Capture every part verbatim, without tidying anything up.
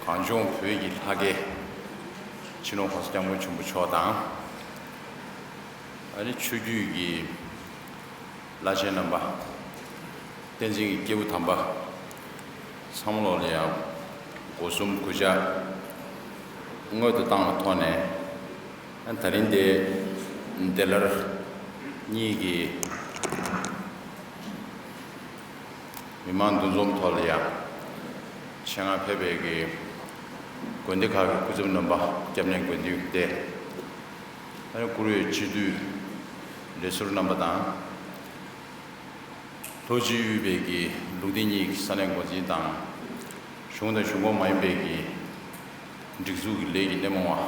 གངས་ལྗོངས་བོད་ཀྱི་ལྷ་སྐལ་སྤྱི་ནོར་༸གོང་ས་༸སྐྱབས་མགོན་ཆེན་པོ་མཆོག་དང་། ཨ་ནི་ཆོས་བརྒྱུད་ཀྱི་བླ་ཆེན་རྣམ་པ། བསྟན་འཛིན་གྱི་སྐྱེས་བུ་དམ་པ། ཚང་མ་ལོག་ལ་ཡང་སྒོ་གསུམ་གུས་ཕྱག་སྔོན་དུ་བཏང་བའི་ཐོག་ནས། ཨ་ནི་ད་རིང་འདི་འདི་ལར་གཉིས་ཀྱི་མི་མང་འདུ་འཛོམས་ཐོག་ལ་ཡང་ཆེད་མངགས་ཕེབས་པའི་གི་དགོན་སྡེ་ཁག་གི་སྐུ་ཚབ་རྣམ་པ། སྐྱབས་གནས་དགེ་འདུན་སྡེ། ཨ་ནི་བཀུར་འོས་སྤྱི་འཐུས་ལས་ཟུར་རྣམ་པ་དང་། ལྷོ་སྤྱི་དབུས་པའི་གི་ལུགས་བདེ་གཉིས་ཀྱི་ས་གནས་འགོ་འཛིན་དང་། གཞུང་དང་གཞུང་ཁོངས་མ་ཡིན་པའི་གི་སྒྲིག་འཛུགས་ཀྱི་ལས་ཀྱི་སྣེ་མོ་བ།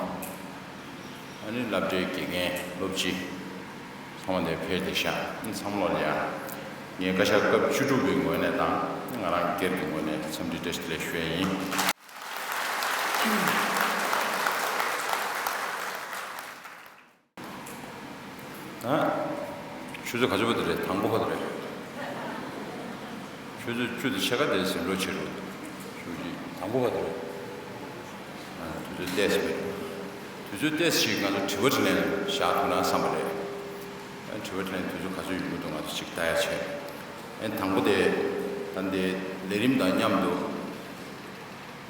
ཨ་ནི་སློབ་གྲྭའི་དགེ་རྒན་སློབ་སྤྱི། ཚང་མ་འདིར་ཕེབས་བསྡད་ཤག་ཨ་ནི་ཚང་མ་ལོག་ལ་ཡང་ངས་བཀའ་ཤག་སྐབས་བཅུ་དྲུག་པའི་ངོས་ནས་དང་། ང་རང་སྒེར་གྱི་ངོས་ནས་འཚམས་འདྲི་བཀྲ་ཤིས་བདེ་ལེགས་ཞུ་ཡས་ཡིན། ཨ། ཆུ་ཚོད་ག་ཚོད་པ་དེ་རེད། དང་པོ་པ་དེ་རེད། ཆུ་ཚོད་བཅུ་དང་ཕྱེད་ཀ་དེ་ཟིན་འགྲོ་བྱེད་རོགས། ཆུ་ཚོད་དང་པོ་པ་དེ་རེད། ཨ། དུས་ཚོད་ཏོག་ཙམ་མེད། དུས་ཚོད་ཏོག་ཙམ་ཞིག་ང་ཚོ་དྲི་བ་དྲིས་ལན་བཞག་ཐུབ་ན་བསམ་པ་རེད། ཨ། དྲི་བ་དྲིས་ལན་དུས་ཚོད་ག་ཚོད་ཡོད་མི་འདུག་ང་ཚོ་ཅིག་ལྟ་ཡ་བྱས། ཨ། དང་པོ་དེ་ད་འདི་ལས་རིམ་དང་མཉམ་དུ།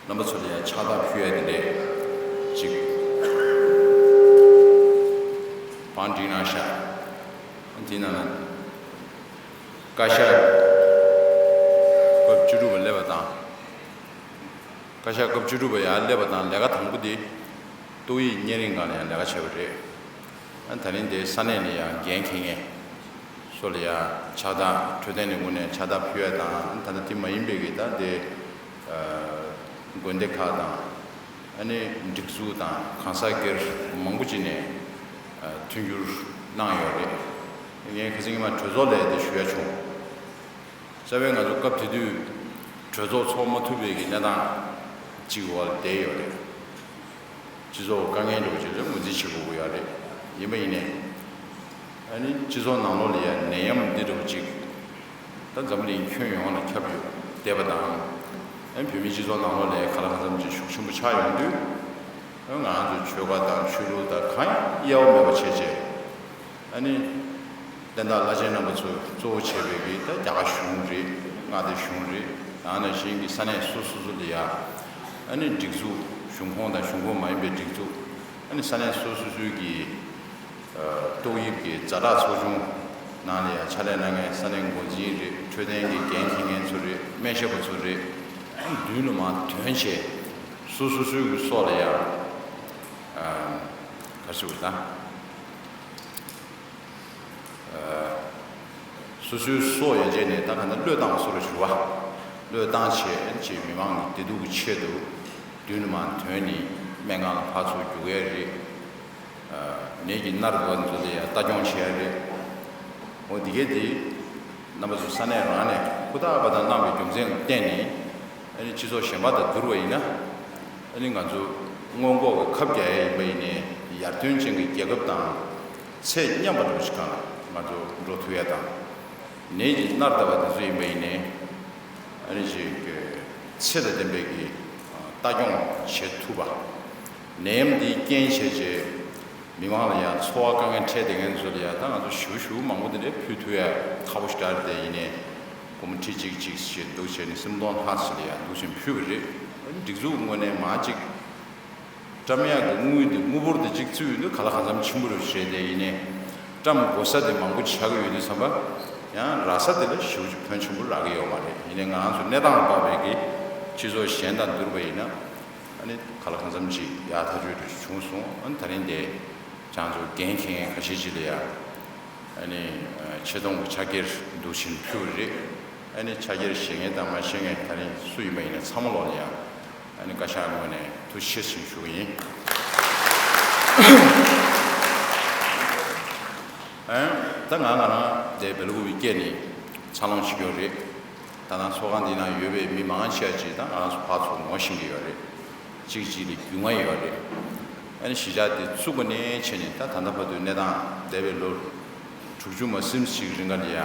རྣམ་པ་ཚོ་ལ་ཡང་ཕྱག་རྟགས་ཕུལ་ཡ་དེ་འདྲས་ཅིག་བང་སྒྲིག་གནང་ཤག་དེའི་ནང་ན་བཀའ་ཤག་སྐབས་བཅུ་དྲུག་པ་སླེབས་པ་དང་། བཀའ་ཤག་སྐབས་བཅུ་དྲུག་པ་ཡར་སླེབས་པ་དང་ལས་ཀ་དང་པོ་དེ་ཏོག་དབྱིབས་གཉན་རིམས་སྒང་ལ་ཡང་ལས་ཀ་བྱས་པ་རེད། ཨ། ད་རིང་དེ་ས་གནས་ནས་ཡང་འགན་འཁྱེར་མཁན་སོགས་ལ་ཡང་ཕྱག་རྟགས། འཕྲོད་བསྟེན་ལས་ཁུངས་ནས་ཕྱག་རྟགས་ཕུལ་ཡ་དང་། ད་ལྟ་དེ་མ་ཡིན་པའི་གི་ད་དེ་ཨ་དགོན་སྡེ་ཁག་དང་། ཨ་ནི་སྒྲིག་འཛུགས་དང་གང་ཟག་སྒེར་མང་པོ་ཅིག་ནས་ཨ་མཐུན་འགྱུར་གནང་ཡོད་རེད། ངས་ཁ་སང་ཉི་མ་གྲོས་ཚོགས་ལ་དེ་ཞུ་ཡ་བྱུང་། རྩ་བའི་ང་ཚོ་སྐབས་དེ་དུས་གྲོས་ཚོགས་ཚོགས་མ་ཐུབ་པའི་གི་གནས་སྟངས་ཅིག་འོག་ལ་བསྡད་ཡོད་རེད། སྤྱི་ཚོགས་དཀའ་ངལ་འདྲ་བོ་ཅིག་ལ་ངོས་འཛིན་བྱེད་དགོས་ཀྱི་ཡོད་རེད། ཡིན་པ་ཡིན་ནའི། ཨ་ནི་སྤྱི་ཚོགས་ནང་ལོགས་ལ་ཡང་ནད་ཡམས་འདི་འདྲ་བོ་ཅིག་ད་འཛམ་བུ་གླིང་ཁྱོན་ཡོངས་ལ་ཁྱབ་ཡོད་བསྡད་པ་དང་། ཨ་ནི་བོད་མིའི་སྤྱི་ཚོགས་ནང་ལོགས་ལ་ཡང་ག་ལ་གང་འཚམ་ཅིག་ཤུགས་ཆེན་པོ་ཆགས་ཡོང་དུས། ཨ། ང་ཚོ་ཆོལ་ཁ་དང་ཆོས་ལུགས་དང་གང་ཡང་དབྱེ་བ་མེད་པ་བྱས་བྱས། ཨ་ནི་བསྟན་བདག་བླ་ཆེན་རྣམ་པ་ཚོས་གཙོ་བོ་བྱས་པའི་གི་ད་རྒྱ་གར་གཞུང་རེད། མངའ་སྡེ་གཞུང་རེད། ད་ནང་བཞིན་གྱི་ས་གནས་སོ་སོ་སོ་ལ་ཡ། ཨ་ནི་སྒྲིག་འཛུགས། གཞུང་ཁོངས་དང་གཞུང་ཁོངས་མ་ཡིན་པའི་སྒྲིག་འཛུགས། ཨ་ནི་ས་གནས་སོ་སོ་སོའི་གི་ཨ་ཏོག་དབྱིབས་ཀྱི་ཛ་དྲག་ཚོགས་ཆུང་ནང་ལ་ཡ་ཕྱག་ལས་གནང་མཁན་ས་གནས་འགོ་འཛིན་རེད། འཕྲོད་བསྟེན་གྱི་འགན་འཁྱེར་མཁན་ཚོ་རེད། སྨན་ཞབས་པ་ཚོ་རེད། ཨ་ནི་མདུན་ལ་མར་ཐོན་བྱས་སོ་སོ་སོའི་གི་སྲོག་ལ་ཡ། ཨ། ག་རེ་ཟེར་དགོས་རེད་ད། ཨ། སོ་སོའི་སྲོག་ཡན་ཆད་ནས་ད་ག་ནས་བློས་བཏང་བ་སོགས་ལ་ཞུ་བ། བློས་བཏང་བྱས་ཅིག་མི་མང་གི་བདེ་སྡུག་གི་ཆེད་དུ་མདུན་ལ་མར་ཐོན་ནས་སྨན་ཁང་ལ་ཕར་ཚུར་རྒྱུག་ཡ་རེད། ཨ། ནད་ཀྱིས་མནར་བ་ཚོ་ལ་ཡང་ལྟ་སྐྱོང་བྱེད་ཡ་རེད། འོ་འདི་གས་འདི་རྣམ་པ་ཚོ་ས་གནས་རང་ནས་ཧུར་ཐག་པ་དང་གནང་བའི་རྒྱུ་མཚན་ལ་བརྟེན་ནས། ཨ་ནི་སྤྱི་ཚོགས་གཞན་པ་དང་བསྡུར་བ་ཡིན་ན། ཨ་ནི་ང་ཚོ་སྔོན་འགོག་གི་ཁབ་རྒྱག་ཡ་ཡིན་པ་ཡིན་ནའི་ཡར་ཐོན་ཅན་གྱི་རྒྱལ་ཁབ་དང་ཚད་མཉམ་པ་འདྲ་བོ་ཞིག་སྒང་ལ་ང་ཚོ་འགྲོ་ཐུབ་ཡ་དང་། ནད་ཀྱིས་མནར་བསྡད་པ་དེ་ཚོ་ཡིན་པ་ཡིན་ནའི། ཨ་ནི་ཅིག་ཚད་དང་ལྡན་པའི་གི་ལྟ་སྐྱོང་བྱེད་ཐུབ་པ། ནད་ཡམས་འདིའི་རྐྱེན་བྱས་རྗེས་མི་མང་ལ་ཡང་འཚོ་བ་དཀའ་ངལ་འཕྲད་བསྡད་མཁན་ཚོ་ལ་ཡང་ད་ང་ཚོ་ཞུ་ཞུ་མང་པོ་དེ་འདྲའི་ཕུལ་ཐུབ་ཡ་ཁག་པོ་ཞིག་རེད་དེ། ཡིན་ནའི་སྒོར་མོ་ཁྲི་གཅིག་གཅིག་ཞེས་འདུག་བྱས་ནས་སུམ་སྟོང་ལྷག་ཙམ་ལ་ཡང་འདུག་བྱས་ཕུལ་བ་རེད། སྒྲིག་འཛུགས་ངོས་ནས་མར་གཅིག་བཀྲམ་ཡག་གི་དངུལ་དེ། དངུལ་ཕོར་དེ་གཅིག་བཙུགས་ཡོང་དུས་ག་ལ་གང་འཚམ་ཆེན་པོ་རེད་བྱས་ཏེ། ཡིན་ནའི་བཀྲམ་དགོས་ས་དེ་མང་པོ་ཆགས་ཀྱི་ཡོད་དུས་ཙམ་པ། ཡང་རག་ས་དེ་ལ་ཞེ་པོ་ཅིག་ཕོན་ཆེན་པོ་རག་གི་ཡོད་མ་རེད། ཡིན་ནའི་ང་རང་ཚོ་གནས་སྟངས་ལ་དཔག་པའི་གི་སྤྱི་ཚོགས་གཞན་དང་བསྡུར་བ་ཡིན་ན། ཨ་ནི་ག་ལ་གང་འཚམ་ཅིག་ཡག་ཐག་ཆོད་རེ་བྱུང་སོང་། ཨ་ནི་ད་རིང་དེ་ང་ཚོ་འགན་འཁྱེར་མཁན་ཁ་ཤས་ཅིག་ལ་ཡ། ཨ་ནི་ཆེ་མཐོང་གི་ཕྱག་འཁྱེར་འདུག་བྱས་ཕུལ་བ་རེད། ཨ་ནི་ཕྱག་འཁྱེར་བཞེས་མཁན་དང་མ་བཞེས་མཁན་ད་རིང་སུ་ཡིན་པ་ཡིན་ན་ཚང་མ་ལོག་ལ་ཡ། ཨ་ནི་བཀའ་ཤག་ངོས་ནས་ཐུགས་རྗེ་ཆེ་ཞུ་གི་ཡིན། ཨ། ད་ང་ང་རང་དེ་སྦེལ་ཀོབ་ཀྱི་སྐད་ནས་འཚར་ལོངས་བྱེད་ཀྱི་ཡོད་རེད། ད་ནང་ཚོགས་ཁང་འདི་ནང་ཡོད་པའི་མི་མང་ཆེ་བ་ཅིག་ད་ང་རང་ཚོ་ཕར་ཚུར་ངོ་ཤེས་ཀྱི་ཡོད་རེད། གཅིག་གཅིག་ལ་རྒྱུས་མངའ་ཡོད་རེད། ཨ་ནི་གཞིས་ཆགས་འདི་བཙུགས་པ་ནས་བྱས་ནས་ད་ད་ལྟ་བར་དུ་གནས་སྟངས་འདས་པའི་ལོ་དྲུག་ཅུ་མ་ཟིན་ཞིག་རིང་ག་ལ་ཡ།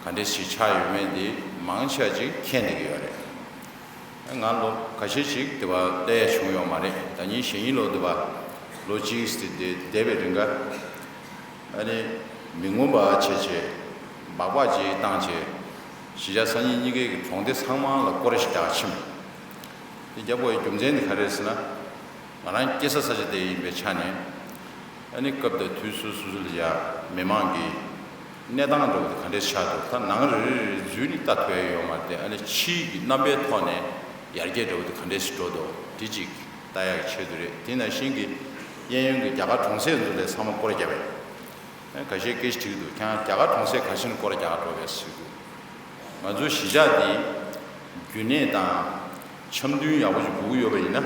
ག་འདྲས་ཞིག་ཆགས་ཡོད་མེད་དེ་མང་ཆེ་བ་ཅིག་མཁྱེན་བསྡད་ཀྱི་ཡོད་རེད། ང་ལོ་ཁ་ཤས་ཤིག་དེ་བ་སླེབས་ཡ་བྱུང་ཡོད་མ་རེད། ད་ཉིན་གཞེས་ནིང་ལོ་དེ་བ་ལོ་གཅིག་དེ་བསྡད་པའི་རིང་ག་ཨ་ནི་མི་ངོམ་པ་བྱས་བྱས་སྦག་སྦག་ཅིག་བཏང་བྱས་གཞིས་ཆགས་སང་ཉིན་གཉིས་ཀའི་གྲོང་སྡེ་ཚང་མ་ལ་སྐོར་ར་ཞིག་རྒྱག་ཕྱིན། དེ་རྒྱབ་པའི་རྒྱུ་མཚན་དེ་ག་རེ་རེད་ཟེར་ན། ང་རང་སྐྱེས་ས་ས་ཆ་དེ་ཡིན་པའི་ཆ་ནས། ཨ་ནི་སྐབས་དང་དུས་སོ་སོ་སོ་ལ་ཡ་མི་མང་གི་གནས་སྟངས་འདྲ་བོ་དེ་ག་འདྲས་ཆགས་འདུག་ད་ནང་རེ་རེ་རེ་འཛུལ་ནས་ལྟ་ཐུབ་ཡ་ཡོད་མ་རེད། ཨ་ནི་ཕྱིའི་གི་རྣམ་པའི་ཐོག་ནས་ཡར་རྒྱས་འདྲ་བོ་དེ་ག་འདྲས་ཤིག་འགྲོ་འདུག་དེ་གཅིག་ལྟ་ཡག་གི་ཆེད་དུ་རེད། དེ་ནང་བཞིན་གྱི་གཡས་གཡོན་གྱི་རྒྱ་གར་གྲོང་གསེབ་ཚོ་ལ་ཚང་མ་སྐོར་རྒྱབ་པ་ཡིན། ཁ་ཤས་སྐད་ཆ་དྲིས་འདུག་ཁྱེད་རང་རྒྱ་གར་གྲོང་གསེབ་ག་ཕྱིན་སྐོར་རྒྱག་འགྲོ་བས་ཟེར་འདུག་ང་ཚོ་གཞིས་ཆགས་འདི་རྒྱུན་གནས་དང་འཆམ་མཐུན་ཡག་པོ་ཞིག་དགོས་ཀྱི་ཡོད་པ་ཡིན་ན།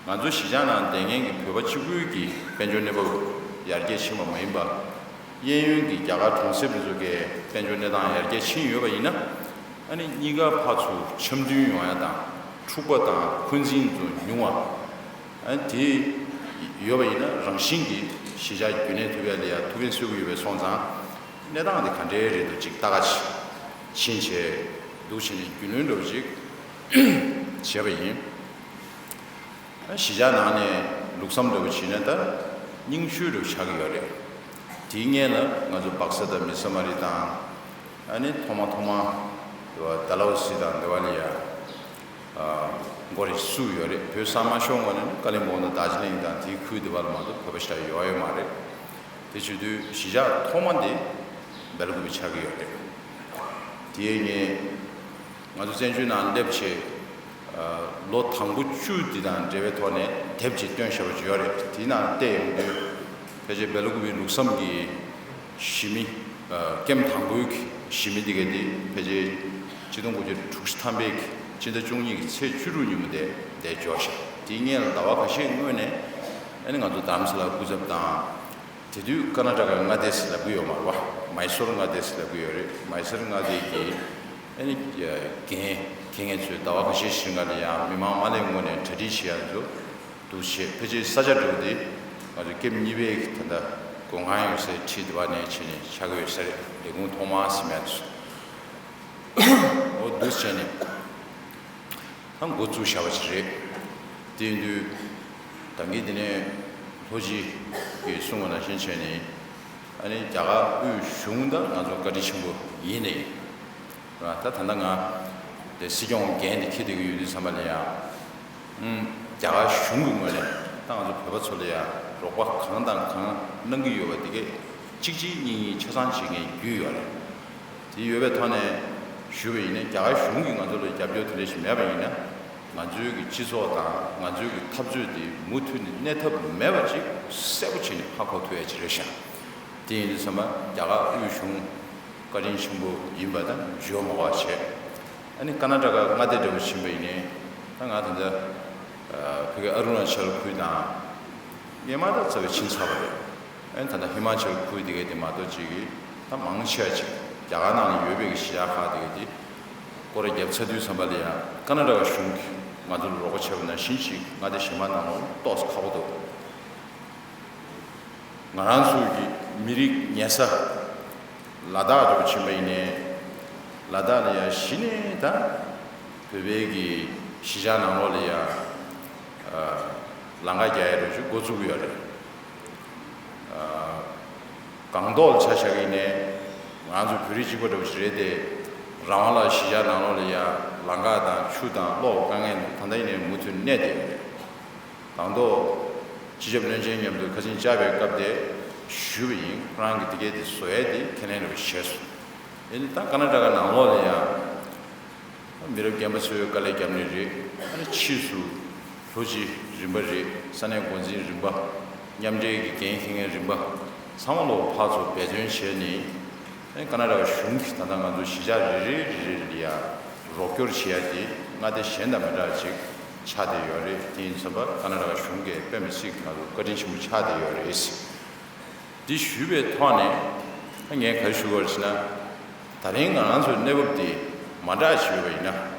ང་ཚོ་གཞིས་ཆགས་ནང་བསྡད་མཁན་གྱི་བོད་པ་གཅིག་པུས་ཀྱི་དཔལ་འབྱོར་གནས་བབ་ཡར་རྒྱས་ཕྱིན་པ་མ་ཡིན་པ། གཡས་གཡོན་གྱི་རྒྱ་གར་གྲོང་གསེབ་འདི་ཚོ་གའི་དཔལ་འབྱོར་གནས་སྟངས་ཡར་རྒྱས་ཕྱིན་ཡོད་པ་ཡིན་ན། ཨ་ནི་གཉིས་ཀ་ཕར་ཚུར་འཆམ་མཐུན་ཡོང་ཡ་དང་འཁྲུག་པ་དང་འཁོན་འཛིན་ཚོ་ཉུང་བ། ཨ་ནི་དེ་ཡོད་པ་ཡིན་ན་རང་བཞིན་གྱིས་གཞིས་ཆགས་རྒྱུན་གནས་ཐུབ་ཡ་ལ་ཡ་ཐུགས་ཕན་གསོས་ཀྱི་ཡོད་པའི་སོང་ཙང་། གནས་སྟངས་དེ་ག་འདྲའི་རེད་འདུག་ཅིག་ལྟ་ག་ཕྱིན་བྱས་འདུག་བྱས་ནས་རྒྱུས་ལོན་འདྲ་བོ་ཅིག་བྱས་པ་ཡིན། གཞིས་ཆགས་ནང་ནས་ལུགས་བསམ་འདྲ་བོ་བྱས་ན་ད་རྙིང་ཤོས་འདྲ་བོ་ཆགས་ཀྱི་ཡོད་རེད། དེའི་སྔོན་ལ་ང་ཚོ་སྦག་ས་དང་མི་ས་མ་རི་དང་། ཨ་ནི་ཐོག་མ་ཐོག་མ་ཌལ་ཧོ་སི་དང་དེ་བ་ལ་ཡ་མགོ་རེ་བཙུགས་ཡོད་རེད། བོད་ས་མ་ཤོར་སྔོན་ནས་ཀ་ལིམ་པོང་དང་རྡོ་རྗེ་གླིང་དང་དེའི་ཁུལ་དེ་བ་ལ་མ་གཏོགས་བོད་པ་ཞིག་ཡོད་ཡོད་མ་རེད། དེ་བྱེད་དུས་གཞིས་ཆགས་ཐོག་མ་འདི་སྦེལ་ཀོབ་ཆགས་ཀྱི་ཡོད་རེད། དེའི་སྔོན་ང་ཚོ་བཙན་བྱོལ་ནང་སླེབས་བྱས། ལོ་དང་པོ་བཅུ་འདི་དང་འབྲེལ་བའི་ཐོག་ནས་དེབ་ཅིག་བཏོན་བཞག་པ་ཅིག་ཡོད་རེད། དེའི་ནང་བལྟས་ཡོང་དུས་ཕལ་ཆེར་སྦེལ་ཀོབ་པའི་ལུགས་བསམ་གྱི་གཞི་མི། ཀེམ་དང་པོའི་གཞི་མི་འདི་ག་འདི་ཕལ་ཆེར་ཆིག་སྟོང་དགུ་བརྒྱ་དྲུག་ཅུ་ཐམ་པའི་སྤྱི་ཟླ་བཅུ་གཉིས་ཀྱི་ཚེས་བཅུ་དྲུག་ཉིན་མོ་དེ་འདིར་འབྱོར་ཤག་དེའི་སྔོན་ལ་ཟླ་བ་ཁ་ཤས་སྔོན་ནས་ཨ་ནི་ང་ཚོ་རྡ་རམ་ས་ལ་སྐུ་ཚབ་དང་། དེ་དུས་ཀར་ནཱ་ཊ་ཀ་མངའ་སྡེ་ཟེར་ལབ་ཀྱི་ཡོད་མ་རེད་པ། མའི་སོར་མངའ་སྡེ་ཟེར་ལབ་ཀྱི་ཡོད་རེད། མའི་སོར་མངའ་སྡེ་གི་ཨ་ནི་འགན་འཁྱེར་མཁན་ཚོས་ཟླ་བ་ཁ་ཤས་ཤིག་སྔ་ལ་ཡང་མི་མང་མ་སླེབས་སྔོན་ནས་གྲ་སྒྲིག་བྱེད་ཡ་ཚོ་འདུག་བྱས། ཕལ་ཆེར་ས་ཆ་འགྲོ་དེ་ང་ཚོ་ཀེམ་གཉིས་པའི་ད་ལྟ་མགོ་ཁང་ཡོད་སའི་འཁྲིས་དེ་བ་ནས་ཕྱིན་ནས་ཆགས་ཀྱི་ཡོད་ས་རེད། ལས་ཁུངས་ཐོག་མ་ཟིན་ཡ་ཚོ་འོ་འདུག་བྱས་ནས། ད་འགོ་བཙུགས་བཞག་པ་ཞིག་རེད། དེ་ཡིན་དུས་ད་གིན་དེ་ནས་ལྷོ་སྤྱི་གིས་གསུངས་པ་ནང་བཞིན་བྱས་ནས་ཨ་ནི་རྒྱ་གར་དབུས་གཞུང་དང་ང་ཚོ་བཀའ་དྲིན་ཆེན་པོ་ཡིན་ནས་ར། ད་ད་ལྟ་ང་དེ་སྲིད་སྐྱོང་འགན་དེ་འཁྱེར་བསྡད་ཀྱི་ཡོད་དུས་ཙམ་པ་ལ་ཡང་ཨུམ། རྒྱ་གར་གཞུང་གི་ངོས་ནས་ད་ང་ཚོ་བོད་པ་ཚོ་ལ་ཡང་རོགས་པ་གང་དང་གང་གནང་གི་ཡོད་པ་དེ་གས་གཅིག་གཅིག་གཉིས་གཉིས་ཆ་ཚང་བྱེད་མཁན་རྒྱུས་ཡོད་རེད། དེ་ཡོད་པའི་ཐོག་ནས་ཞུས་པ་ཡིན་ན། རྒྱ་གར་གཞུང་གིས་ང་ཚོ་ལ་རྒྱབ་སྐྱོར་དེ་འདྲ་ཞིག་མེད་པ་ཡིན་ན། ང་ཚོའི་གི་སྤྱི་ཚོགས་དང་ང་ཚོའི་གི་འཐབ་རྩོད་དེ་མུ་མཐུད་ནས་གནས་ཐབས་མེད་པ་ཅིག་གསལ་པོ་བྱས་ནས་ཧ་གོ་ཐུབ་ཡ་ཅིག་རེད་ཤག་དེ་ཡིན་དུས་ཙམ་པ་རྒྱ་གར་དབུས་གཞུང་བཀའ་དྲིན་ཆེན་པོ་ཡིན་པ་དང་བརྗོད་མ་དགོས་པ་བྱས། ཨ་ནི་ཀར་ནཱ་ཊ་ཀ་མངའ་སྡེ་འདྲ་བོ་ཕྱིན་པ་ཡིན་ནའི་ད་ང་ད་ལྟ་ཕ་གི་ཨ་རུ་ན་ཅལ་ཁུལ་དང་སྔོན་མ་ད་རྩ་བའི་ཕྱིན་ཚར་བ་རེད། ཨ་ནི་ད་ལྟ་ཧི་མ་ཅལ་ཁུལ་དེ་གའི་དེ་མ་གཏོགས་ཅིག་གི་ད་མང་ཆེ་བ་ཅིག་རྒྱ་གར་ནང་ལ་ཡོད་པའི་གི་གཞིས་ཆགས་ཁག་དེ་གའི་དེ་སྐོར་ར་བརྒྱབ་ཚར་དུས་ཙམ་པ་ལ་ཡང་ཀར་ནཱ་ཊ་ཀ་གཞུང་གིས་ང་ཚོ་ལ་རོགས་པ་བྱས་པ་ནང་བཞིན་ཅིག་མངའ་སྡེ་གཞན་པ་ནང་ལོགས་ཏོག་ཙམ་ཁག་པོ་འདུག་ང་རང་ཚོའི་གི་མི་རིགས་ཉེ་ས་ལ་དྭགས་འདྲ་བོ་ཕྱིན་པ་ཡིན་ནའི། ལ་དྭགས་ལ་ཡང་གཞི་ནས་ད་བོད་པའི་གི་གཞིས་ཆགས་ནང་ལོགས་ལ་ཡང་ཨ་ལམ་ཁ་རྒྱག་ཡ་འདྲ་བོ་ཅིག་འགོ་བཙུགས་ཀྱི་ཡོད་རེད། ཨ་སྒང་ཏོག་ལ་ཆ་བཞག་གི་ཡིན་ནའི་ང་ཚོ་བོད་རིགས་གཅིག་པ་འདྲ་བོ་ཞིག་རེད་དེ། རང་དབང་ལ་གཞིས་ཆགས་ནང་ལོགས་ལ་ཡང་ལམ་ཁ་དང་ཆུ་དང་གློག་དཀའ་ངལ་ད་ལྟ་ཡིན་ནའི་མུ་མཐུད་གནས་བསྡད་ཡོད་རེད། དང་ཐོག་སྤྱི་ཁྱབ་བློན་ཆེན་མཉམ་དུ་ཁ་ཆེམས་བཅར་བའི་སྐབས་དེ་ཞུས་པ་ཡིན། ཁོ་རང་གིས་དེ་གས་དེ་བཟོ་ཡས་དེ་ཁས་ལེན་རེ་བ་བྱས་སོང་། ཡིན་ད་ཀར་ནཱ་ཊ་ཀ་ནང་ལོགས་ལ་ཡང་མི་རབས་རྒན་པ་ཚོས་དཀའ་ལས་བརྒྱབ་ནི་རེད། ཨ་ནི་ཕྱིས་སུ་ལྷོ་སྤྱི་རིམ་པ་རེད། ས་གནས་འགོ་འཛིན་རིམ་པ། མཉམ་འབྲེལ་གྱི་འགན་འཁྱེར་མཁན་རིམ་པ་ཚང་མ་ལོག་ཕར་ཚུར་འབད་བརྩོན་བྱས་ནས། ཨ་ནི་ཀར་ནཱ་ཊ་ཀ་གཞུང་གིས་ད་ལྟ་ང་ཚོ་གཞིས་ཆགས་རེ་རེ་རེ་རེ་ལ་ཡང་རོགས་སྐྱོར་བྱེད་ཡ་དེ་མངའ་སྡེ་གཞན་དང་མི་འདྲ་བ་ཅིག་ཆགས་བསྡད་ཡོད་རེད། དེ་ཡིན་ཙམ་པ་ཀར་ནཱ་ཊ་ཀ་གཞུང་གིས་དཔེ་མི་སྲིད་ཀྱི་ང་ཚོ་བཀའ་དྲིན་ཆེན་པོ་ཆགས་བསྡད་ཡོད་རེད། འདི་ཞུས་པའི་ཐོག་ནས་ངས་ག་རེ་ཞུ་དགོས་རེད་ཟེར་ན། ད་རིང་ང་རང་ཚོའི་གནས་བབ་འདི་མ་འདྲ་ཞིག་ཡོད་པ་ཡིན་ན།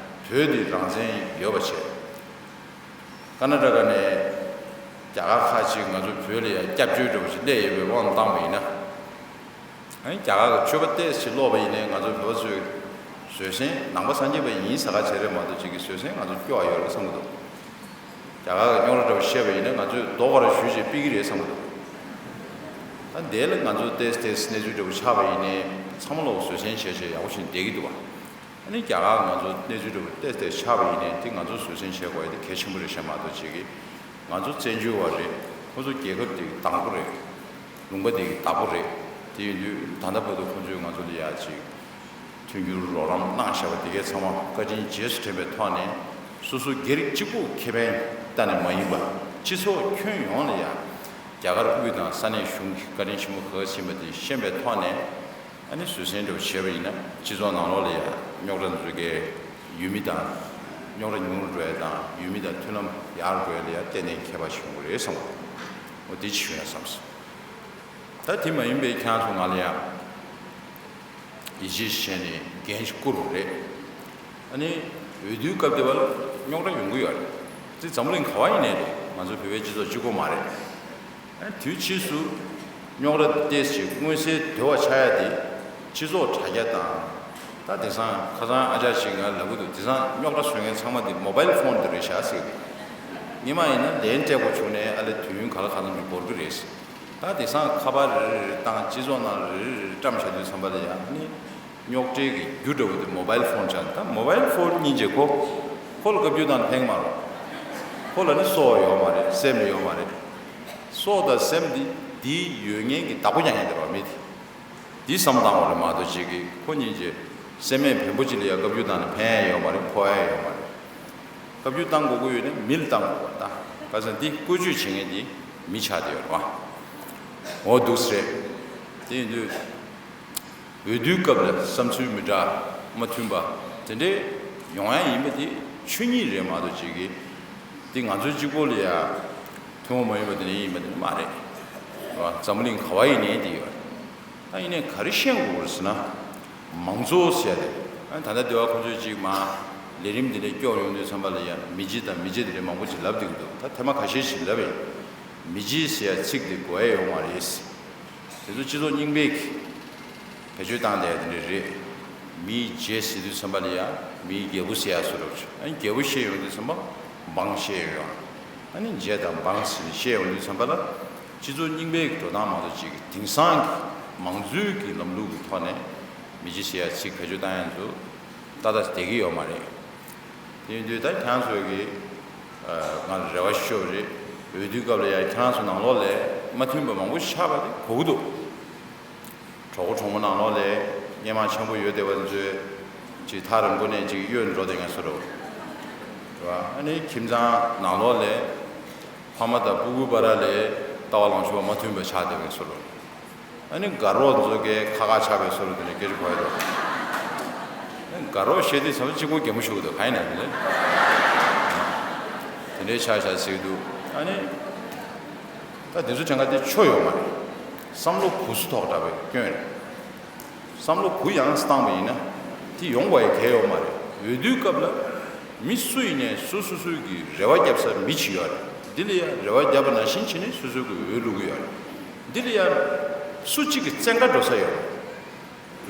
བོད་འདི་རང་བཙན་ཡོད་པ་བྱས། ཀར་ནཱ་ཊ་ཀ་ནས་རྒྱ་གར་ཁག་ཅིག་ང་ཚོ་བོད་ལ་ཡང་སྐྱབས་བཅོལ་འདྲ་བོ་ཞིག་སླེབས་ཡོད་པའི་དབང་བཏང་བ་ཡིན་ན། ཨ་ནི་རྒྱ་གར་གྱི་ཆོས་པ་ཏོག་ཙམ་ཀློག་པ་ཡིན་ནའི་ང་ཚོ་བོད་པ་ཚོས་བཟོད་བསྲན། ནང་པ་སངས་རྒྱས་པ་ཡིན་ཟེར་ག་བྱས་རེད་མ་གཏོགས་ཅིག་གི་བཟོད་བསྲན་ང་ཚོ་སྐྱོ་བ་ཡོད་རེད་བསམ་གྱི་འདུག་རྒྱ་གར་གྱི་རྙོག་དྲ་འདྲ་པོ་བཤད་པ་ཡིན་ན་ང་ཚོས་རྡོ་ག་ར་གཞུས་བྱས་ཕུད་ཀྱི་རེད་བསམ་གྱི་འདུག་ད་འདི་ལ་ང་ཚོ་ཏོག་ཙམ་ཏོག་ཙམ་གནས་ཚུལ་འདྲ་པོ་ཆགས་པ་ཡིན་ནའི་ཚང་མ་ལོག་བཟོད་བསྲན་བྱས་བྱས་ཡག་པོ་ཞིག་བསྡད་ཀྱི་འདུག་བ། ཨ་ནི་རྒྱ་གར་ང་ཚོ་གནས་ཚུལ་འདྲ་པོ་ཏོག་ཙམ་ཏོག་ཙམ་ཆགས་པ་ཡིན་ནའི་དེ་ང་ཚོ་བཟོད་བསྲན་བྱེད་དགོས་ཡ་དེ་གལ་ཆེན་པོ་རེད་བཤད་མ་གཏོགས་ཅིག་གི་ང་ཚོ་བཙན་བྱོལ་བ་རེད། ཁོ་ཚོ་རྒྱལ་ཁབ་དེ་གི་དང་པོ་རེད། ལུང་པ་དེ་གི་བདག་པོ་རེད། དེ་ཡིན་དུས་ད་ལྟ་བར་དུ་ཁོ་ཚོས་ང་ཚོ་ལ་ཡ་ཅིག་མཐུན་འགྱུར་རོགས་རམ་གནང་བཞག་པ་དེ་གའི་ཚང་མ་བཀའ་དྲིན་རྗེས་སུ་དྲན་པའི་ཐོག་ནས་སོ་སོ་སྒེར་གཅིག་པུ་ཁེ་ཕན་ལྟ་ནས་མ་ཡིན་པར་སྤྱི་ཚོགས་ཁྱོན་ཡོངས་ལ་ཡ་རྒྱ་གར་དབུས་དང་ས་གནས་གཞུང་གི་བཀའ་དྲིན་ཆེན་པོ་ག་ག་ཕྱིན་པ་དེ་ཤེས་པའི་ཐོག་ནས། ཨ་ནི་བཟོད་བསྲན་འདྲ་པོ་བྱས་པ་ཡིན་ན་སྤྱི་ཚོགས་ནང་ལོགས་ལ་ཡང་རྙོག་དྲ་འཛུགས་མཁན་ཡུལ་མི་དང་རྙོག་དྲ་ཉུང་རུ་འགྲོ་ཡ་དང་ཡུལ་མི་དང་མཐུན་ལམ་ཡག་རུ་འགྲོ་ཡ་ལ་ཡང་ཏན་ཏན་ཁྱད་པར་ཞིག་ཡོང་གི་རེད་བསམ་གི་འདུག་འོ་དེ་ཅིག་ཞུ་ཡ་བསམ་སོང་། ད་དེ་མ་ཡིན་པའི་ཁྱེད་རང་ཚོ་ང་ལ་ཡང་ཡིད་ཆེས་བྱས་ནས་འགན་ཞིག་བསྐུར་བ་རེད། ཨ་ནི་འོས་བསྡུའི་སྐབས་དེ་བ་ལ་རྙོག་དྲ་ཡོང་གི་ཡོད་རེད། དེ་འཛམ་བུ་གླིང་ག་བ་ཡིན་ནའི་རེད། ང་ཚོ་བོད་པའི་སྤྱི་ཚོགས་གཅིག་པོ་མ་རེད། ཨ་དུས་ཕྱིས་སུ་རྙོག་དྲ་ཏོག་ཙམ་མངོན་གསལ་དོད་པ་ཆགས་ཡ་དེ་སྤྱི་ཚོགས་དྲ་རྒྱ་དང་། ད་དེང་སང་ཁ་སང་ཨ་ཅག་ཅིག་ང་ལབ་གི་འདུག་དེང་སང་རྙོག་དྲ་བཟོ་མཁན་ཚང་མ་དེ་མོ་བཱའིལ་ཕོན་དེ་རེད་ཤག་ཟེར་གི་འདུག་སྔོན་མ་ཡིན་ན་ལན་སྤྲད་དགོས་བྱུང་ནས་ཨ་ལས་དུས་ཡུན་ག་ལ་གང་འཚམ་ཅིག་འགོར་གི་རེད། ད་དེང་སང་ཁ་པར་རེ་རེ་རེ་བཏང་སྤྱི་ཚོགས་ནང་རེ་རེ་རེ་བཀྲམ་བཞག་དུས་ཙམ་པ་ལ་ཡང་ནི་རྙོག་དྲའི་གི་རྒྱུ་འདྲ་བོ་དེ་མོ་བཱའིལ་ཕོན་ཆགས། ད་མོ་བཱའིལ་ཕོན་སྙིང་རྗེ་ཁོ་ཁོ་ལ་བཀའ་བཀྱོན་བཏང་ནས་ཕན་གི་མ་རེད། ཁོ་ལ་ནི་སྲོག་ཡོད་མ་རེད། སེམས་ཡོད་མ་རེད། སྲོག་དང་སེམས་དེ་དེའི་ཡོད་ངེས་ཀྱི་བདག་པོ་རྐྱང་རྐྱང་དེ་རེད་བ། མི་དེ་དེ་བསམ་བཏང་བ་རེད་མ་གཏོགས་ཅིག་གི་ཁོ་སྙིང་རྗེ་སེམས་མེད་བེམ་པོ་ཅིག་ལ་ཡང་བཀའ་བཀྱོན་བཏང་ནས་ཕན་ཡ་ཡོད་མ་རེད། ཕོག་ཡ་ཡོད་མ་རེད། བཀའ་བཀྱོན་བཏང་དགོས་ཀྱི་ཡོད་ན་མི་ལ་བཏང་དགོས་པ། ད་ག་ཚོད་འདི་བཀོལ་སྤྱོད་བྱེད་མཁན་འདི་མི་ཆགས་བསྡད་ཡོད་རེད་བ། འོ་འདུག་སེ་རེད། དེ་ཡིན་དུས་འོས་བསྡུའི་སྐབས་ལ་བསམ་ཚུལ་མི་འདྲ་མ་མཐུན་པ་དེ་འདྲས་ཡོང་ཡ་ཡིན་པ་དེ་ཆོས་ཉིད་རེད་མ་གཏོགས་ཅིག་གི་འདི་ང་ཚོའི་གཅིག་པོ་ལ་ཡ་ཐུན་མོང་མ་ཡིན་པ་དེ་འདྲས་ཡིན་པ་དེ་འདྲས་མ་རེད། རེད་བ། འཛམ་བུ་གླིང་ག་བ་ཡིན་ནའི་འདི་ཡོད་རེད། ད་ཡིན་ནའི་ག་རེ་ཤེས་དགོས་རེད་ཟེར་ན། མང་གཙོ་ཟེར་ཡ་དེ། ཨ་ད་ལྟ་འདི་བ་ཁོང་ཚོས་ཅིག་མ། ལས་རིམ་འདི་འདྲ་སྐྱོར་ཡོང་དུས་ཙམ་པ་ལ་ཡ་མི་སྤྱི་དང་མི་སྤྱི་དེ་འདྲ་མང་པོ་ཅིག་ལབ་བསྡད་ཀྱི་འདུག་ད་ཐེངས་མ་ཁ་ཤས་ཤིག་ལབ་ཡིན། མི་སྤྱི་ཟེར་ཡ་ཚིག་དེ་དགོས་ཡ་ཡོད་མ་རེད། དེ་ཚོ་སྤྱི་ཚོགས་རྙིང་པའི་གི་བེད་སྤྱོད་བཏང་བསྡད་ཡ་དེ་འདྲ་རེད། མིའི་རྗེ་ཟེར་དུས་ཙམ་པ་ལ་ཡ་མིའི་རྒྱལ་པོ་ཟེར་ཡ་བཟོ་འདྲ་བྱུང་། ཨ་ནི་རྒྱལ་པོ་བཤད་ཡོང་དུས་ཙམ་པ་འབངས་བཤད་ཡོང་། ཨ་ནི་རྗེ་དང་འབངས་ཟེར་ནས་བཤད་ཡོང་དུས་ཙམ་པ་ལ། སྤྱི་ཚོགས་རྙིང་པའི་འགྲོ་སྟངས་མ་གཏོགས་ཅིག་གི་དེང་སང་གི་མང་གཙོའི་གི་ལམ་ལུགས་ཀྱི་ཐོག་ནས་མི་སྤྱི་ཟེར་ཡ་ཚིག་བེད་སྤྱོད་བཏང་ཡ་ཚོ་ཏག་ཏག་བསྡད་ཀྱི་ཡོད་མ་རེད། དེ་ཡིན་དུས་ད་ཁྱེད་རང་ཚོ་གི་ང་ལ་རེ་བ་ཞུ་བ་རེད། འོས་བསྡུའི་སྐབས་ལ་ཡ་ཁྱེད་རང་ཚོ་ནང་ལོགས་ལ་མ་མཐུན་པ་མང་པོ་ཆགས་པ་དེ་གོ་གི་འདུག་གྲོགས་པོ་གྲོགས་མོ་ནང་ལོགས་ལ་སྔོན་མ་འཆམ་པོ་ཡོད་བསྡད་པ་ཚོས་ཅིག་ཐག་རིང་པོ་ནས་ཅིག་གཡོལ་འགྲོ་བསྡད་མཁན་བཟོ་འདྲ་བོ། རེད་བ། ཨ་ནི་ཁྱིམ་ཚང་ནང་ལོགས་ལ་ཕ་མ་དང་སྤུ་གུ་བར་ལ་ལྟ་བ་ལངས་ཕྱོགས་མ་མཐུན་པ་ཆགས་བསྡད་པའི་བཟོ་འདྲ་བོ། ཨ་ནི་དགའ་རོགས་ཚོ་གས་ཁ་ཁ་ཆགས་པའི་བཟོ་འདྲ་བོ་དེ་འདྲ་སྐད་ཆ་གོ་ཡ་འདུག་ཨ་ནི་དགའ་རོགས་བཤད་དུས་ཚང་མ་གཅིག་པོ་གད་མོ་ཤོར་གི་འདུག་གང་ཡིན་ན་དེ་འདྲ་དེ་འདྲའི་ཆགས་ཆགས་ཟེར་གི་འདུག་ཨ་ནི། ད་དེ་ཚོ་དྲན་ག་དེ་ཆོ་ཡོད་མ་རེད། བསམ་བློ་གུ་སུ་ཐོག་འདྲ་བའི་སྐྱོན་རེད། བསམ་བློ་གུ་ཡངས་སུ་བཏང་བ་ཡིན་ན་དེ་ཡོང་བ་ཡི་གལ་ཡོད་མ་རེད། འོས་བསྡུའི་སྐབས་ལ་མི་སུ་ཡིན་ནའི་སུ་སོ་སོའི་གི་རེ་བ་བརྒྱབ་ས་མི་གཅིག་ཡོད་རེད། འདི་ལ་ཡང་རེ་བ་བརྒྱབ་པ་ནང་བཞིན་བྱས་ནས་སོ་སོའི་གི་འོས་བླུག་གི་ཡོད་རེད། འདི་ལ་ཡང་སུ་གཅིག་གི་བཙན་བཀའ་འགྲོ་ས་ཡོད་རེད།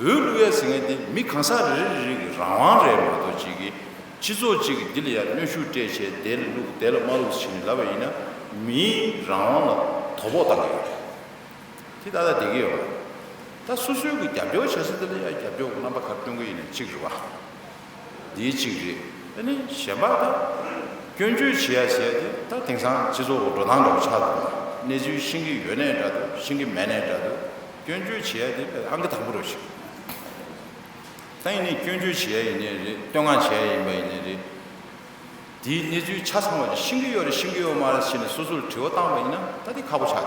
འོས་བླུག་ཡ་ཟེར་མཁན་དེ་མི་གང་ཟག་རེ་རེ་རེ་གི་རང་དབང་རེད་མ་གཏོགས་ཅིག་གི་སྤྱི་ཚོགས་གཅིག་གི་འདི་ལ་ཡ་གནོན་ཤུགས་སྤྲད་བྱས་དེ་ལ་བླུག་དེ་ལ་མ་བླུག་ཟེར་ནས་ལབ་པ་ཡིན་ན་མིའི་རང་དབང་ལ་དོ་ཕོག་བཏང་གི་ཡོད་རེད། དེ་ད་ལྟ་བསྡད་ཀྱི་ཡོད་རེད། ད་སོ་སོའི་གི་རྒྱབ་སྐྱོར་བྱེད་ས་དེ་ལ་ཡ་རྒྱབ་སྐྱོར་གི་རྣམ་པ་ག་རེ་སྟོན་གི་ཡིན་ན་གཅིག་རེད་བ། འདི་གཅིག་རེད། ཨ་ནི་གཞན་པ་ད་སྐྱོན་བརྗོད་བྱེད་ཡ་བྱེད་ཡ་དེ་ད་དེང་སང་སྤྱི་ཚོགས་འགྲོ་སྟངས་འདྲ་པོ་ཆགས་འདུག་གནས་ཚུལ་ཤེས་ཀྱི་ཡོད་ནའི་འདྲ་འདུག་ཤེས་ཀྱི་མེད་ནའི་འདྲ་འདུག་སྐྱོན་བརྗོད་བྱེད་ཡ་དེ་ཨང་ཀི་དང་པོ་རེད་ཤག་ད་ཡིན་ནའི་སྐྱོན་བརྗོད་བྱེད་ཡ་ཡིན་ནའི་རེད། བསྟོད་བསྔགས་བྱེད་ཡ་ཡིན་པ་ཡིན་ནའི་རེད། དེའི་གནས་ཚུལ་ཆ་ཚང་བ་ཅིག་ཤེས་ཀྱི་ཡོད་རེད་ཤེས་ཀྱི་ཡོད་མ་རེད་ཟེར་ནས་སོ་སོར་དྲི་བ་བཏང་བ་ཡིན་ན་ད་དེ་ཁག་པོ་ཆགས་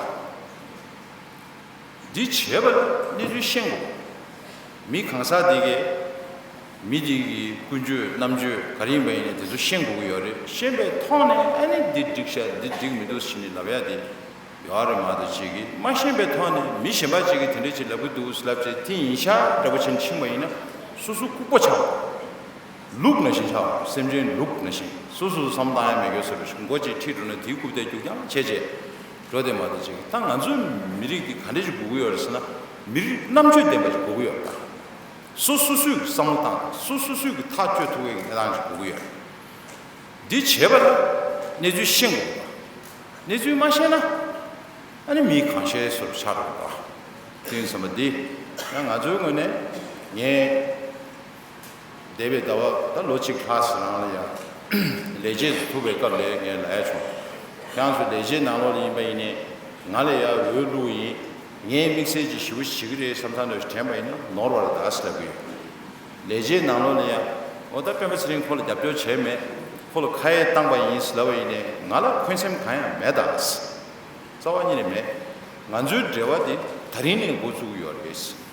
འདུག་འདི་བྱས་པ་ལ་གནས་ཚུལ་ཤེས་དགོས། མི་གང་ཟག་འདི་གས་མི་འདི་གི་ཀུན་སྤྱོད་རྣམ་དཔྱོད་ག་རེ་ཡིན་པ་ཡིན་ནའི་དེ་ཚོ་ཤེས་དགོས་ཀྱི་ཡོད་རེད། ཤེས་པའི་ཐོག་ནས་ཨ་ནི་འདི་འགྲིག་ཤག་འདི་འགྲིག་མི་འདུག་ཟེར་ནས་ལབ་ཡ་དེ་ཡོད་རེད་མ་གཏོགས་ཅིག་གིས་མ་ཤེས་པའི་ཐོག་ནས་མི་གཞན་པ་ཅིག་གིས་དེ་འདྲ་ཅིག་ལབ་ཀྱི་འདུག་ལབ་བྱས་དེ་ཡིན་ཤག་འདྲ་པོ་བྱས་ནས་ཕྱིན་པ་ཡིན་ན་སོ་སོ་ལྐུགས་པ་ཆགས། ལུག་ནང་བཞིན་ཆགས་པ། སེམས་ཅན་ལུག་ནང་བཞིན་སོ་སོ་བསམ་བཏང་ཡ་མེད་མཁན་བཟོ་འདྲ་ཞིག་མགོ་གཅིག་ཁྲིད་འགྲོ་ན་དེའི་རྐུབ་སྟེགས་རྒྱུག་རྐྱང་བྱས་བྱས་འགྲོ་བསྡད་མ་གཏོགས་ཅིག་ད་ང་ཚོའི་མི་རིགས་འདི་ག་འདྲ་ཞིག་དགོས་ཀྱི་ཡོད་རེད་ཟེར་ན། མི་རིགས་རྣམ་དཔྱོད་ལྡན་པ་ཞིག་དགོས་ཀྱི་ཡོད་པ། སོ་སོ་སོས་ཀྱི་བསམ་བློ་བཏང་དང་སོ་སོ་སོས་ཀྱི་ཐག་གཅོད་ཐུབ་པའི་གནས་སྟངས་ཤིག་དགོས་ཀྱི་ཡོད། འདི་བྱེད་པ་ལ་གནས་ཚུལ་ཤེས་དགོས་པ། གནས་ཚུལ་མ་ཤེས་ན་ཨ་ནི་མི་གང་ཤེས་སུ་ཆགས་འགྲོ་གི་འདུག་དེ་ཡིན་ཙང་འདི་ཡང་ང་ཚོའི་ངོས་ནས་ངས་འདས་པའི་ཟླ་བ་ད་ལོ་གཅིག་ལྷག་ཙམ་རིང་ལ་ཡང་ལས་བྱེད་དུ་ཐུག་པའི་སྐབས་ལ་ངས་ལབ་ཡ་བྱུང་། ཁྱེད་རང་ཚོ་ལས་བྱེད་ནང་ལོགས་ལ་ཡིན་པ་ཡིན་ནའི་ང་ལ་ཡང་འོས་བླུགས་ཡིན། ངས་དམིགས་བསལ་གྱི་ཞེ་པོ་བྱེད་ཀྱི་རེད་བསམ་ཐག་ནས་དྲན་པ་ཡིན་ན་ནོར་བ་རེད་ད་ཟེར་ལབ་ཀྱི་ཡོད། ལས་བྱེད་ནང་ལོགས་ལ་ཡང་འོ་ད་སྤེན་པ་ཚེ་རིང་ཁོ་ལ་རྒྱབ་སྐྱོར་བྱས་མེད། ཁོ་ལ་ཁ་ཡ་བཏང་པ་ཡིན་ཟེར་ལབ་པ་ཡིན་ནའི་ང་ལ་འཁོན་སེམས་གང་ཡང་མེད་ད། རྩ་བ་ཉིད་ནས་མེད། ང་ཚོའི་འབྲེལ་བ་དེ་ད་རིང་ནས་འགོ་བཙུགས་ཀྱི་ཡོད་རེད།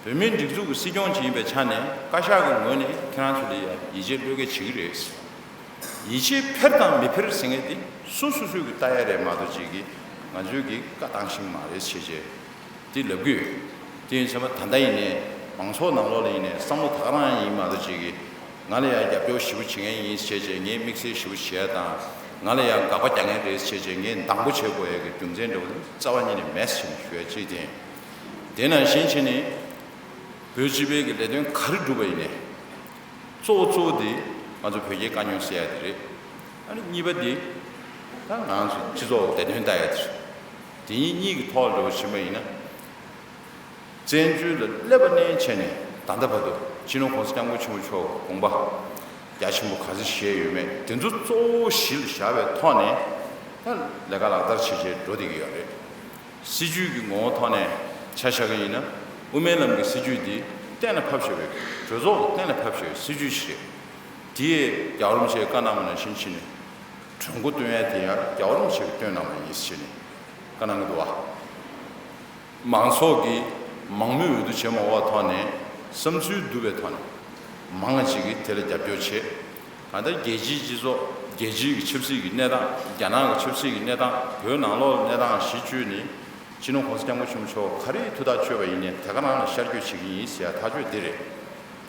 བོད་མིའི་སྒྲིག་འཛུགས་ཀྱི་སྲིད་སྐྱོང་ཅིག་ཡིན་པའི་ཆ་ནས་བཀའ་ཤག་གི་ངོས་ནས་ཁྱེད་རང་ཚོ་ལ་ཡང་ཡིད་ཆེས་བློས་འགེལ་བྱེད་ཀྱི་རེད། ཡིད་ཆེས་འཕེར་དང་མི་འཕེར་ཟེར་མཁན་དེ་སོ་སོ་སོས་ཀྱི་ལྟ་ཡ་རེད་མ་གཏོགས་ཅིག་གིས་ང་ཚོས་ཀྱི་བཀའ་བཏང་ཤེས་མ་རེད་ཟེར་བྱས་དེ་ལབ་ཀྱི་ཡོད། དེ་ཡིན་ཚེ་མ་ད་ལྟ་ཡིན་ནའི་མང་ཚོགས་ནང་ལོགས་ལ་ཡིན་ནའི་བསམ་བློ་ད་ག་རང་ཡིན་མ་གཏོགས་ཅིག་གིས་ང་ལ་ཡང་རྒྱབ་སྐྱོར་ཞེ་པོ་བྱེད་མཁན་ཡིན་ཟེར་བྱས་ངས་དམིགས་བསལ་ཞེ་པོ་བྱེད་ཡ་དང་ང་ལ་ཡང་དགག་པ་རྒྱག་མཁན་རེད་ཟེར་བྱས་ངས་འདང་པོ་བྱེད་དགོས་ཡ་གི་རྒྱུ་མཚན་འདྲ་བོ་རྩ་བ་ཉིད་ནས་མེད་ཟེར་ཞུ་ཡ་གཅིག་དེ་ཡིན། དེ་ནང་བཞིན་བྱས་ནས་བོད་སྤྱི་པའི་གི་ལས་དོན་ག་རེ་བསྒྲུབས་པ་ཡིན་ནའི་གཙོ་བོ་གཙོ་བོ་དེ་ང་ཚོ་བོད་རྒྱའི་དཀའ་རྙོག་སེལ་ཡ་དེ་རེད། ཨ་ནི་གཉིས་པ་དེ་ད་ང་ཚོ་སྤྱི་ཚོགས་བདེ་དོན་ལྟ་ཡ་དེ་རེད། དེ་གཉིས་གཉིས་ཀྱི་ཐོག་ལ་འགྲོ་བཞིན་པ་ཡིན་ན། བཙན་བྱོལ་ལ་སླེབས་པ་ནས་བྱས་ནས་ད་ལྟ་བར་དུ་སྤྱི་ནོར་༸གོང་ས་༸སྐྱབས་མགོན་ཆེན་པོ་མཆོག་དགོངས་པ་རྒྱ་ཆེན་པོ་ག་ཚོད་བཞེས་ཡོད་མེད་དེ་ཚོ་གཙོ་བོ་གཞི་ལ་བཞག་པའི་ཐོག་ནས་ད་ལས་ཀ་ལག་བསྟར་བྱེད་བྱེད་འགྲོ་བསྡད་ཀྱི་ཡོད་རེད། སྲིད་ཇུས་ཀྱི་ངོ་བོ་ཐོག་ནས་ཆ་བཞག་གི་ཡིན་ན་དབུ་མའི་ལམ་གྱི་སྲིད་ཇུས་འདི་གཏན་ལ་ཕབ་བཞག་པའི་གྲོས་ཚོགས་ཀྱི་གཏན་ལ་ཕབ་བཞག་པའི་སྲིད་ཇུས་ཤིག་རེད། དེ་རྒྱལ་བ་རིན་པོ་ཆེས་བཀའ་གནང་བ་ནང་བཞིན་བྱས་ནས་གྲོས་འགོ་སྟོན་ཡ་དེ་ཡང་རྒྱལ་བ་རིན་པོ་ཆེས་བཏོན་གནང་བ་ཡིན་ཟེར་ནས་བཀའ་གནང་གི་འདུག་བ། མང་ཚོགས་ཀྱིས་མང་མོས་འོས་བསྡུ་བྱེད་མ་དགོས་པའི་ཐོག་ནས་བསམ་ཚུལ་བསྡུས་པའི་ཐོག་ནས་མང་ཅིག་གིས་དེ་ལ་རྒྱབ་སྐྱོར་བྱེད། གང་ལྟར་རྒྱལ་སྤྱིའི་སྤྱི་ཚོགས་རྒྱལ་སྤྱིའི་གི་ཆབ་སྲིད་ཀྱི་གནས་སྟངས་རྒྱ་ནག་གི་ཆབ་སྲིད་ཀྱི་གནས་སྟངས་བོད་ནང་ལོགས་གནས་སྟངས་གཞི་བཅོལ་ནས་སྤྱི་ནོར་༸གོང་ས་༸སྐྱབས་མགོན་ཆེན་པོ་མཆོག་ག་རེ་ཐུགས་ཐག་ཆོད་པ་ཡིན་ནའི་དེ་ག་རང་ལ་ཤར་བསྐྱོད་བྱེད་ཀྱི་ཡིན་ཟེར་ཡ་ཐག་གཅོད་འདི་རེད།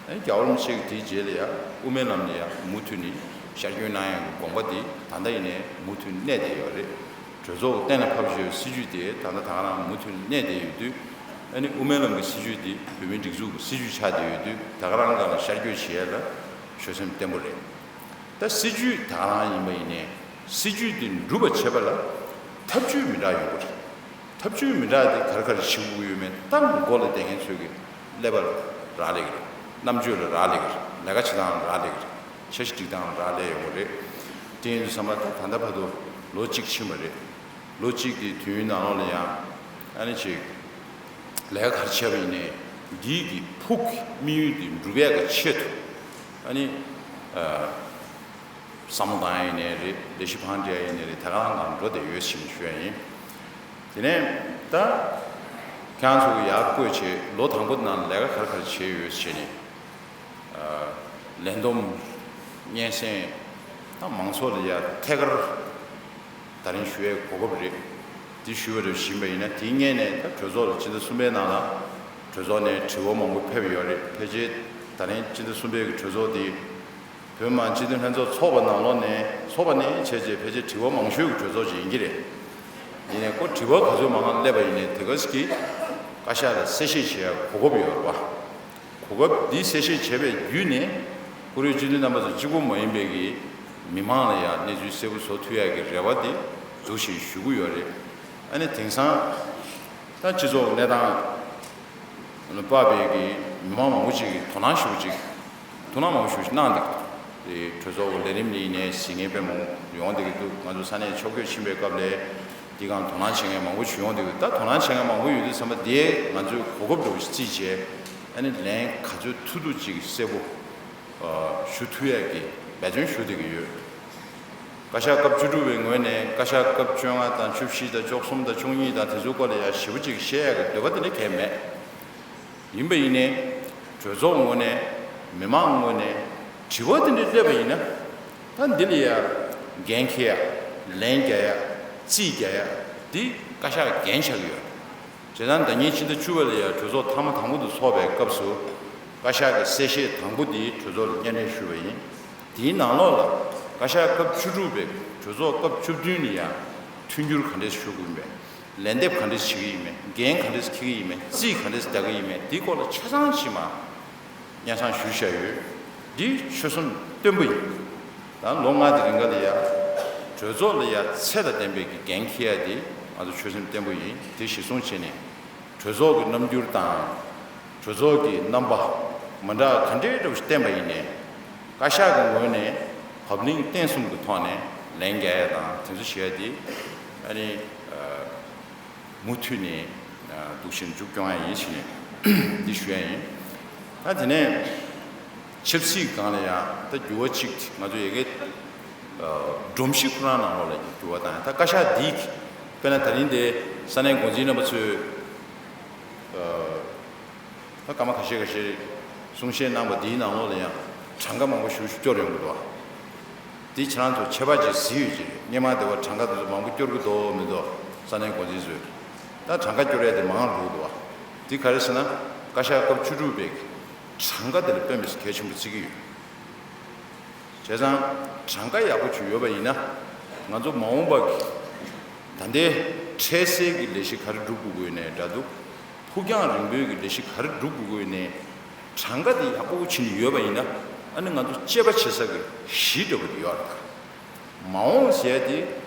ཨ་ནི་རྒྱལ་བ་རིན་པོ་ཆེ་གིས་དེའི་རྗེས་ལ་ཡ་དབུ་མའི་ལམ་ལ་ཡ་མུ་མཐུད་ནས་ཤར་བསྐྱོད་གནང་ཡ་གི་དགོངས་པ་འདི་ད་ལྟ་ཡིན་ནའི་མུ་མཐུད་གནས་བསྡད་ཡོད་རེད། གྲོས་ཚོགས་གཏན་ལ་ཕབ་བཞག་སྲིད་ཇུས་དེ་ད་ལྟ་ད་ག་རང་མུ་མཐུད་གནས་བསྡད་ཡོད་དུས། ཨ་ནི་དབུ་མའི་ལམ་གྱི་སྲིད་ཇུས་དེ་བོད་མིའི་སྒྲིག་འཛུགས་ཀྱི་སྲིད་ཇུས་ཆགས་བསྡད་ཡོད་དུས་ད་ག་རང་སྒང་ལ་ཤར་བསྐྱོད་བྱེད་ཡ་ལ་ཆོད་སེམས་བརྟན་པོ་རེད། ད་སྲིད་ཇུས་ད་ག་རང་ཡིན་པ་ཡིན་ནའི་སྲིད་ཇུས་དེ་འགྲུབ་པ་བྱེད་པ་ལ་ཐབས་ཇུས་མི་འདྲ་ཡོང་གི་རེད། ཐབས་ཇུས་མི་འདྲ་དེ་ག་རེ་ག་རེ་བྱེད་དགོས་ཡོད་མེད་ད་མགོ་ལ་བསྡད་མཁན་ཚོས་ཀྱི་ཀླད་པ་ལ་རག་ལས་ཀྱི་རེད། རྣམ་དཔྱོད་ལ་རག་ལས་ཀྱི་རེད། ལས་ཀ་བྱེད་སྟངས་ལ་རག་ལས་ཀྱི་རེད། འཆར་གཞི་སྒྲིག་སྟངས་ལ་རག་ལས་ཡོང་གི་རེད། དེ་ཡིན་དུས་ཙམ་པ་ད་ད་ལྟ་བར་དུ་ལོ་གཅིག་ཕྱིན་པ་རེད། ལོ་གཅིག་དེའི་དུས་ཡུན་ནང་ལོགས་ལ་ཡང་ཨ་ནི་ཅིག་ལས་ཀ་ག་རེ་བྱས་པ་ཡིན་ནའི་འདིའི་གི་ཕུགས་ཀྱི་དམིགས་ཡུལ་དེ་འགྲུབ་ཡག་གི་ཆེད་དུ་ཨ་ནི་ཨ་བསམ་བློ་བཏང་ཡ་ཡིན་ནའི་རེད། ལས་གཞི་བང་སྒྲིག་ཡ་ཡིན་ནའི་རེད། དེ་ག་རང་སྒང་འགྲོ་བསྡད་ཡོད་ཅེས་ཞུ་ཡ་ཡིན། དེ་ནས་ད་ཁྱེད་རང་ཚོ་གི་ཡར་བསྐོས་བྱས་ལོ་དང་པོ་ནང་ལས་ཀ་ག་རེ་ག་རེ་བྱས་ཡོད་ཅེས་ནས། ལས་བསྡོམས་སྙན་སེང་དང་མང་ཚོགས་ལ་ཡ་ཐད་ཀར་ད་རིང་ཞུ་བའི་གོ་སྐབས་རེད། འདི་ཞུ་བ་རེད་བཞིན་པ་ཡིན་ན་དེའི་སྔོན་ནས་ད་གྲོས་ཚོགས་ལ་སྤྱི་ཟླ་གསུམ་པའི་ནང་ལ་གྲོས་ཚོགས་ནས་དྲི་བ་མང་པོ་ཕེབས་ཡོད་རེད། ཕལ་ཆེར་ད་རིང་སྤྱི་ཟླ་གསུམ་པའི་གི་གྲོས་ཚོགས་འདི་བོད་མི་མང་སྤྱི་འཐུས་ལྷན་ཚོགས་ཚོགས་པ་ནང་ལོགས་ནས་ཚོགས་པ་ནས་བྱས་རྗེས་ཕལ་ཆེར་དྲི་བ་མང་ཤོས་ཀྱི་གྲོས་ཚོགས་ཅིག་ཡིན་གྱི་རེད། ཡིན་ནའི་ཁོ་དྲི་བ་ག་ཚོད་མང་སླེབས་པ་ཡིན་ནའི་དེ་ག་ཅིག་གིས་བཀའ་ཤག་ལ་གསལ་བཤད་བྱེད་ཡ་གོ་སྐབས་ཡོད་རེད་པ། གོ་སྐབས་འདི་གསལ་བཤད་བྱས་པའི་བརྒྱུད་ནས་བཀུར་འོས་སྤྱི་འཐུས་རྣམ་པ་ཚོ་གཅིག་པོ་མ་ཡིན་པའི་གི་མི་མང་ལ་ཡང་གནས་ཚུལ་གསལ་པོ་བཟོ་ཐུབ་ཡ་གི་རེ་བ་དེ་འདུག་ཞེས་ཞུ་གི་ཡོད་རེད། ཨ་ནི་དེང་སང་ད་སྤྱི་ཚོགས་གནས་སྟངས་དཔག་པའི་གི་མི་མང་མང་པོ་ཅིག་གིས་དོ་སྣང་ཞེ་པོ་ཅིག་ཐུགས་སྣང་མང་པོ་ཞེ་པོ་ཅིག་གནང་བསྡད་ཀྱི་འདུག་དེ་གྲོས་ཚོགས་ཀྱི་ལས་རིམ་ལ་ཡིན་ནའི་གཟིགས་མཁན་དཔེ་མང་པོ་ཡོང་བསྡད་ཀྱི་འདུག་ང་ཚོ་ས་གནས་ཕྱོགས་བསྐྱོད་ཕྱིན་པའི་སྐབས་ལ། འདི་སྒང་དོ་སྣང་བྱེད་མཁན་མང་པོ་ཞིག་ཡོང་འདུག་ད་དོ་སྣང་བྱེད་མཁན་མང་པོ་ཡོད་དུས་ཙམ་པ་དེ་ང་ཚོས་གོ་སྐབས་འདྲ་བོ་ཞིག་བརྩིས་བྱས་ཨ་ནི་ལན་ག་ཚོད་ཐུབ་ཐུབ་ཅིག་གསལ་པོ་ཞུ་ཐུབ་ཡས་ཀྱི་འབད་བརྩོན་ཞུ་བསྡད་ཀྱི་ཡོད། བཀའ་ཤག་སྐབས་བཅུ་དྲུག་པའི་ངོས་ནས་བཀའ་ཤག་སྐབས་བཅོ་ལྔ་དང་བཅུ་བཞི་དང་བཅུ་གསུམ་དང་བཅུ་གཉིས་དང་དེ་ཚོའི་སྐོར་ལ་ཡང་ཞེ་པོ་ཅིག་བཤད་ཡས་ཀྱི་འདོད་པ་དེ་འདྲ་གང་ཡང་མེད། ཡིན་པ་ཡིན་ནའི་གྲོས་ཚོགས་ངོས་ནས་མི་མང་ངོས་ནས་དྲི་བ་དེ་འདྲ་སླེབས་པ་ཡིན་ན་ད་འདི་ལ་ཡ་འགན་འཁྱེར་ཡ་ལན་རྒྱག་ཡ་རྩིས་རྒྱག་ཡ་འདི་བཀའ་ཤག་འགན་ཆགས་ཀྱི་ཡོད། བྱས་ཙང་ཟླ་ཉིན་ཕྱི་ཟླ་བཅུ་པ་ལ་ཡ་གྲོས་ཚོགས་མཐའ་མ་དང་པོ་དེ་ཚོགས་པའི་སྐབས་སུ་བཀའ་ཤག་གི་གསལ་བཤད་དང་པོ་འདི་གྲོས་ཚོགས་ལ་སྙན་སྒྲོན་ཞུས་པ་ཡིན། དེའི་ནང་ལོགས་ལ་བཀའ་ཤག་སྐབས་བཅུ་དྲུག་པའི་གྲོས་ཚོགས་སྐབས་བཅུ་བདུན་ནས་ཡང་མཐུན་འགྱུར་ག་འདྲས་ཞུ་དགོས་ཡིན་པས། ལན་འདེབས་ག་འདྲས་བྱེད་ཀྱི་ཡིན་མིན། འགན་ག་འདྲས་འཁྱེར་གྱི་ཡིན་མིན། རྩིས་ག་འདྲས་རྒྱག་གི་ཡིན་མིན། འདིའི་སྐོར་ལ་ཆ་ཚང་ཅིག་མར་སྙན་སེང་ཞུས་བཞག་ཡོད། འདི་ཆོལ་གསུམ་བརྟན་པོ་ཡིན། ད་ལོ་ལྔ་དེ་རིང་ག་ལ་ཡ་གྲོས་ཚོགས་ལ་ཡ་ཚད་དང་ལྡན་པའི་གི་འགན་འཁྱེར་ཡ་དེ་ང་ཚོ་ཆོལ་གསུམ་བརྟན་པོ་ཡིན། དེ་གཞིར་བཟུང་བྱས་ནས་གྲོས་ཚོགས་ཀྱི་རྣམ་འགྱུར་དང་། གྲོས་ཚོགས་ཀྱི་རྣམ་པ་མི་འདྲ་ག་འདྲའི་འདྲ་བོ་ཞིག་བསྟན་པ་ཡིན་ནའི། བཀའ་ཤག་གི་ངོས་ནས་བབ་བརླིང་བརྟན་གསུམ་གྱི་ཐོག་ནས་ལན་རྒྱག་ཡ་དང་དེ་ཚོ་བྱེད་ཡ་དེ་ཨ་ནི་མུ་མཐུད་ནས་འདུག་བཞིན་མཇུག་སྐྱོང་ཡ་ཡིན་ཞེས་ནས་འདི་ཞུ་ཡ་ཡིན། ད་དེ་ནས་ཆབ་སྲིད་སྒང་ལ་ཡང་ད་འགྱུར་བ་གཅིག་ང་ཚོ་ཡ་གི་སྒྲོམ་གཞི་ཁོ་རང་ནང་ལོགས་ལ་འགྱུར་བ་དང་། ད་བཀའ་ཤག་འདི་དཔེར་ན་ད་རིང་དེ་ས་གནས་འགོ་འཛིན་རྣམ་པ་ཚོས། ད་སྐར་མ་ཁ་ཤས་ཁ་ཤས་གསུང་བཤད་གནང་བ་འདིའི་ནང་ལོགས་ལ་ཡང་གྲངས་ཀ་མང་པོ་ཞེ་པོ་ཅིག་སྐྱོར་ཡོང་གི་འདུག་བ། འདི་ཁྱེད་རང་ཚོ་ཁྱད་པར་ཅིག་གཟིགས་ཡོད་ཀྱི་རེད། སྔོན་མ་དེ་བ་གྲངས་ཀ་དེ་ཚོ་མང་པོ་སྐྱོར་གི་འདུག་མི་འདུག་ས་གནས་འགོ་འཛིན་ཚོས། ད་གྲངས་ཀ་སྐྱོར་ཡ་དེ་མང་རུ་འདུག་བ། འདི་ག་རེ་ཟེར་ན་བཀའ་ཤག་སྐབས་བཅུ་དྲུག་པའི་གྲངས་ཀ་དེ་ལ་དཔེ་མི་སྲིད་གལ་ཆེན་པོ་བརྩི་གི་ཡོད། བྱས་ཙང་གྲངས་ཀ་ཡག་པོ་ཅིག་ཡོད་པ་ཡིན་ན། ང་ཚོ་མ་འོངས་པ་གི་ད་ལྟའི་འཕྲལ་སེལ་གྱི་ལས་གཞི་ག་རེ་སྒྲུབ་དགོས་ཀྱི་ཡོད་ནའི་འདྲ་འདུག་ཕུགས་རྒྱང་རིང་པོའི་གི་ལས་གཞི་ག་རེ་སྒྲུབ་དགོས་ཀྱི་ཡོད་ནའི། གྲངས་ཀ་དེ་ཡག་པོ་བྱས་ནས་ཡོད་པ་ཡིན་ན། ཨ་ནི་ང་ཚོ་དཔྱད་པ་བྱེད་ས་གི་གཞི་འདྲ་པོ་དེ་ཡོད་རེད་ད། མ་འོངས་ཟེར་ཡ་དེ་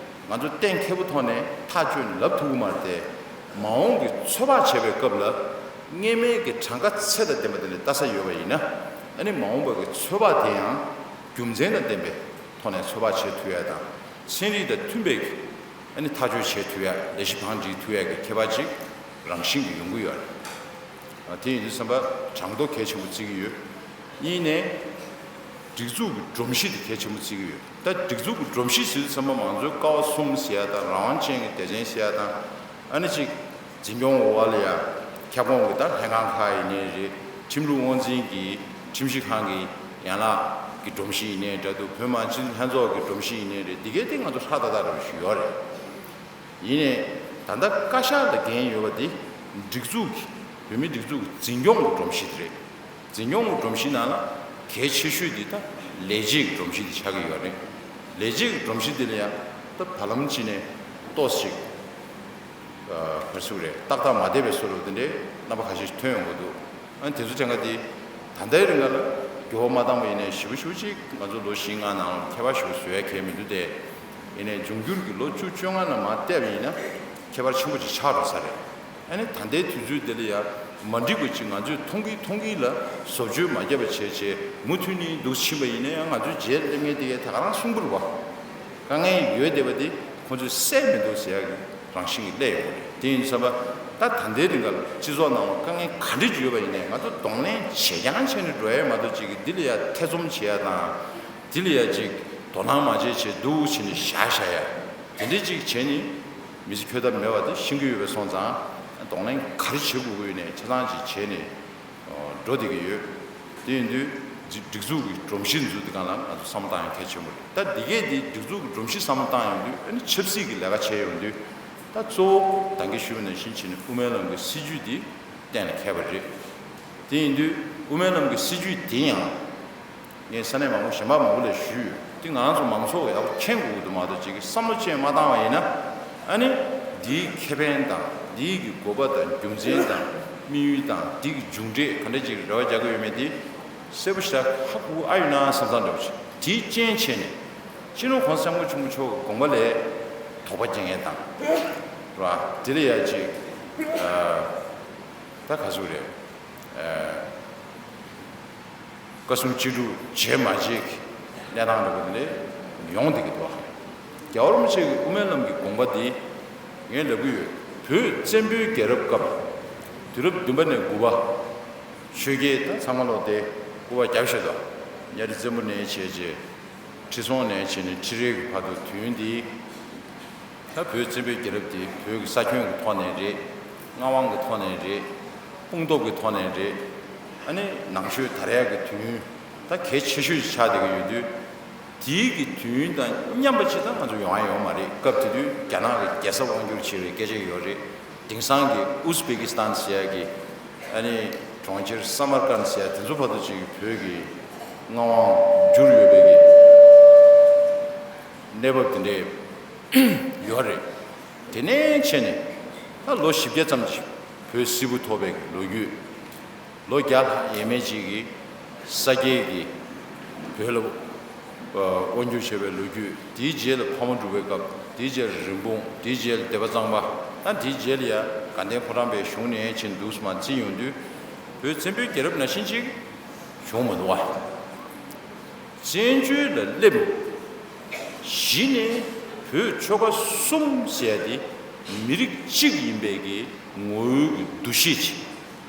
ང་ཚོ་གཏན་འཁེལ་པོ་ཐོག་ནས་ཐག་གཅོད་ནས་ལབ་ཐུབ་ཀྱི་མ་རེད་དེ། མ་འོངས་ཀྱི་ཚོད་དཔག་བྱེད་པའི་སྐབས་ལ་སྔོན་མའི་གི་གྲངས་ཀ་ཚད་དང་ལྡན་པ་དེ་ལས་ལྟ་ས་ཡོད་པ་ཡིན་ན། ཨ་ནི་མ་འོངས་པ་གི་ཚོད་དཔག་དེ་ཡང་རྒྱུ་མཚན་དང་ལྡན་པའི་ཐོག་ནས་ཚོད་དཔག་བྱེད་ཐུབ་ཡ་དང་། ཚན་རིག་དང་མཐུན་པའི་གི་ཨ་ནི་ཐག་གཅོད་བྱེད་ཐུབ་ཡ། ལས་གཞི་བང་སྒྲིག་ཐུབ་ཡ་གི་ཁྱད་པར་ཅིག་རང་བཞིན་གྱིས་ཡོང་གི་ཡོད་རེད། དེ་ཡིན་དུས་ཙམ་པ་གྲངས་ཐོ་གལ་ཆེན་པོ་བརྩི་གི་ཡོད། གཉིས་ནས་སྒྲིག་འཛུགས་ཀྱི་སྒྲོམ་གཞི་དེ་གལ་ཆེན་པོ་བརྩི་གི་ཡོད། ད་སྒྲིག་འཛུགས་ཀྱི་སྒྲོམ་གཞི་ཟེར་དུས་ཙམ་པ་མང་གཙོའི་ཀ་བ་གསུམ་ཟེར་ཡ་དང་། རང་དབང་ཅན་གྱི་སྡེ་ཚན་ཟེར་ཡ་དང་། ཨ་ནི་གཅིག་འཛིན་སྐྱོང་འོག་ལ་ཡ་ཁྱབ་ཁོངས་ཀྱི་ད་ལྷན་ཁང་ཁག་ཡིན་ནའི་རེད། ཁྲིམས་ལུགས་དབང་འཛིན་གྱི་ཁྲིམས་ཞིབ་ཁང་གི་ཡན་ལག་གི་སྒྲོམ་གཞི་ཡིན་ནའི་འདྲ་འདུག་བོད་མི་མང་སྤྱི་འཐུས་ལྷན་ཚོགས་ཀྱི་སྒྲོམ་གཞི་ཡིན་ནའི་རེད། འདི་གའི་སྟེང་ང་ཚོ་ཧྲག་ཏག་ཏག་རེ་བ་ཞིག་ཡོད་རེད། ཡིན་ནའི་ད་ལྟ་བཀའ་ཤག་ལ་འགན་ཡོད་པ་དེ་སྒྲིག་འཛུགས་ཀྱི་བོད་མིའི་སྒྲིག་འཛུགས་ཀྱི་འཛིན་སྐྱོང་གི་སྒྲོམ་གཞི་དེ་རེད། འཛིན་སྐྱོང་གི་སྒྲོམ་གཞི་ནང་ལ་གལ་ཆེ་ཤོས་དེ་ད་ལས་བྱེད་ཀྱི་སྒྲོམ་གཞི་དེ་ཆགས་ཀྱི་ཡོད་རེད། ལས་བྱེད་ཀྱི་སྒྲོམ་གཞི་དེ་ལ་ཡང་ད་བར་ལམ་གཅིག་ནས་ཏོག་ཙམ་ཅིག་ག་རེ་ཟེར་དགོས་རེད། ཏག་ཏག་མ་བསྡད་པའི་བཟོ་འདྲ་དེ་འདྲའི་རྣམ་པ་ཁ་ཤས་ཤིག་ཐོན་ཡོང་གི་འདུག་ཨ་ནི་དེ་ཚོ་ཅང་ག་དེ་ད་ལྟའི་རིང་ག་ལ་འགྱུར་བ་མ་བཏང་བ་ཡིན་ནའི་ཞེ་པོ་ཞེ་པོ་ཅིག་ང་ཚོ་ལོ་བཞི་ལྔ་ནང་ལ་ཁྱད་པར་ཞེ་པོ་བཟོ་ཡ་གལ་མི་འདུག་སྟེ། ཡིན་ནའི་འབྱུང་འགྱུར་གྱི་ལོ་བཅུ་བཅོ་ལྔ་ནང་མར་བལྟས་པ་ཡིན་ན་ཁྱད་པར་ཆེན་པོ་ཅིག་ཆགས་འགྲོ་ས་རེད། ཨ་ནི་ད་ལྟའི་དུས་ཚོད་འདི་ལ་ཡང་མ་འགྲིག་པ་ཅིག་ང་ཚོས་མཐོང་གི་མཐོང་གི་ལ་བཟོ་བཅོས་མ་བརྒྱབ་པ་བྱས་བྱས་མུ་མཐུད་ནས་འདུག་ཕྱིན་པ་ཡིན་ན་ཡང་ང་ཚོའི་རྗེས་སླེབས་མཁན་དེ་གས་ད་ག་རང་གསོན་པོ་རེད་པ། དཀའ་ངལ་ཡོད་བསྡད་པ་དེ་ཁོང་ཚོས་སེལ་མི་འདུག་ཟེར་ཡག་གི་རང་བཞིན་གྱི་སླེབས་ཡོང་གི་རེད། དེ་ཡིན་དུས་ཙམ་པ་ད་ད་ལྟའི་རིང་ག་ལ་སྤྱི་ཚོགས་ནང་ལ་དཀའ་ངལ་ག་འདྲ་ཅིག་ཡོད་པ་ཡིན་ནའི་ང་ཚོ་གདོང་ལེན་བྱེད་རྐྱང་བྱས་ནས་འགྲོ་ཡ་མ་གཏོགས་ཅིག་གི་འདི་ལ་ཡ་ཐེ་ཚོམ་བྱེད་ཡ་དང་། འདི་ལ་ཡ་ཅིག་དོ་སྣང་མ་བྱེད་བྱས་འདུག་བྱས་ནས་བཞག་བཞག་ཡ། དེ་འདྲ་ཅིག་བྱས་ནས་མི་ཚེ་འཁྱོལ་ཐབས་མེད་པ་དེ་ཤེས་ཀྱི་ཡོད་པ་སོང་ཙང་། གདོང་ལེན་ག་རེ་བྱེད་དགོས་ཀྱི་ཡོད་ནའི་ཆ་ཚང་ཅིག་བྱས་ནས་འགྲོ་བསྡད་ཀྱི་ཡོད། དེ་ཡིན་དུས་སྒྲིག་འཛུགས་ཀྱི་སྒྲོམ་གཞི་འཛུགས་དུས་སྒང་ལ་ང་ཚོ་བསམ་བློ་བཏང་ཡ་གལ་ཆེན་པོ་རེད། ད་འདི་གས་དེ་སྒྲིག་འཛུགས་ཀྱི་སྒྲོམ་གཞི་བསམ་བློ་བཏང་ཡོང་དུས། ཨ་ནི་ཆབ་སྲིད་ཀྱི་ལས་ཀ་བྱས་ཡོང་དུས། ད་གཙོ་བོ་ད་གིན་ཞུས་པ་ནང་བཞིན་བྱས་ནས་དབུ་མའི་ལམ་གྱི་སྲིད་བྱུས་འདི་གཏན་ལ་འཁེལ་བ་རེད། དེ་ཡིན་དུས་དབུ་མའི་ལམ་གྱི་སྲིད་བྱུས་དེ་ཡང་། ངས་ས་གནས་མང་པོ་གཞན་པ་མང་པོ་ལ་ཞུས་ཡོད། དེ་ང་རང་ཚོ་མང་ཚོགས་ཀྱིས་ཡག་པོ་མཁྱེན་དགོས་ཀྱི་འདུག་མ་གཏོགས་ཅིག་གི་བསམ་བློ་ཅིག་མ་བཏང་བ་ཡིན་ན། ཨ་ནི་འདིའི་ཁེ་ཕན་དང་འདིའི་གི་དགོས་པ་དང་རྒྱུ་མཚན་དང་དམིགས་ཡུལ་དང་འདི་གི་མཇུག་འབྲས་ག་འདྲ་ཅིག་རེ་བ་རྒྱག་གི་ཡོད་མེད་དེ་གསལ་པོ་ཞེ་དྲག་ཧ་གོ་ཨ་ཡོད་ན་བསམ་བསམ་འདྲ་པོ་ཅིག་དེའི་རྐྱེན་བྱས་ནས་སྤྱི་ནོར་༸གོང་ས་༸སྐྱབས་མགོན་ཆེན་པོ་མཆོག་གི་དགོངས་པ་ལ་དོགས་པ་སྐྱེ་མཁན་དང་། རེད་བ། དེ་ལ་ཡ་ཅིག་ད་ག་ཟེར་རེད། བཀའ་གསུང་ཅི་སྒྲུབ་བྱེད་མ་བྱེད་ཀྱི་གནས་སྟངས་འདྲ་པོ་དེ་འདྲ་ཡོང་བསྡད་ཀྱི་འདུག་རྒྱལ་བ་རིན་པོ་ཆེ་གི་དབུ་མའི་ལམ་གྱི་དགོངས་པ་འདི་ངས་ལབ་ཀྱི་ཡོད། བོད་བཙན་པོའི་རྒྱལ་རབས་སྐབས་དུས་རབས་བདུན་པ་ནས་དགུ་པ། ཆོས་རྒྱལ་ད་ཚང་མ་ལོག་སྟེ་སྐུ་པར་བརྒྱབ་བཞག་འདུག་གཉའ་ཁྲི་བཙན་པོ་ནས་བྱས་རྗེས་ཁྲི་སྲོང་ནས་བྱས་ནས་ཁྲི་རལ་གྱི་བར་དུ་དུས་ཡུན་འདི། ད་བོད་བཙན་པོའི་རྒྱལ་རབས་དེ་བོད་ཀྱི་ས་ཁྱོན་གྱི་ཐོག་ནས་རེད། མངའ་དབང་གི་ཐོག་ནས་རེད། དཔུང་སྟོབས་ཀྱི་ཐོག་ནས་རེད། ཨ་ནི་ནང་ཆོས་དར་ཡག་གི་དུས་ཡུན་ད་གལ་ཆེ་ཤོས་ཤིག་ཆགས་བསྡད་ཀྱི་ཡོད་དུས། དེའི་གི་དུས་ཡུན་དང་མཉམ་པ་ཅིག་ད་ང་ཚོ་ཡོང་ཡ་ཡོད་མ་རེད། སྐབས་དེ་དུས་རྒྱ་ནག་གི་རྒྱལ་ས་དབང་བསྒྱུར་བྱས་པའི་སྐད་ཆ་ཡོད་རེད། དེང་སང་གི་ཨུ་ཛི་བེ་ཀི་སི་ཐན་ཟེར་ཡག་གི་ཨ་ནི་གྲོང་ཁྱེར་ས་མར་ཀན་ཟེར་ཡག་དེ་ཚོ་བར་དུ་ཅིག་བོད་ཀྱི་མངའ་དབང་བསྒྱུར་ཡོད་པའི་གི་གནས་བབ་དེ་འདྲས་ཡོད་རེད། དེ་ནས་བྱས་ནས་ ད་ལོ་བཞི་བརྒྱ་ཙམ་ཅིག་བོད་སིལ་བུ་ཐོག་པའི་ལོ་རྒྱུས། ལོ་བརྒྱ་ལྷག་ཡས་མས་ཅིག་གི་ས་སྐྱའི་གི་བོད་ལ་དབང་བསྒྱུར་བྱས་པའི་ལོ་རྒྱུས། དེའི་རྗེས་ལ་ཕ་མ་འབྲུག་པའི་སྐབས། དེའི་རྗེས་ལ་རིན་སྤུངས། དེའི་རྗེས་ལ་སྡེ་པ་གཙང་པ། ད་དེའི་རྗེས་ལ་ཡ་དགའ་ལྡན་ཕོ་བྲང་པའི་གཞུང་ནས་ཕྱིན་འདུག་སེ་མར་བརྩིས་ཡོང་དུས། བོད་བཙན་པོའི་རྒྱལ་རབས་ནང་བཞིན་ཅིག་བྱུང་མི་འདུག་བ། བཙན་བྱོལ་ལ་སླེབས། གཞི་ནས་བོད་ཆོལ་ཁ་གསུམ་ཟེར་ཡ་དེ་མི་རིགས་གཅིག་ཡིན་པའི་གི་ངོ་བོའི་གི་འདུ་ཤེས་ཅིག་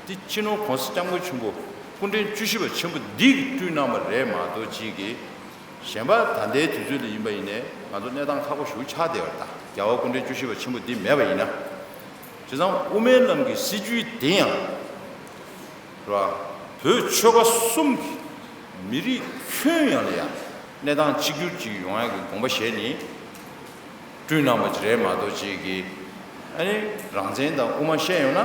དེ་སྤྱི་ནོར་༸གོང་ས་༸སྐྱབས་མགོན་ཆེན་པོ་སྐུ་ཕྲེང་བཅུ་བཞི་པ་ཆེན་པོ་འདི་གིས་བསྐྲུན་གནང་བ་རེད་མ་གཏོགས། ཅིག་གི་གཞན་པ་ད་ལྟའི་དུས་ཚོད་ལ་ཡིན་པ་ཡིན་ནའི་ང་ཚོ་གནས་སྟངས་ཁག་པོ་ཞེ་པོ་ཆགས་བསྡད་ཡོད་རེད། ད་རྒྱལ་བ་སྐུ་ཕྲེང་བཅུ་བཞི་པ་ཆེན་པོ་འདི་མེད་པ་ཡིན་ན། བྱས་ཙང་དབུ་མའི་ལམ་གྱི་སྲིད་བྱུས་དེ་ཡང་རེད་བ། བོད་ཆོལ་ཁ་གསུམ་གྱི་མི་རིགས་ཁྱོན་ཡོངས་ལ་ཡང་གནས་སྟངས་གཅིག་གྱུར་ཅིག་ཡོང་ཡག་གི་དགོངས་པ་བཞེས་ནས་བསྐྲུན་གནང་བ་ཅིག་རེད་མ་གཏོགས། ཅིག་གི་ཨ་ནི་རང་བཙན་དང་དབུ་མ་བཤད་ཡོང་ན།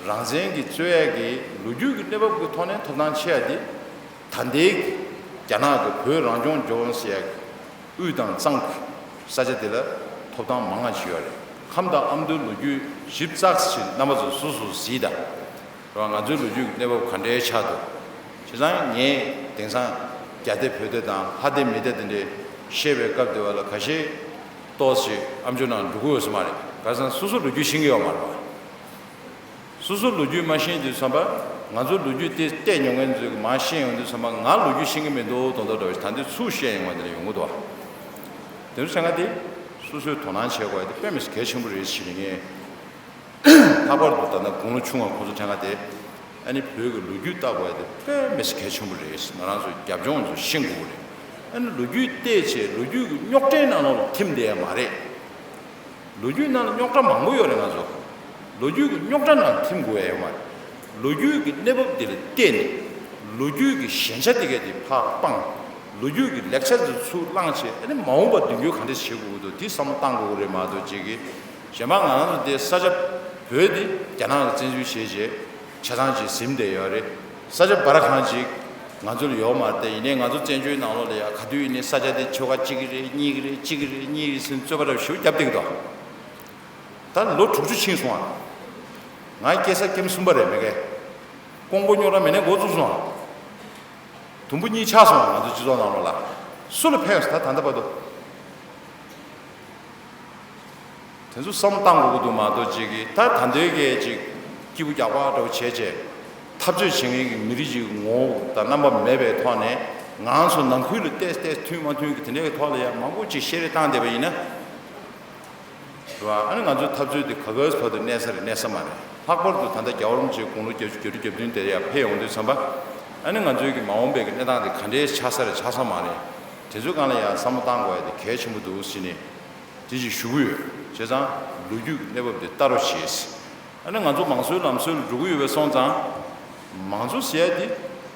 རང་བཙན་གྱི་རྩོད་ཡག་གི་ལོ་རྒྱུས་ཀྱི་གནས་བབ་ཀྱི་ཐོག་ནས་ཐོབ་ཐང་ཆེ་ཡ་དེ། ད་ལྟའི་རྒྱ་ནག་གི་བོད་རང་སྐྱོང་ལྗོངས་ཟེར་ཡག་དབུས་དང་གཙང་གི་ས་ཆ་དེ་ལ་ཐོབ་ཐང་མང་ང་ཅིག་ཡོད་རེད། ཁམས་དང་ཨ་མདོའི་ལོ་རྒྱུས་ཞིབ་ཚགས་ཤིག་རྣམ་པ་ཚོ་སོ་སོས་གཟིགས་དང་། རེད་བ། ང་ཚོའི་ལོ་རྒྱུས་ཀྱི་གནས་བབ་ག་འདྲའི་ཆགས་འདུག་བྱས་ཙང་ངས་དེང་སང་རྒྱ་སྡེ་བོད་སྡེ་དང་ལྷ་སྡེ་མི་སྡེ་དེ་འདྲའི་བཤད་པའི་སྐབས་དེ་བ་ལ་ཁ་ཤས་ཏོག་ཙམ་ཨམ་ཅོག་ནང་འགྲོ་གི་ཡོད་ས་མ་རེད། ག་རེ་ཟེར་ན་སོ་སོ་ལོ་རྒྱུས་ཤེས་ཀྱི་ཡོད་མ་རེད་བ། སོ་སོ་ལོ་རྒྱུས་མ་ཤེས་དུས་ཙམ་པ། ང་ཚོ་ལོ་རྒྱུས་དེ་བལྟས་མྱོང་མཁན་ཚོས་མར་བཤད་ཡོང་དུས་ཙམ་པ། ང་ལོ་རྒྱུས་ཤེས་ཀྱི་མི་འདུག་དོན་དག་འདྲ་བ་ཞིག་ད་འདི་ཚུར་བཤད་ཡོང་བ་དེ་ལ་ཡོང་གི་འདུག་བ། དེ་ཚོ་ཚང་མ་དེ་སོ་སོས་དོ་སྣང་བྱེད་དགོས་ཡ་དེ་དཔེ་མི་སྲིད་གལ་ཆེན་པོ་རེད་ཟེར་ནས། ངས་ལྷག་པར་དུ་ད་ལྟ་དགུང་ལོ་ཆུང་བ་ཁོང་ཚོ་ཚང་མ་དེ་ཨ་ནི་བོད་ཀྱི་ལོ་རྒྱུས་ལྟ་དགོས་ཡ་དེ་དཔེ་མི་སྲིད་གལ་ཆེན་པོ་རེད། ང་རང་ཚོ་རྒྱབ་ལྗོངས་ཚོ་ཤེས་དགོས་ཀྱི་རེད། ཨ་ནི་ལོ་རྒྱུས་བལྟས་བྱས་ལོ་རྒྱུས་ཀྱི་རྙོག་དྲའི་ནང་ལོགས་ལ་ཐིམ་བསྡད་ཡ་མ་རེད། ལོ་རྒྱུས་ནང་ལ་རྙོག་དྲ་མང་པོ་ཡོད་རེད། ང་ཚོ་ལོ་རྒྱུས་ཀྱི་རྙོག་དྲ་ནང་ཐིམ་དགོས་ཡ་ཡོད་མ་རེད། ལོ་རྒྱུས་ཀྱི་གནས་བབ་འདི་ལ་བལྟས་ནས་ལོ་རྒྱུས་ཀྱི་ཞན་ཆ་དེ་གས་དེ་ཕར་སྤངས། ལོ་རྒྱུས་ཀྱི་ལེགས་ཆ་དེ་ཚུར་བླངས་བྱས། ཨ་ནི་མ་འོངས་པ་མདུན་སྐྱོད་ག་འདྲས་བྱེད་དགོས་ཀྱི་འདུག་དེ་བསམ་བློ་བཏང་དགོས་ཀྱི་རེད་མ་གཏོགས། ཅིག་གིས་གཞན་པ་ང་རང་ཚོ་འདི་ས་ཆ་བོད་འདི་རྒྱ་ནག་གིས་བཙན་འཛུལ་བྱས་བྱས་ཆ་ཚང་ཅིག་ཟིན་བསྡད་ཡོད་རེད། ས་ཆ་སྦ་ར་ཁང་ཅིག་ང་ཚོ་ལ་ཡོད་མ་རེད། དེ་ཡིན་ནའི་ང་ཚོ་བཙན་བྱོལ་ནང་ལོགས་ལ་ཡ་ག་དུས་ཡིན་ནའི་ས་ཆ་དེ་ཆོལ་ཁ་གཅིག་གི་རེད། གཉིས་ཀྱི་རེད། གཅིག་གི་རེད། གཉིས་ཀྱི་རེད་ཟེར་རྩོད་པ་འདྲ་ཞེ་པོ་བརྒྱབ་བསྡད་ཀྱི་འདུག་ད་ལོ་དྲུག་ཅུ་ཕྱིན་སོང་ཨ། ང་སྐྱེས་ས་ཀེམ་གསུམ་པ་རེད། མི་དགེ་ཀོང་པོ་རྙོག་དྲ་མི་སྣས་འགོ་བཙུགས་སོང་ཨ། དུམ་བུ་གཉིས་ཆགས་སོང་ཨ། ང་ཚོ་སྤྱི་ཚོགས་ནང་ལོགས་ལ་སུ་ལ་ཕན་ཡོད་ཟེར། ད་ད་ལྟ་བར་དུ། དེ་ཚོ་བསམ་བློ་བཏང་དགོས་ཀྱི་འདུག་མ་གཏོགས། ཅིག་གིས་ད་ད་འདོད་སྐད་ཅིག་སྐྱིད་པོ་རྒྱག་པ་འདྲ་བོ་བྱས་བྱས་འཐབ་རྩོད་བྱེད་མཁན་གྱི་མི་རིགས་ཀྱི་ངོ་བོ་དང་རྣམ་པ་མེད་པའི་ཐོག་ནས། ང་ཚོ་ནང་ཁུལ་ལ་ཏོག་ཙམ་ཏོག་ཙམ་མཐུན་མ་མཐུན་གྱི་དེ་འདྲའི་ཐོག་ལ་ཡང་མང་པོ་ཅིག་བཤད་རེས་བཏང་བསྡད་པ་ཡིན་ན། རེད་བ། ཨ་ནི་ང་ཚོའི་འཐབ་རྩོད་དེ་ག་ག་བར་དུ་གནས་ས་རེད། གནས་ས་མ་རེད། ལྷག་པར་དུ་ད་ལྟ་རྒྱལ་བ་རིན་པོ་ཆེ་དགུང་ལོ་བརྒྱད་ཅུ་གྱ་དྲུག་གྱ་བདུན་དེ་ཡར་ཕེབས་ཡོང་དུས་ཙམ་པ། ཨ་ནི་ང་ཚོའི་གི་མ་འོངས་པའི་གི་གནས་སྟངས་དེ་ག་འདྲའི་ཆགས་ས་རེད། ཆགས་ས་མ་རེད། དེ་ཚོའི་སྒང་ལ་ཡང་བསམ་བློ་བཏང་དགོས་ཡ་དེ་གལ་ཆེན་པོ་འདུག་ཟེར་ནས་དེ་ཅིག་ཞུ་གི་ཡོད། བྱས་ཙང་ལོ་རྒྱུས་ཀྱི་གནས་བབ་དེ་ལྟ་རོགས་བྱེད། ཨ་ནི་ང་ཚོ་མང་གཙོའི་ལམ་སྲོལ་ལ་འགྲོ་གི་ཡོད་པ་སོང་ཙང་། མང་གཙོ་ཟེར་ཡ་དེ་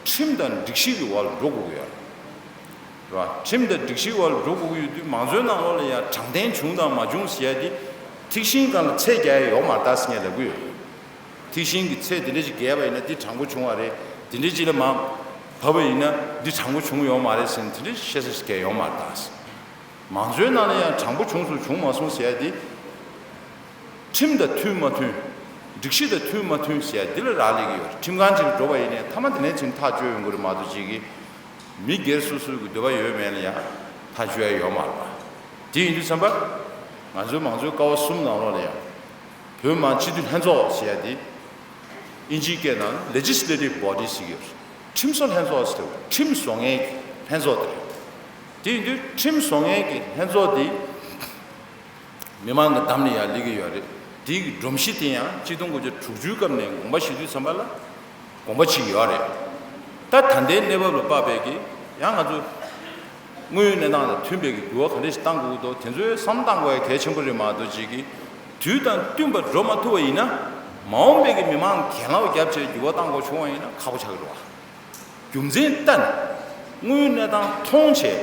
ཁྲིམས་དང་སྒྲིག་གཞི་གི་འོག་ལ་འགྲོ་དགོས་ཀྱི་ཡོད་རེད། རེད་བ། ཁྲིམས་དང་སྒྲིག་གཞིའི་འོག་ལ་འགྲོ་དགོས་ཀྱི་ཡོད་དུས། མང་གཙོའི་ནང་ལོགས་ལ་ཡང་དྲང་བདེན་བྱུང་དང་མ་བྱུང་ཟེར་ཡ་དེ་ཐིག་ཤིང་སྒང་ལ་ཚད་རྒྱག་ཡ་ཡོད་མ་རེད་ད་ཟེར་ངས་ལབ་ཀྱི་ཡོད། ཐིག་ཤིང་གི་ཚད་དེ་འདྲ་ཅིག་བརྒལ་བ་ཡིན་ན་འདི་དྲང་པོ་བྱུང་བ་རེད། དེ་འདྲ་ཅིག་ལ་མར་བབས་པ་ཡིན་ན་འདི་དྲང་པོ་བྱུང་ཡོད་མ་རེད་ཟེར་ནས་དེ་འདྲ་བཤད་ས་ཞིག་གང་ཡང་ཡོད་མ་རེད་ད། མང་གཙོའི་ནང་ལ་ཡང་དྲང་པོ་བྱུང་སོང་བྱུང་མ་སོང་ཟེར་ཡ་དེ། ཁྲིམས་དང་མཐུན་མ་མཐུན། སྒྲིག་གཞི་དང་མཐུན་མ་མཐུན་ཟེར་ཡ་འདི་ལ་རག་ལས་ཀྱི་ཡོད་རེད། ཁྲིམས་ཁང་ཅིག་ལ་འགྲོ་བ་ཡིན་ནའི་མཐའ་མ་དེ་ནས་ཕྱིན་ཐག་གཅོད་ཡོང་གི་རེད་མ་གཏོགས། ཅིག་གིས་མི་སྒེར་སོ་སོའི་གི་འདོད་པ་ཡོད་མེད་ལ་ཡང་ཐག་གཅོད་ཡ་ཡོད་མ་རེད་པ། དེ་ཡིན་དུས་ཙམ་པ། ང་ཚོའི་མང་གཙོའི་ཀ་བ་གསུམ་ནང་ལོགས་ལ་ཡང་བོད་མི་མང་སྤྱི་འཐུས་ལྷན་ཚོགས་ཟེར་ཡ་དེ། ཨིན་ཇིའི་སྐད་ནང་Legislative Body ཟེར་གྱི་ཡོད་རེད། ཁྲིམས་བཟོ་ལྷན་ཚོགས་ཟེར་དུས་ཁྲིམས་བཟོ་མཁན་གྱི་ལྷན་ཚོགས་དེ་རེད། དེ་ཡིན་དུས་ཁྲིམས་བཟོ་མཁན་གྱི་ལྷན་ཚོགས་དེ་མི་མང་གི་འདམ་ལ་ཡར་སླེབས་ཀྱི་ཡོད་རེད། དེའི་གི་སྒྲོམ་གཞི་དེ་ཡང་ཆིག་སྟོང་དགུ་བརྒྱ་དྲུག་ཅུའི་སྐབས་ནས་དགོངས་པ་བཞེས་དུས་ཙམ་པ་ལ་དགོངས་པ་བཞེས་ཀྱི་ཡོད་རེད། ད་ད་ལྟའི་གནས་བབ་ལ་དཔག་པའི་གི་ཡང་ང་ཚོ་དངོས་ཡོད་གནས་སྟངས་དང་མཐུན་པའི་གི་འགྱུར་བ་ག་འདྲ་ཞིག་གཏང་དགོས་ཀྱི་འདུག་དེ་ཚོའི་བསམ་བློ་གཏང་དགོས་ཡ་གལ་ཆེན་པོ་རེད་མ་གཏོགས། ཅིག་གིས་དུས་དང་བསྟུན་པ་འགྲོ་མ་ཐུབ་པ་ཡིན་ན། མ་འོངས་པའི་གི་མི་མང་གྱེན་ལངས་བརྒྱབ་བྱས་འགྱུར་བ་གཏང་དགོས་བྱུང་བ་ཡིན་ན་ཁག་པོ་ཆགས་ཀྱི་རེད་བ། རྒྱུ་མཚན་ལྟ་ནས་དངོས་ཡོད་གནས་སྟངས་མཐོང་བྱས་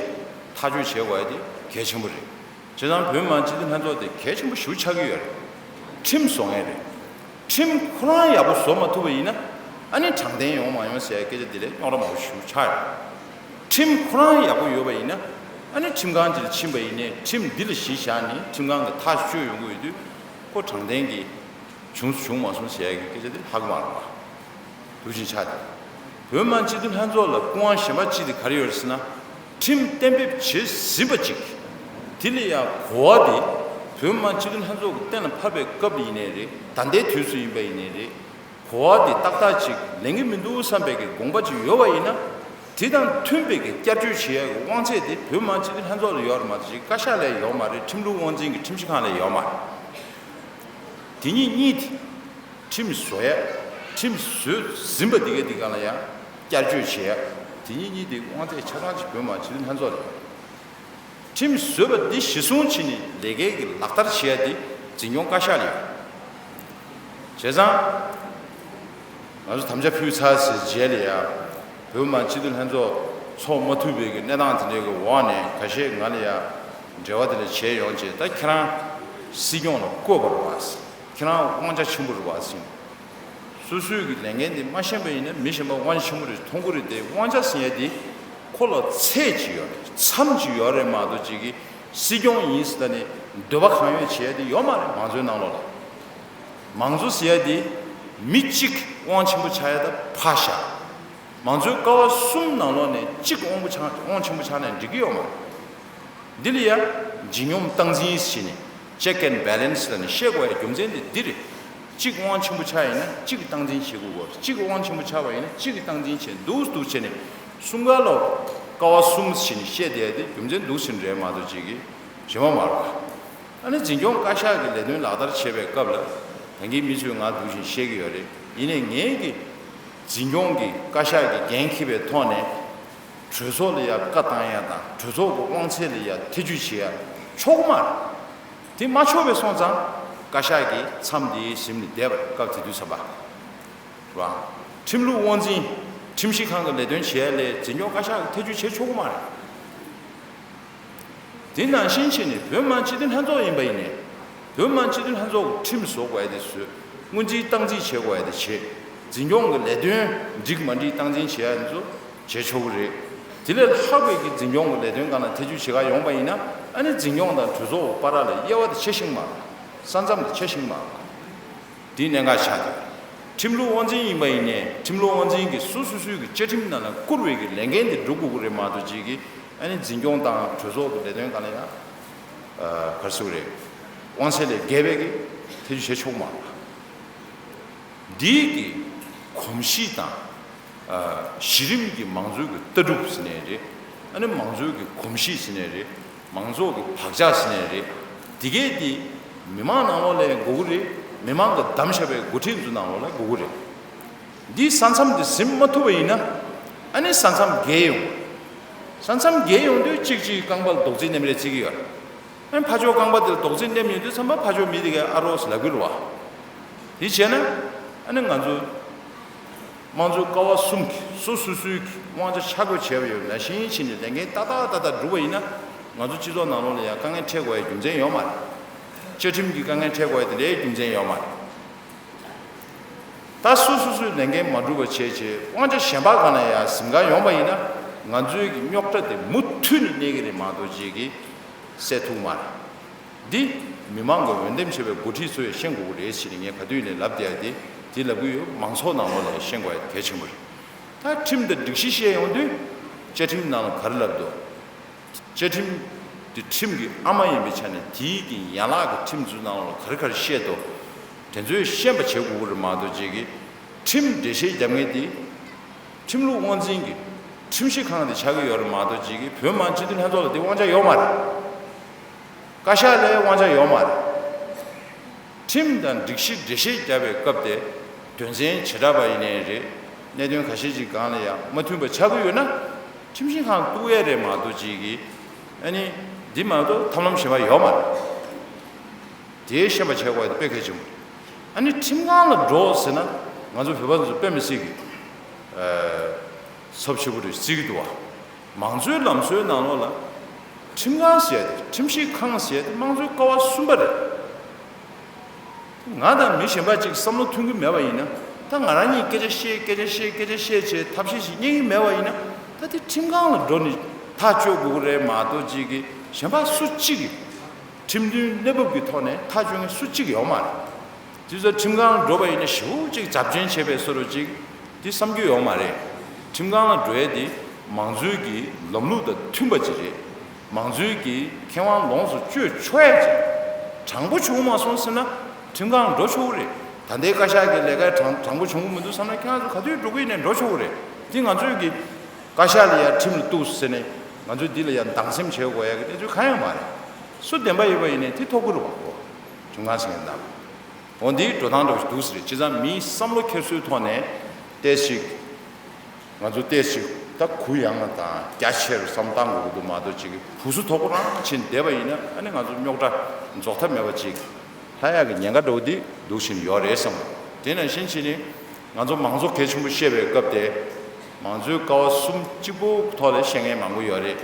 ཐག་གཅོད་བྱེད་དགོས་ཡ་དེ་གལ་ཆེན་པོ་རེད། བྱས་ཙང་བོད་མི་མང་སྤྱི་འཐུས་ལྷན་ཚོགས་དེ་གལ་ཆེན་པོ་ཞེ་པོ་ཆགས་ཀྱི་ཡོད་རེད། ཁྲིམས་བཟོ་མཁན་རེད། ཁྲིམས་ཁོ་རང་ཡག་པོ་བཟོ་མ་ཐུབ་པ་ཡིན་ན། ཨ་ནི་དྲང་བདེན་ཡོང་མ་ཡོང་ཟེར་ཡ་སྐད་ཆ་དེ་ལས་རྙོག་དྲ་མང་པོ་ཞེ་པོ་ཆགས་ཡོད། ཁྲིམས་ཁོ་རང་ཡག་པོ་ཡོད་པ་ཡིན་ན། ཨ་ནི་ཁྲིམས་ཁང་ཅིག་ལ་ཕྱིན་པ་ཡིན་ནའི་ཁྲིམས་འདི་ལ་གཞི་བཞག་ནས་ཁྲིམས་ཁང་གི་ཐག་གཅོད་ཡོང་གི་ཡོད་དུས། ཁོ་དྲང་བདེན་གྱི་ བྱུང་བྱུང་མ་སོང་ཟེར་ཡ་གི་སྐད་ཆ་དེ་ལྷག་མ་རེད་པ། དེ་བཞིན་ཆགས་ཏེ། བོད་མི་མང་སྤྱི་འཐུས་ལྷན་ཚོགས་ལ་སྐུ་དབང་གཞན་པ་གཅིག་དེ་ག་རེ་ཡོད་རེད་ཟེར་ན། ཁྲིམས་གཏན་འབེབས་བྱེད་ཟིན་པ་གཅིག་དེ་ལ་ཡང་གོ་བ་དེ་བོད་མི་མང་སྤྱི་འཐུས་ལྷན་ཚོགས་ཀྱིས་གཏན་ལ་ཕབ་པའི་སྐབས་ཡིན་ནའི་རེད། ད་ལྟའི་དུས་སུ་ཡིན་པ་ཡིན་ནའི་རེད། གོ་བ་དེ་ཏག་ཏག་ཅིག་ལེན་གྱི་མི་འདུག་བསམ་པའི་གི་དགོངས་པ་ཅིག་ཡོད་པ་ཡིན་ན། དེ་དང་མཐུན་པའི་གི་བསྐྱར་བཅོས་བྱེད་ཡ་གི་དབང་ཚད་དེ་བོད་མི་མང་སྤྱི་འཐུས་ལྷན་ཚོགས་ལ་ཡོད་རེད་མ་གཏོགས་ཅིག་བཀའ་ཤག་ལ་ཡོད་མ་རེད། ཁྲིམས་ལུགས་དབང་འཛིན་གྱི་ཁྲིམས་ཞིབ་ཁང་ལ་ཡོད་མ་རེད། དེ་གཉིས་གཉིས་དེ། ཁྲིམས་བཟོ་ཡ། ཁྲིམས་བཟོས་ཟིན་པ་དེ་གའི་དེ་ག་ལ་ཡང་བསྐྱར་བཅོས་བྱེད་ཡ། དེ་གཉིས་གཉིས་དེ་དབང་ཚད་ཆ་ཚང་ཅིག་བོད་མི་མང་སྤྱི་འཐུས་ལྷན་ཚོགས་ལ་ཡོད། ཁྲིམས་བཟོས་པ་འདི་གཞི་བཟུང་བྱས་ནས་ལས་ཀའི་གི་ལག་བསྟར་བྱེད་ཡ་དེ་འཛིན་སྐྱོང་བཀའ་ཤག་ལ་ཡོད། བྱས་ཙང་། ང་ཚོ་དམ་བཅའ་ཕུལ་ཚར་ཟིན་རྗེས་ལ་ཡ། བོད་མི་མང་སྤྱི་འཐུས་ལྷན་ཚོགས་ཚོགས་མ་ཐུབ་པའི་གི་གནས་སྟངས་དེ་འདྲའི་གི་འོག་ནས་ཁ་ཤས་ང་ལ་ཡ། འབྲེལ་བ་དེ་ལ་བྱས་ཡོང་བྱས་ད་ཁྱེད་རང་སྲིད་སྐྱོང་ལ་བསྐོས་པ་རེད་པ། ཁྱེད་རང་དབང་ཆ་ཆེན་པོ་རེད་པ་ཟེར། སོ་སོའི་གི་ལས་འགན་དེ་མ་ཤེས་པ་ཡིན་ན་མི་གཞན་པ་དབང་ཆ་ཆེན་པོ་རེད་མཐོང་གི་རེད་དེ། དབང་ཆ་ཟེར་ཡ་དེ་ཁོ་ལ་ཚད་ཅིག་ཡོད་རེད། མཚམས་ཅིག་ཡོད་རེད་མ་གཏོགས་ཅིག་གི་སྲིད་སྐྱོང་ཡིན་ཟེར་ད་ནི་འདོད་པ་གང་ཡོད་བྱེད་ཡ་དེ་ཡོད་མ་རེད། མང་གཙོའི་ནང་ལོགས་ལ། མང་གཙོ་ཟེར་ཡ་དེ་མི་གཅིག་དབང་ཆེན་པོ་ཆགས་ཡ་ད་ཕར་བཞག་མང་གཙོའི་ཀ་བ་གསུམ་ནང་ལོགས་ནས་གཅིག་དབང་པོ་ཆགས་དབང་ཆེན་པོ་ཆགས་ནས་འགྲིག་གི་ཡོད་མ་རེད། འདི་ལ་ཡང་ལྗིད་སྙོམས་སྟངས་འཛིན་ཟེར་ནས་check and balance ལ་ནི་བཤད་དགོས་ཡ་རྒྱུ་མཚན་དེ་འདི་རེད། གཅིག་དབང་ཆེན་པོ་ཆགས་ཡིན་ན་གཅིག་གི་སྟངས་འཛིན་བྱེད་དགོས་གོ། གཅིག་དབང་ཆེན་པོ་ཆགས་པ་ཡིན་ན་གཅིག་གི་སྟངས་འཛིན་བྱེད་འདུག་འདུག་བྱས་ནས་གསུམ་ཀ་ལོ་ཀ་བ་གསུམ་ཟེར་ནས་བཤད་བསྡད་ཡ་དེ་རྒྱུ་མཚན་འདུག་ཟེར་རེད་མ་གཏོགས་ཅིག་གི་གཞན་པ་མ་རེད། ཨ་ནི་འཛིན་སྐྱོང་བཀའ་ཤག་གི་ལས་དོན་ལག་བསྟར་བྱེད་པའི་སྐབས་ལ་ད་གིན་མི་ཚོས་ང་འདུག་བཞིན་བཤད་ཀྱི་ཡོད་རེད། ཡིན་ནའི་ངས་ཀྱི་འཛིན་སྐྱོང་གི་བཀའ་ཤག་གི་འགན་འཁྱེར་བའི་ཐོག་ནས་གྲོས་ཚོགས་ལ་ཡ་བཀའ་བཏང་ཡ་དང་གྲོས་ཚོགས་ཀྱི་དབང་ཚད་ལ་ཡ་ཐེ་ཇུས་བྱེད་ཡ་ཆོག་གི་མ་རེད། དེ་མ་ཆོག་པའི་སོང་ཙང་བཀའ་ཤག་གིས་མཚམས་འདི་ཟིན་ནས་བསྡད་པ་རེད། སྐབས་དེ་དུས་ཙམ་པ་རེད་བ། ཁྲིམས་ལུགས་དབང་འཛིན་ཁྲིམས་ཞིབ་ཁང་གི་ལས་དོན་བྱེད་ཡ་ལས་འཛིན་སྐྱོང་བཀའ་ཤག་གིས་ཐེ་ཇུས་བྱེད་ཆོག་གི་མ་རེད། དེ་ནང་བཞིན་བྱས་ནས་བོད་མི་མང་སྤྱི་འཐུས་ལྷན་ཚོགས་ཡིན་པ་ཡིན་ནའི། བོད་མི་མང་སྤྱི་འཐུས་ལྷན་ཚོགས་ཀྱི་ཁྲིམས་བཟོ་དགོས་ཡ་དེ་བཟོས། སྔོན་རྩིས་སྟངས་རྩིས་བྱེད་དགོས་ཡ་དེ་བྱེད། འཛིན་སྐྱོང་གི་ལས་དོན་འགྲིག་མ་འགྲིག་སྟངས་འཛིན་བྱེད་ཡ་དེ་ཚོ་བྱེད་ཆོག་གི་རེད། དེ་ལས་ལྷག་པའི་གི་འཛིན་སྐྱོང་གི་ལས་དོན་སྒང་ལ་ཐེ་ཇུས་བྱེད་ག་ཡོང་པ་ཡིན་ན། ཨ་ནི་འཛིན་སྐྱོང་དང་གྲོས་ཚོགས་བར་ལ་དབྱེ་བ་དེ་ཕྱེ་ཤེས་མ་རེད། ས་མཚམས་དེ་ཕྱེ་ཤེས་མ་རེད། དེའི་གནད་འགག་ཆགས་ཡོད། ཁྲིམས་ལུགས་དབང་འཛིན་ཡིན་པ་ཡིན་ནའི་ཁྲིམས་ལུགས་དབང་འཛིན་གྱིས་སོ་སོ་སོའི་གི་བཅའ་ཁྲིམས་ནང་ལ་བསྐུར་བའི་གི་ལས་འགན་དེ་སྒྲུབ་དགོས་ཀྱི་རེད་མ་གཏོགས་ཅིག་གི་ཨ་ནི་འཛིན་སྐྱོང་དང་གྲོས་ཚོགས་ཀྱི་ལས་དོན་སྒང་ལ་ཡང་ག་རེ་ཟེར་དགོས་རེད། དབང་ཚད་ལས་བརྒལ་བའི་གི་ཐེ་ཇུས་བྱེད་ཆོག་མ་རེད། འདིའི་གི་གོམས་གཤིས་དང་། གཞི་རིམ་གྱི་མང་གཙོའི་གི་ལྟ་གྲུབ་ཟེར་ནའི་རེད། ཨ་ནི་མང་གཙོའི་གི་གོམས་གཤིས་ཟེར་ནའི་རེད། མང་ཚོགས་ཀྱི་བག་ཆགས་ཟེར་ནའི་རེད། དེ་གས་དེ་མི་མང་ནང་ལོགས་ལ་ཡང་དགོས་ཀྱི་རེད། མི་མང་གི་བདམས་བཞག་པའི་འགོ་ཁྲིད་ཚོ་ནང་ལོགས་ལ་དགོས་ཀྱི་རེད། འདིའི་ས་མཚམས་དེ་ཟིན་མ་ཐུབ་པ་ཡིན་ན། ཨ་ནི་ས་མཚམས་བརྒལ་ཡོང་། ས་མཚམས་བརྒལ་ཡོང་དུས་གཅིག་གཅིག་རྐང་པ་ལ་རྡོག་རྫིས་མནན་པ་རེད་བརྩི་གི་ཡོད། ཨ་ནི་ཕར་ཕྱོགས་རྐང་པ་དེ་ལ་རྡོག་རྫིས་མནན་ཡོང་དུས་ཙམ་པ་ཕར་ཕྱོགས་མི་དེ་གས་ཨ་རོགས་ལབ་ཀྱི་རེད་བ། དེ་བྱས་ན། ཨ་ནི་ང་ཚོ། དམངས་གཙོའི་ཀ་བ་གསུམ་གྱི་སོ་སོ་སོའི་གི་དབང་ཆ་ཆ་བགོས་བྱས་པ་ཡོད་ན་ཤེས་ཡིན་བྱས་ནས་ལས་འགན་ཏག་ཏག་ཏག་ཏག་སྒྲུབ་པ་ཡིན་ན། ང་ཚོ་སྤྱི་ཚོགས་ནང་ལོགས་ལ་ཡང་དཀའ་ངལ་འཕྲད་དགོས་ཡ་རྒྱུ་མཚན་ཡོད་མ་རེད། བཅའ་ཁྲིམས་ཀྱི་དཀའ་ངལ་འཕྲད་དགོས་ཡ་དེ་འདྲའི་རྒྱུ་མཚན་ཡོད་མ་རེད། ད་སོ་སོ་སོའི་ལས་འགན་མ་སྒྲུབ་པ་བྱས་བྱས་དབང་ཆ་གཞན་པ་གང་ལ་ཡང་ཟིན་ག་ཡོང་པ་ཡིན་ན། ང་ཚོའི་གི་རྙོག་དྲ་དེ་མུ་མཐུད་ནས་གནས་ཀྱི་རེད་མ་གཏོགས་ཅིག་གི་སེལ་ཐུབ་མ་རེད། འདི་མི་མང་གི་འོས་འདེམས་བྱས་པའི་འགོ་ཁྲིད་ཚོ་ཡང་ཤེས་དགོས་ཀྱི་རེད་ཟེར་ནས་ངས་ག་དུས་ནས་ལབ་བསྡད་ཡ་དེ། དེ་ལབ་ཀྱི་ཡོད། མང་ཚོགས་ནང་ལོགས་ལ་ཡང་ཤེས་དགོས་ཡ་དེ་གལ་ཆེན་པོ་རེད། ད་ཁྲིམས་དང་སྒྲིག་གཞི་བཤད་ཡོང་དུས་བཅའ་ཁྲིམས་ནང་ལ་ག་རེ་ལབ་འདུག་བཅའ་ཁྲིམས་དེ་ཁྲིམས་ཀྱི་ཨ་མ་ཡིན་པའི་ཆ་ནས་དེའི་གི་ཡན་ལག་གི་ཁྲིམས་ཚོའི་ནང་ལ་ག་རེ་ག་རེ་བཤད་འདུག་དེ་ཚོས་ཤེས་པ་བྱེད་དགོས་ཀྱི་རེད་མ་གཏོགས་ཅིག་གི་ཁྲིམས་འགྲེལ་བཤད་རྒྱབ་མཁན་དེ་ཁྲིམས་ལུགས་དབང་འཛིན་གྱི་ཁྲིམས་ཞིབ་ཁང་དེ་ཆགས་ཀྱི་ཡོད་རེད་མ་གཏོགས་ཅིག་གི་བོད་མི་མང་སྤྱི་འཐུས་ལྷན་ཚོགས་ལ་དེ་དབང་ཆ་ཡོད་མ་རེད། བཀའ་ཤག་ལ་དབང་ཆ་ཡོད་མ་རེད། ཁྲིམས་དང་སྒྲིག་གཞི་འགྲེལ་བཤད་བརྒྱབ་པའི་སྐབས་དེ་དོན་ཚན་བྱེ་བྲག་པ་ཡིན་ནའི་རེད། གནད་དོན་ཁ་ཤས་ཅིག་སྒང་ལ་ཡང་མ་མཐུན་པ་ཆགས་ཀྱི་ཡོད་ན་ཁྲིམས་ཞིབ་ཁང་གཏུག་ཡས་རེད་མ་གཏོགས་ཅིག་གི་ཨ་ནི་འདི་མ་གཏོགས་ཐབས་ལམ་གཞན་པ་ཡོད་མ་རེད། དེའི་ཤེས་པ་བྱེད་དགོས་དེ་དཔེ་གལ་ཆེན་པོ་རེད། ཨ་ནི་ཁྲིམས་ཁང་ལ་འགྲོ་ཟེར་ན་ང་ཚོ་བོད་པ་ཚོ་དཔེ་མི་སྲིད་གི་ཚབས་ཆེ་པོ་རེད་བརྩི་གི་འདུག་བ། མང་གཙོའི་ལམ་སྲོལ་ནང་ལོགས་ལ་ཁྲིམས་ཁང་ཟེར་ཡ་དེ་ཁྲིམས་ཞིབ་ཁང་ཟེར་ཡ་དེ་དམངས་གཙོའི་ཀ་བ་གསུམ་པ་རེད། ང་དང་མི་གཞན་པ་ཅིག་བསམ་བློ་མཐུན་གྱི་མེད་པ་ཡིན་ན་ད་ང་རང་ཉིད་སྐད་ཆ་བཤད་སྐད་ཆ་བཤད་སྐད་ཆ་བཤད་བྱས་ཐབས་ཤེས་ཤིག་རྙེད་ཀྱི་མེད་པ་ཡིན་ན་ད་དེ་ཁྲིམས་ཁང་ལ་འགྲོ་ནས་ཐག་གཅོད་དགོས་ཀྱི་རེད་མ་གཏོགས་ཅིག་གི་གཞན་པ་སུ་གཅིག་གིས་ཁྲིམས་མཐུན་གནས་བབ་ཀྱི་ཐོག་ནས་ཐག་གཅོད་མཁན་སུ་གཅིག་ཡོད་མ་རེད། དེ་ཚོ་ཁྲིམས་ཁང་འགྲོ་བ་ཡིན་ན་ཞེ་པོ་ཅིག་རྫབ་ཆེན་བྱས་པའི་བཟོ་འདྲ་ཅིག་དེ་བསམ་རྒྱུ་ཡོད་མ་རེད། ཁྲིམས་ཁང་ལ་འགྲོ་ཡས་དེ་མང་གཙོའི་གི་ལམ་ལུགས་དང་མཐུན་པ་ཅིག་རེད། མང་གཙོའི་གི་ཁེ་དབང་ལོངས་སུ་སྤྱོད་ཆོག་ཡ་ཅིག་དྲང་པོ་བྱུང་མ་སོང་ཟེར་ན་ཁྲིམས་ཁང་འགྲོ་ཆོག་གི་རེད། ད་ལྟའི་བཀའ་ཤག་གི་ལས་ཀ་དྲང་དྲང་པོ་བྱུང་གི་མི་འདུག་བསམ་ན་ཁྱེད་རང་ཚོ་ག་དུས་འགྲོ་གི་ཡིན་ནའི་འགྲོ་ཆོག་གི་རེད། དེ་ང་ཚོའི་གི་བཀའ་ཤག་ལ་ཡ་ཁྲིམས་ལ་གཏུགས་ཟེར་ནས་ང་ཚོས་འདི་ལ་ཡ་སྡང་སེམས་བྱེད་དགོས་ཡ་གི་གནས་ཚུལ་གང་ཡང་མ་རེད། སུ་བདེན་པ་ཡོད་པ་ཡིན་ནའི་དེ་ཐོབ་ཀྱི་རེད་བ། ཁྲིམས་ཁང་ཟེར་མཁན་དང་། འོ་འདིའི་འགྲོ་སྟངས་འདྲ་བོ་ཞིག་འདུག་ཟེར་རེད། བྱས་ཙང་མིའི་བསམ་བློ་འཁྱེར་སོའི་ཐོག་ནས་ཏོག་ཙམ་ང་ཚོ་ཏོག་ཙམ་ད་གུ་ཡངས་ང་དང་རྒྱ་ཆེ་རུ་བསམ་བཏང་དགོས་ཀྱི་འདུག་མ་གཏོགས་ཅིག་བུ་སུ་དོག་པོ་རང་ཕྱིན་བསྡད་པ་ཡིན་ན་ཨ་ནི་ང་ཚོ་རྙོག་དྲ་རྫོགས་ཐབས་མེད་པ་ཅིག་ལྷག་ཡག་གི་ཉེན་ཁ་འདྲ་བོ་འདི་འདུག་བཞིན་ཡོད་རེད་བསམ། དེ་ནང་བཞིན་བྱས་ནས་ང་ཚོ་མང་གཙོ་གལ་ཆེན་པོ་བཤད་པའི་སྐབས་དེ་མང་གཙོའི་ཀ་བ་གསུམ་གཅིག་པོ་ཐོག་ལ་བཤད་མཁན་མང་པོ་ཡོད་རེད།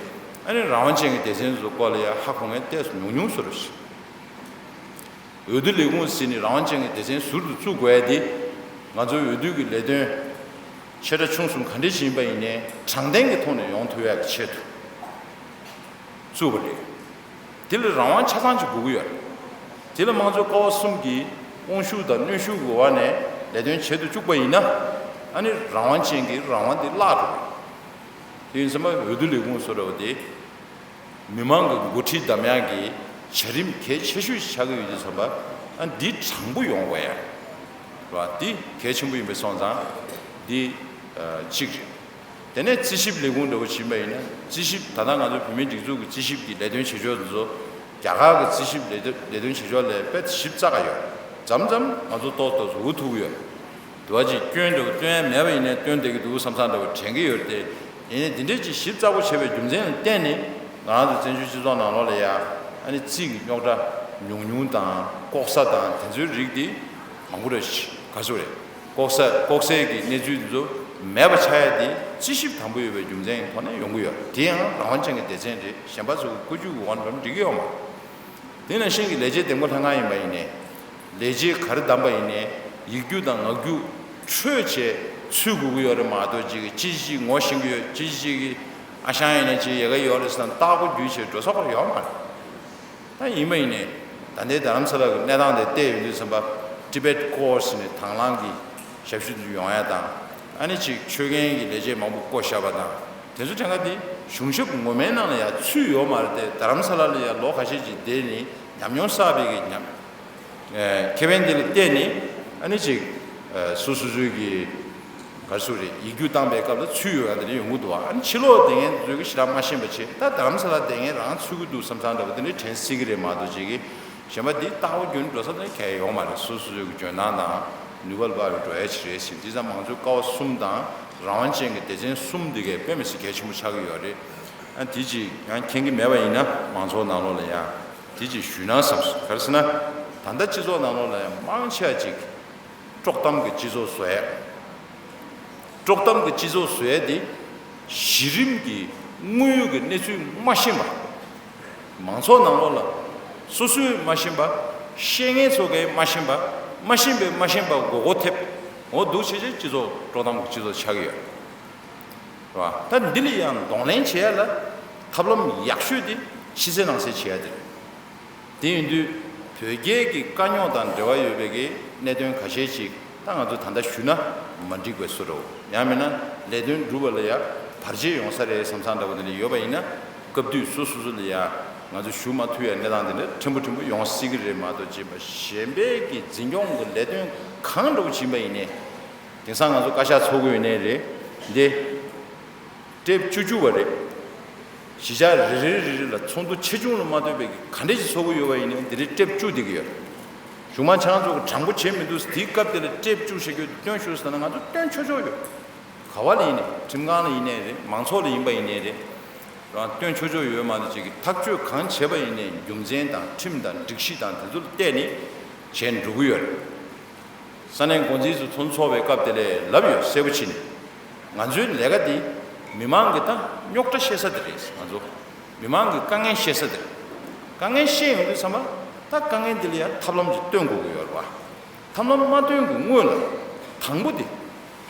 ཨ་ནི་རང་དབང་ཅན་གྱི་སྡེ་ཚན་ཚོའི་སྐོར་ལ་ཡང་ཧ་གོ་མཁན་ཏོག་ཙམ་ཉུང་ཉུང་བཟོ་འདྲ་ཞིག་འོས་བསྡུ་ལས་ཁུངས་ཟེར་ནས་རང་དབང་ཅན་གྱི་སྡེ་ཚན་ཟུར་དུ་བཙུགས་དགོས་ཡ་དེ་ང་ཚོའི་འོས་བསྡུ་གི་ལས་དོན་ཆེ་ཕྲ་ཆུང་གསུམ་ག་འདྲ་ཞིག་ཡིན་པ་ཡིན་ནའི་དྲང་བདེན་གྱི་ཐོག་ནས་ཡོང་ཐུབ་ཡ་གི་ཆེད་དུ་བཙུགས་པ་རེད། དེ་ལ་རང་དབང་ཆ་ཚང་ཅིག་དགོས་ཀྱི་ཡོད་རེད། དེ་ལ་མང་གཙོ་ཀ་བ་གསུམ་གྱི་དབང་ཤུགས་དང་གནོན་ཤུགས་ཀྱི་འོག་ནས་ལས་དོན་བྱེད་དུ་བཅུག་པ་ཡིན་ན་ཨ་ནི་རང་དབང་ཅན་གྱི་རང་དབང་དེ་བརླག་འགྲོ་གི་རེད། དེ་ཡིན་ཙང་འོས་བསྡུ་ལས་ཁུངས་བཟོ་འདྲ་བ་དེ། མི་མང་གི་འགོ་ཁྲིད་འདེམས་ཡག་གི་བྱ་རིམ་གལ་ཆེ་ཤོས་ཤིག་ཆགས་ཀྱི་ཡོད་དུས་ཙམ་པ། ཨ་འདི་དྲང་པོ་ཡོང་དགོས་ཡ། རེད་བ། འདི་གལ་ཆེན་པོ་ཡིན་པས་སོང་ཙང་འདི་ཨ་གཅིག་རེད། དེ་ནས་རྩིས་ཞིབ་ལས་ཁུངས་འདྲ་བོ་ཕྱིན་པ་ཡིན་ན་རྩིས་ཞིབ་ད་ལྟ་ང་ཚོ་བོད་མིའི་སྒྲིག་འཛུགས་ཀྱི་རྩིས་ཞིབ་ཀྱི་ལས་དོན་བྱེད་ཕྱོགས་འདི་ཚོ་རྒྱ་གར་གྱི་རྩིས་ཞིབ་ལས་དོན་ལས་དོན་བྱེད་ཕྱོགས་ལས་དཔེ་ཞིབ་ཙག་ག་ཡོད། མཚམས་མཚམས་ང་ཚོ་ཏོག་ཏོག་ཙམ་འུ་ཐུག་གི་ཡོད། དུ་བ་ཅིག་སྐྱོན་འདྲ་བོ་སྟོན་ཡ་མེད་པ་ཡིན་ནའི་སྟོན་བསྡད་ཀྱི་འདུག་བསམ་བསམ་འདྲ་བོ་དྲན་གྱི་ཡོད་རེད་དེ། ཡིན་ནའི་འདི་འདྲས་ཅིག་ཞིབ་ཚགས་པོ་བྱས་པའི་རྒྱུ་མཚན་ལ་བརྟེན་ནས་ང་རང་ཚོ་བཙན་བྱོལ་སྤྱི་ཚོགས་ནང་ལོགས་ལ་ཡ་ཨ་ནི་རྩིས་ཀྱི་རྙོག་དྲ་ཉུང་ཉུང་དང་ལྐོག་ཟ་དང་དེ་ཚོའི་རིགས་དེ་མང་པོ་རེད། ག་ཚོད་རེད། ལྐོག་ཟ་ལྐོག་ཟའི་གི་གནས་ཚུལ་དེ་ཚོ་མེད་པ་ཆགས་ཡ་དེ་རྩིས་ཞིབ་དམ་པོ་ཡོད་པའི་རྒྱུ་མཚན་གྱི་ཐོག་ནས་ཡོང་གི་ཡོད་རེད། དེ་ཡང་རང་དབང་ཅན་གྱི་སྡེ་ཚན་རེད། གཞན་པ་ཚོ་གི་བཀོད་ཇུས་ཀྱི་འོག་ནས་འགྲིག་གི་ཡོད་མ་རེད། དེ་ནང་བཞིན་གྱི་ལས་བྱེད་འདེམས་བསྐོ་ལྷན་ཁང་ཡིན་པ་ཡིན་ནའི། ལས་བྱེད་ག་རེ་བདམས་པ་ཡིན་ནའི་ཡིག་རྒྱུགས་དང་ངག་རྒྱུགས་འཕྲོད་བྱས་ཚུད་དགོས་ཀྱི་ཡོད་རེད་མ་གཏོགས་ཅིག་ཅི་ཞིག་ངོ་ཤེས་ཀྱི་ཡོད། ཅི་ཞིག་གི་ཨ་ཞང་ཡིན་ནའི་ཅིག་ཡ་གི་ཡོད་རེད་ཟེར་ན་རྟག་པར་རྒྱུགས་བྱས་འགྲོ་ས་ཁོ་རང་ཡོད་མ་རེད། ད་ཡིན་པ་ཡིན་ནའི་ད་ལྟའི་རྡ་རམ་ས་ལ་གི་གནས་སྟངས་དེ་བལྟས་ཡོང་དུས་ཙམ་པ། ཊི་བེཊ་ཀོར་ཟེར་ནས་དང་བླངས་ཀྱི་ཞབས་ཞུ་དེ་ཡོང་ཡ་དང་། ཨ་ནི་ཅིག་ཆོད་མཁན་གྱི་ལས་བྱེད་མང་པོ་བསྐོ་བཞག་པ་དང་། དེ་ཚོ་གྲངས་ཀ་དེ་གཞུང་ཞབས་ངོ་མའི་ནང་ལ་ཡང་ཚུད་ཡོད་མ་རེད་དེ། རྡ་རམ་ས་ལ་ལ་ཡང་ལོ་ཁ་ཤས་ཅིག་བསྡད་ནས་ཉམས་མྱོང་བསགས་པའི་གི་ཉམས་ཨེ་ཁེ་ཕན་དེ་ལ་བལྟས་ནས་ཨ་ནི་ཅིག་ཨེ་སོ་སོ་སོའི་གི་ག་རེ་ཟེར་དགོས་རེད། ཡིག་རྒྱུགས་བཏང་པའི་སྐབས་ལ་ཚུད་ཡོད་ཡ་དེ་འདྲ་ཡོང་གི་འདུག་ཨ་ནི་ཕྱི་ལོགས་བསྡད་མཁན་དེ་ཚོས་གི་ཞེ་དྲག་མ་ཤེས་པ་བྱས། ད་རྡ་རམ་ས་ལ་བསྡད་མཁན་རང་ཚུད་ཀྱི་འདུག་བསམ་བསམ་འདྲ་བོ་དེ་འདྲ་དྲན་སྲིད་ཀྱི་རེད་མ་གཏོགས་ཅིག་གི་གཞན་པ་འདི་རྟག་པར་རྒྱུན་འགྲོ་ས་དེ་གང་ཡང་ཡོད་མ་རེད། སོ་སོ་སོའི་གི་འཇོན་ཐང་དང་ནུས་པ་ལ་དཔག་པའི་འགྲོ་ཡ་ཅིག་རེད་ཟེར། དེ་ཙང་མང་གཙོའི་ཀ་བ་གསུམ་དང་རང་དབང་ཅན་གྱི་སྡེ་ཚན་གསུམ་འདི་གའི་དཔེ་མི་སྲིད་གལ་ཆེན་པོ་ཆགས་ཀྱི་ཡོད་རེད། ཨ་དེ་ཅིག་ཡང་མཁྱེན་གྱི་མེད་པ་ཡིན་ན་མང་ཚོགས་ནང་ལོགས་ལ་ཡང་དེ་ཅིག་ཞུས་ན་བསམ་སོང་། ག་རེ་ཟེར་ན་ད་ལྟ་སྤྱི་ཚོགས་ནང་ལོགས་ལ་ཡང་མང་ཆེ་བ་ཅིག་དཀྲོག་གཏམ་གྱི་སྤྱི་ཚོགས་བཟོ་ཡ། དཀྲོག་གཏམ་གྱི་སྤྱི་ཚོགས་བཟོ་ཡ་དེ་གཞི་རིམ་གྱི་དངོས་ཡོད་ཀྱི་གནས་ཚུལ་མ་ཤེས་པ། མང་ཚོགས་ནང་ལོགས་ལ་སོ་སོས་མ་ཤེས་པ། བཤད་མཁན་ཚོ་གས་མ་ཤེས་པ། མ་ཤེས་པས་མ་ཤེས་པ་མགོ་སྐོར་ཐེབས། འོ་འདུག་བྱས་བྱས་སྤྱི་ཚོགས་དཀྲོག་གཏམ་གྱི་སྤྱི་ཚོགས་ཆགས་ཀྱི་ཡོད་རེད་བ། ད་འདི་ལ་ཡང་གདོང་ལེན་བྱེད་ཡ་ལ་ཐབས་ལམ་ཡག་ཤོས་དེ་ཕྱི་གསལ་ནང་གསལ་བྱེད་ཡ་དེ་རེད། དེ་ཡིན་དུས་བོད་རྒྱའི་གི་དཀའ་རྙོག་དང་འབྲེལ་བ་ཡོད་པའི་གི་གནད་དོན་ཁ་ཤས་ཤིག་ད་ང་ཚོས་ད་ལྟ་ཞུས་ན་མ་འགྲིག་པའི་བཟོ་འདྲ་བོ། ཡང་མིན་ན་ལས་དོན་སྒྲུབ་པ་ལ་ཡ་བར་ཆད་ཡོང་ས་རེད་བསམ་བསམ་འདྲ་བོ་དེ་འདྲ་ཡོད་པ་ཡིན་ན་སྐབས་དུས་སོ་སོ་སོ་ལ་ཡ་ང་ཚོས་ཞུ་མ་ཐུབ་ཡ་གནས་སྟངས་དེ་འདྲ་ཕྲན་བུ་ཕྲན་བུ་ཡོང་སྲིད་ཀྱི་རེད་མ་གཏོགས་བྱས་པ་གཞན་པའི་གི་འཛིན་སྐྱོང་གི་ལས་དོན་གང་འདྲ་བོ་ཕྱིན་པ་ཡིན་ནའི། དེང་སང་ང་ཚོ་བཀའ་ཤག་ཚོགས་ཀྱི་ཡོད་ནའི་རེད་འདི། ཊེབ་བཅུ་བཅུ་བ་རེད། གཞིས་ཆགས་རེ་རེ་རེ་རེ་ལ་ཚོགས་འདུ་ཆེ་ཆུང་ལ་མ་ལྟོས་པའི་ག་འདྲ་ཞིག་ཚོགས་ཀྱི་ཡོད་པ་ཡིན་ནའི་འདི་རེ་ཊེབ་བཅུ་བསྡད་ཀྱི་ཡོད། གཞུག་མ་ཁྱེད་རང་ཚོ་གི་དྲང་པོ་བྱེད་མི་འདུག་དེའི་སྐབས་དེ་ལ་ཊེབ་བཅུ་བཞག་རྒྱུ་སྟོན་ཤོག་ཟེར་ན་ང་ཚོ་སྟོན་ཆོག་ཆོག་ཡོད། ག་བ་ལ་ཡིན་ནའི་ཁྲིམས་ཁང་ལ་ཡིན་ནའི་རེད། མང་ཚོགས་ལ་ཡིན་པ་ཡིན་ནའི་རེད། རང་སྟོན་ཆོག་ཆོག་ཡོད་མ་གཏོགས་ཅིག་གི་ཐག་གཅོད་གང་བྱས་པ་ཡིན་ནའི་རྒྱུ་མཚན་དང་ཁྲིམས་དང་སྒྲིག་གཞི་དང་དེ་ཚོ་ལ་བལྟས་ནས་བྱས་འགྲོ་གི་ཡོད་རེད། ས་གནས་འགོ་འཛིན་ཚོ་ཚོགས་ཚོགས་པའི་སྐབས་དེ་ལས་ལབ་ཡོད་གསལ་པོ་བྱས་ནས། ང་ཚོའི་ལས་ཀ་འདི་མི་མང་གི་ད་རྙོག་དྲ་བཤད་ས་དེ་རེད། ང་ཚོ་མི་མང་གི་དཀའ་ངལ་བཤད་ས་དེ་རེད། དཀའ་ངལ་བཤད་ཡོང་དུས་ཙམ་པ་ད་དཀའ་ངལ་འདི་ལ་ཡང་ཐབས་ལམ་ཅིག་སྟོན་དགོས་ཀྱི་ཡོད་རེད་བ། ཐབས་ལམ་མ་སྟོན་གྱི་སྔོན་ལ་དང་པོ་དེ་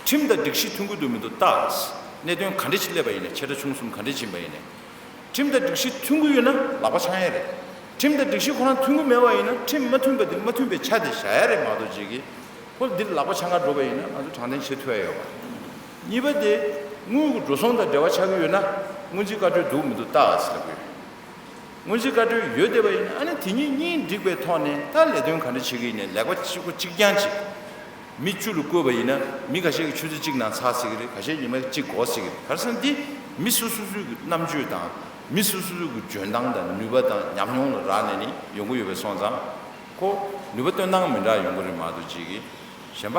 ཁྲིམས་དང་སྒྲིག་གཞི་མཐུན་གྱི་འདུག་མི་འདུག་ལྟ། གནད་དོན་ག་འདྲ་ཞིག་སླེབས་པ་ཡིན་ནའི་ཆེ་ཕྲ་ཆུང་གསུམ་ག་འདྲ་ཕྱིན་པ་ཡིན་ནའི། ཁྲིམས་དང་སྒྲིག་གཞི་མཐུན་གྱི་ཡོད་ན་ལག་པ་འཆང་ཡ་རེད། ཁྲིམས་དང་སྒྲིག་གཞི་ཁོ་རང་མཐུན་གྱི་མེད་པ་ཡིན་ན། ཁྲིམས་མ་མཐུན་པ་དེ་མ་མཐུན་པའི་ཆ་དེ་བཞག་ཡ་རེད་མ་གཏོགས། ཅིག་གིས་ཁོ་འདིར་ལག་པ་འཆང་ག་འགྲོ་བ་ཡིན་ན་ང་ཚོ་དྲང་བདེན་བྱེད་ཐུབ་ཡ་ཡོད་པ། གཉིས་པ་དེ་དངུལ་གྱི་འགྲོ་སོང་དང་འབྲེལ་བ་ཆགས་ཀྱི་ཡོད་ན། སྔོན་རྩིས་བཀའ་འཁྲོལ་འདུག་མི་འདུག་ལྟ་ཟེར་དགོས། སྔོན་རྩིས་བཀའ་འཁྲོལ་ཡོད་བསྡད་པ་ཡིན་ན། ཨ་ནི་དེ་གཉིས་གཉིས་འགྲིག་པའི་ཐོག་ནས་ད་ལས་དོན་ག་འདྲ་བྱེད་ཀྱི་ཡིན་ནའི་ལས་ཀ་གཅིག་པོ་གཅིག་རྐྱང་གཅིག་མི་བཅུ་ལ་བསྐོས་པ་ཡིན་ན། མི་ཁ་ཤས་ཀྱིས་ཆུ་ཚོད་གཅིག་ནང་ཚར་སྲིད་ཀྱི་རེད། ཁ་ཤས་ཉི་མ་གཅིག་འགོར་སྲིད་ཀྱི་རེད། ག་རེ་ཟེར་ན་འདི་མི་སོ་སོ་སོའི་གི་རྣམ་དཔྱོད་དང་། མི་སོ་སོ་སོའི་གི་འཇོན་ཐང་དང་ནུས་པ་དང་ཉམས་མྱོང་ལ་རག་ནས་ནི་ཡོང་གི་ཡོད་པ་སོང་ཙང་། ཁོ་ནུས་པ་བཏོན་སྟངས་མི་འདྲ་ཡོང་གི་རེད་མ་གཏོགས། ཅིག་གིས་གཞན་པ།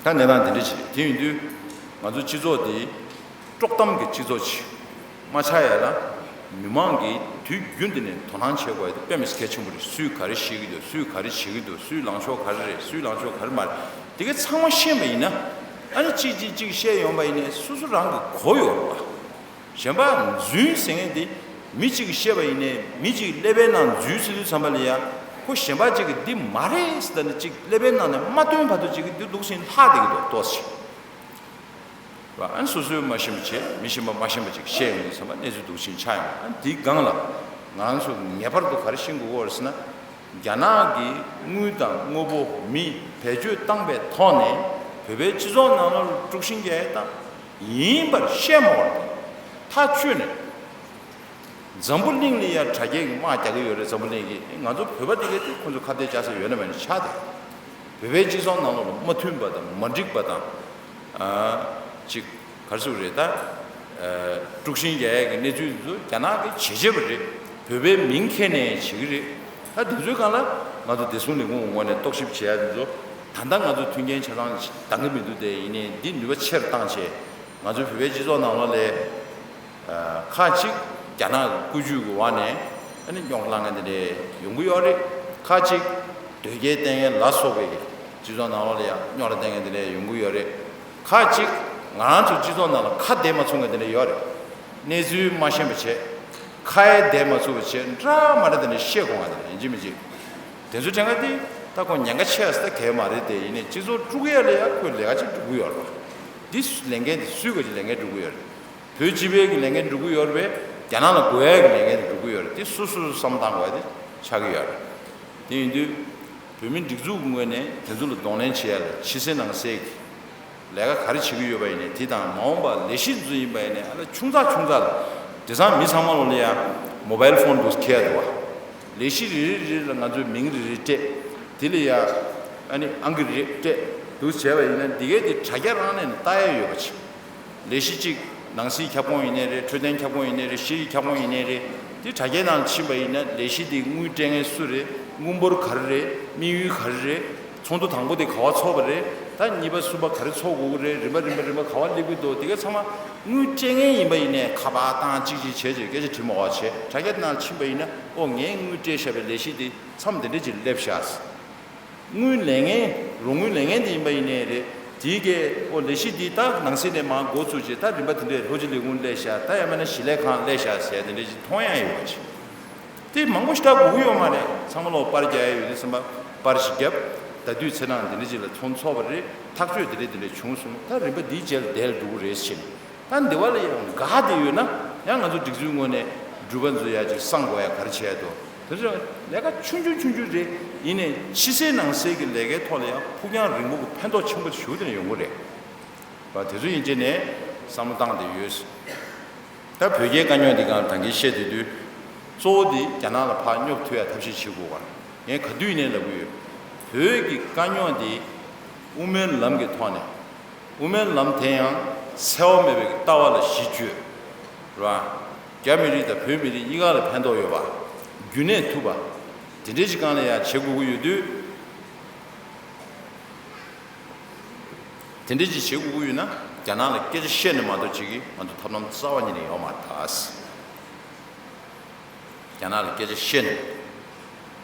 ཨ། ད་གནས་སྟངས་དེ་འདྲ་ཞིག་རེད། དེ་ཡིན་དུས་ང་ཚོ་སྤྱི་ཚོགས་འདི་དཀྲོག་གཏམ་གྱི་སྤྱི་ཚོགས་ཤིག་མ་ཆགས་ཡ་ལ། མི་མང་གིས་དུས་རྒྱུན་དུ་ནས་དོ་སྣང་བྱེད་དགོས་ཡ་དེ་དཔེ་མི་སྲིད་གལ་ཆེན་པོ་རེད། སུས་ག་རེ་བཤད་ཀྱི་འདུག་སུས་ག་རེ་བྱེད་ཀྱི་འདུག་སུའི་ལངས་ཕྱོགས་ག་རེ་རེད། སུའི་ལངས་ཕྱོགས་ག་རེ་མ་རེད། དེ་ག་ཚང་མ་ཤེས་པ་ཡིན་ན། ཨ་ནི་གཅིག་གིས་གཅིག་བཤད་ཡོང་པ་ཡིན་ནའི་སོ་སོ་རང་གི་གོ་ཡོད་རེད་པ། གཞན་པ་རྫུན་ཟེར་མཁན་དེ་མི་གཅིག་གིས་བཤད་པ་ཡིན་ནའི། མི་གཅིག་གིས་ཀླད་པའི་ནང་འཛུལ་ཚར་དུས་ཙམ་པ་ལ་ཡ། ཁོ་གཞན་པ་གཅིག་གིས་འདི་མ་རེད་ཟེར་ད་ནི་གཅིག་ཀླད་པའི་ནང་ནས་མ་བཏོན་བར་དུ་གཅིག་གིས་འདི་འདུག་ཟེར་ལྷག་བསྡད་ཀྱི་འདུག་ཏོག་ཙམ་ཅིག་རེད་པ། ཨ་ནི་སོ་སོས་མ་ཤེས་པ་བྱས། མི་གཞན་པ་མ་ཤེས་པ་ཅིག་བཤད་ཡོང་དུས་ཙམ་པ་གནས་ཚུལ་འདུག་ཕྱིན་ཆགས་ཡོང་། ཨ་ནི་འདིའི་སྒང་ལ་ང་རང་ཚོ་ངེས་པར་དུ་ག་རེ་ཤེས་དགོས་ཀྱི་ཡོད་རེད་ཟེར་ན། རྒྱ་ནག་གི་དངུལ་དང་དངོས་པོ་མི་བེད་སྤྱོད་བཏང་པའི་ཐོག་ནས་བོད་པའི་སྤྱི་ཚོགས་ནང་ལོགས་ལ་དཀྲུག་ཤིང་རྒྱག་ཡས་དང་ཡིན་པར་བཤད་མ་དགོས་པ་དང་། ཐག་ཆོད་ནས་འཛམ་བུ་གླིང་ལ་ཡ་དྲ་རྒྱའི་དམག་རྒྱག་གི་ཡོད་རེད། འཛམ་བུ་གླིང་གིས། ང་ཚོ་བོད་པ་དེ་གས་དེ་ཁོ་ཚོ་ཁ་གཏད་བཅག་ས་ཡོད་ན་མེད་ན་ཆགས་བསྡད། བོད་པའི་སྤྱི་ཚོགས་ནང་ལོགས་ལ་མ་མཐུན་པ་དང་མ་འགྲིག་པ་དང་། ཨ། ཅིག་ག་རེ་ཟེར་དགོས་རེད་ད། ཨ། དཀྲུག་ཤིང་རྒྱག་ཡས་ཀྱི་གནས་ཚུལ་འདི་ཚོ་རྒྱ་ནག་གིས་བྱེད་བྱེད་པ་རེད། བོད་པའི་མིང་འཁྱེར་ནས་བྱེད་ཀྱི་རེད། ད་དེ་ཚོའི་སྒང་ལ་ང་ཚོ་བདེ་སྲུང་ལས་ཁུངས་ངོས་ནས་རྟོག་ཞིབ་བྱེད་ཡ་དེ་ཚོ། ད་ལྟ་ང་ཚོ་མཐུན་རྐྱེན་ཆ་ཚང་འདང་གི་མི་འདུག་སྟེ། ཡིན་ནའི་འདི་ནུས་པ་ཆེར་བཏང་བྱས། ང་ཚོའི་བོད་པའི་སྤྱི་ཚོགས་ནང་ལོགས་ལ། ཨ། ཁག་ཅིག་རྒྱ་ནག་གི་བཀོད་ཇུས་ཀྱི་འོག་ནས་ཨ་ནི་རྙོག་དྲ་བསླང་མཁན་དེ་འདྲ་ཡོང་གི་ཡོད་རེད། ཁག་ཅིག་དོལ་རྒྱལ་བསྟེན་མཁན་ལ་སོགས་པའི་སྤྱི་ཚོགས་ནང་ལོགས་ལ་ཡང་རྙོག་དྲ་བསྟན་མཁན་དེ་འདྲ་ཡོང་གི་ཡོད་རེད། ཁག་ཅིག་ང་རང་ཚོའི་སྤྱི་ཚོགས་ནང་ལ་ཁ་བདེ་མ་ཚུགས་མཁན་དེ་འདྲ་ཡོད་རེད། གནས་ཚུལ་མ་ཤེས་པ་བྱས། ཁ་ཡ་བདེ་མ་ཚུགས་པ་བྱས། འདྲ་མ་འདྲ་དེ་འདྲ་བཤད་དགོས་པ་དེ་འདྲ་ཡིན་གཅིག་མིན་གཅིག་དེ་ཚོ་དྲན་ག་དེ་ད་ཁོ་ཉེན་ཁ་ཆེ་ས་ད་གལ་མ་རེད་དེ། ཡིན་ནའི་སྤྱི་ཚོགས་དཀྲུག་ཡ་ལ་ཡ་ཁོས་ལས་ཀ་ཅིག་སྒྲུབ་ཀྱི་ཡོད་རེད་པ། འདི་ལས་འགན་དེ་སུས་ག་ཅིག་ལས་འགན་སྒྲུབ་ཀྱི་ཡོད་རེད། བོད་སྤྱི་པའི་གི་ལས་འགན་སྒྲུབ་ཀྱི་ཡོད་རེད་པས། རྒྱ་ནག་ལ་དགོས་ཡ་གི་ལས་འགན་དེ་སྒྲུབ་ཀྱི་ཡོད་རེད། དེ་སོ་སོ་སོ་བསམ་བློ་བཏང་དགོས་ཡ་དེ་ཆགས་ཀྱི་ཡོད་རེད། དེ་ཡིན་དུས་བོད་མི་སྒྲིག་འཛུགས་ཀྱི་ངོས་ནས་དེ་ཚོ་ལ་གདོང་ལེན་བྱེད་ཡ་ལ་ཕྱི་གསལ་ནང་གསལ་གྱི་ལས་ཀ་ག་རེ་བྱེད་ཀྱི་ཡོད་པ་ཡིན་ནའི། དེ་དང་མ་འོངས་པ་ལས་གཞི་དེ་ཚོ་ཡིན་པ་ཡིན་ནའི། ཨ་ལ་ཆུང་ཙག་ཆུང་ཙག་ལ། དེང་སང་མི་ཚང་མ་ལོ་ལ་ཡ་མོ་བལ་ཕོན་འདུག་འཁྱེར་ཡ་འདུག་པ། ལས་གཞི་རེ་རེ་རེ་ལ་ང་ཚོའི་མིང་རེ་རེ་སྤྲད། དེ་ལ་ཡ་ཨ་ནི་ཨང་ཀི་རེ་སྤྲད་འདུག་བྱས་པ་ཡིན་ན། འདི་གས་དེ་དྲ་རྒྱ་རང་ནས་ལྟ་ཡ་ཡོད་པ་ཅིག་ལས་གཞི་གཅིག་ནང་སྲིད་ཁྱབ་ཁོངས་ཡིན་ནའི་རེད། འཕྲོད་བསྟེན་ཁྱབ་ཁོངས་ཡིན་ནའི་རེད། ཤེས་རིག་ཁྱབ་ཁོངས་ཡིན་ནའི་རེད། དེ་དྲ་རྒྱའི་ནང་ཕྱིན་པ་ཡིན་ན། ལས་གཞི་དེ་དངུལ་སྤྲད་མཁན་སུ་རེད། དངུལ་འབོར་ག་རེ་རེད། དམིགས་ཡུལ་ག་རེ་རེད། ཚོགས་འདུ་དང་པོ་དེ་ག་པར་ཚོགས་པ་རེད། ད་གཉིས་པ་གསུམ་པ་ག་རེ་ཚོགས་དགོས་ཀྱི་རེད། རིམ་པ་རིམ་པ་རིམ་པ་ག་པར་སླེབས་ཀྱི་འདུག་དེ་ག་ཚང་མ་དངུལ་སྤྲད་མཁན་ཡིན་པ་ཡིན་ནའི་ཁ་པར་བཏང་གཅིག་གཅིག་བྱས་བྱས་སྐད་ཆ་དྲི་མ་དགོས་པ་བྱས། དྲ་རྒྱ་དེ་ནང་ཕྱིན་པ་ཡིན་ན། ཨོ། ངས་དངུལ་སྤྲད་བཞག་པའི་ལས་གཞི་དེ་མཚམས་དེ་འདྲ་ཅིག་སླེབས་ཤག་དངུལ་ལེན་མཁན། རོགས་དངུལ་ལེན་མཁན་དེ་ཡིན་པ་ཡིན་ནའི་རེད། དེའི་གས། ཨོ། ལས་གཞི་འདི་ད་ནང་སྲིད་ནས་མར་འགོ་བཙུགས་བྱས། ད་རིམ་པ་དེ་འདྲས་ལྷོ་སྤྱི་ལས་ཁུངས་སླེབས་ཤག་ད་ཡང་མིན་ན་ཞི་ལས་ཁང་སླེབས་ཤག་ཟེར་དེ་འདྲས་ཅིག་མཐོང་ཡ་ཡོད་པ་ཅིག་དེ་མང་པོ་ཞེ་དྲག་དགོས་ཀྱི་ཡོད་མ་རེད། ཚང་མ་ལོག་པར་རྒྱག་ཡ་ཡོད་དུས་ཙམ་པ་པར་ཞིག་བརྒྱབ། ཟླ་དུས་ཚེས་གྲངས་འདི་འདྲ་ཅིག་ལ་ཚོགས་འདུ་ཚོགས་པ་རེད། ཐག་གཅོད་འདི་འདྲ་འདི་འདྲ་བྱུང་སོང་། ད་རིམ་པ་འདིའི་རྗེས་ལ་དེ་ལ་འགྲོ་གི་རེད་ཟེར་ནས། ད་འདི་བ་ལ་ཡང་འགག་བསྡད་ཡོད་ན། ཡང་ང་ཚོ་སྒྲིག་འཛུགས་ངོས་ནས་འགྲུལ་པ་འཛུལ་ཡ་ཅིག་བསམ་དགོས་ཡ་ག་རེ་བྱས་འདུག་དེ་ཚོ་ལས་ཀ་ཆུང་ཆུང་ཆུང་ཆུང་རེད། ཡིན་ནའི་ཕྱི་གསལ་ནང་གསལ་གྱི་ལས་ཀའི་ཐོག་ལ་ཡང་ཕུགས་རྒྱང་རིང་པོ་གི་ཕན་ཐོགས་ཆེན་པོ་ཞིག་དེ་ནས་ཡོང་གི་རེད་པ། དེ་ཚོ་ཡིན་གཅིག་ནས་བསམ་བློ་བཏང་བསྡད་ཡོད། ད་བོད་རྒྱའི་དཀའ་རྙོག་འདི་སྒང་ད་གིན་བཤད་བསྡད་དུས། གཙོ་བོ་འདི་རྒྱ་ནག་ལ་ཕར་སྙོབ་ཐུབ་ཡ་ཐབས་ཤེས་བྱེད་དགོས་པ། ངས་ག་དུས་ནས་ལབ་ཀྱི་ཡོད། བོད་ཀྱི་དཀའ་རྙོག་འདི་དབུ་མའི་ལམ་གྱི་ཐོག་ནས། དབུ་མའི་ལམ་དེ་ཡང་འཚེ་བ་མེད་པའི་ལྟ་བ་ལ་གཞི་བཅོལ། རེད་པ། རྒྱ་མི་རིགས་དང་བོད་མི་རིགས་གཉིས་ཀ་ལ་ཕན་ཐོགས་ཡོད་པ། རྒྱུན་གནས་ཐུབ་པ། དེ་འདྲའི་ཅིག་སྒང་ལ་ཡང་བྱེད་དགོས་ཀྱི་ཡོད་དུས། དེ་འདྲའི་ཅིག་བྱེད་དགོས་ཀྱི་ཡོད་ན། རྒྱ་ནག་ལ་སྐད་ཆ་བཤད་ནས་མ་གཏོགས་ཅིག་གིས་ང་ཚོ་ཐབས་ལམ་རྩ་བ་ཉིད་ནས་ཡོད་མ་རེད་ད། རྒྱ་ནག་ལ་སྐད་ཆ་བཤད་ནས།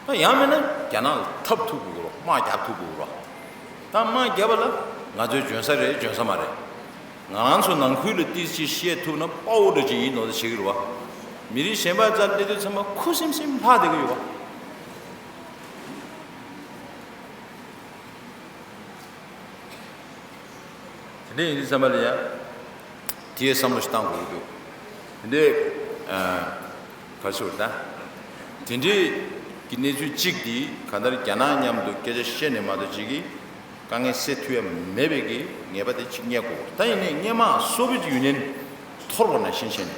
ད་ཡང་མིན་ན་རྒྱ་ནག་ལ་འཐབ་ཐུབ་དགོས་རེད། དམག་རྒྱག་ཐུབ་དགོས་རེད། ད་དམག་བརྒྱབ་པ་ལ་ང་ཚོའི་འཇོན་ས་རེད་འཇོན་ས་མ་རེད། ང་རང་ཚོ་ནང་ཁུལ་ལ་ཏིས་ཅིག་བཤད་ཐུབ་ན་དཔའ་བོ་འདྲ་ཅིག་ཡིན་ནོ་ཟེར་གྱི་རེད་པ། མི་རིགས་གཞན་པ་རྩར་སླེབས་དུས་ཚང་མ་ཁུ་སིམ་སིམ་ལྷག་བསྡད་ཀྱི་ཡོད་པ། དེ་འདྲ་ཡིན་དུས་ཙམ་པ་ལ་ཡང་དེའི་བསམ་བློ་ཞིག་བཏང་དགོས་ཀྱི་འདུག་དེ་འདྲའི་ཨ། ག་ཚོད་ད། དེ་འདྲའི་གི་གནས་ཚུལ་གཅིག་འདི་གང་ལྟར་རྒྱ་ནག་མཉམ་དུ་སྐད་ཆ་བཤད་ནས་མ་གཏོགས་ཅིག་གིས་དཀའ་ངལ་སེལ་ཐུབ་ཡ་མེད་པའི་གི་ངེས་པ་དེ་གཅིག་རྙེད་དགོས། ད་ཡིན་ནའི་སྔས་མ་སོ་བི་ཡེཊ་ཡུ་ནི་ཡན་འཐོར་བ་ནང་བཞིན་བྱས་ནས་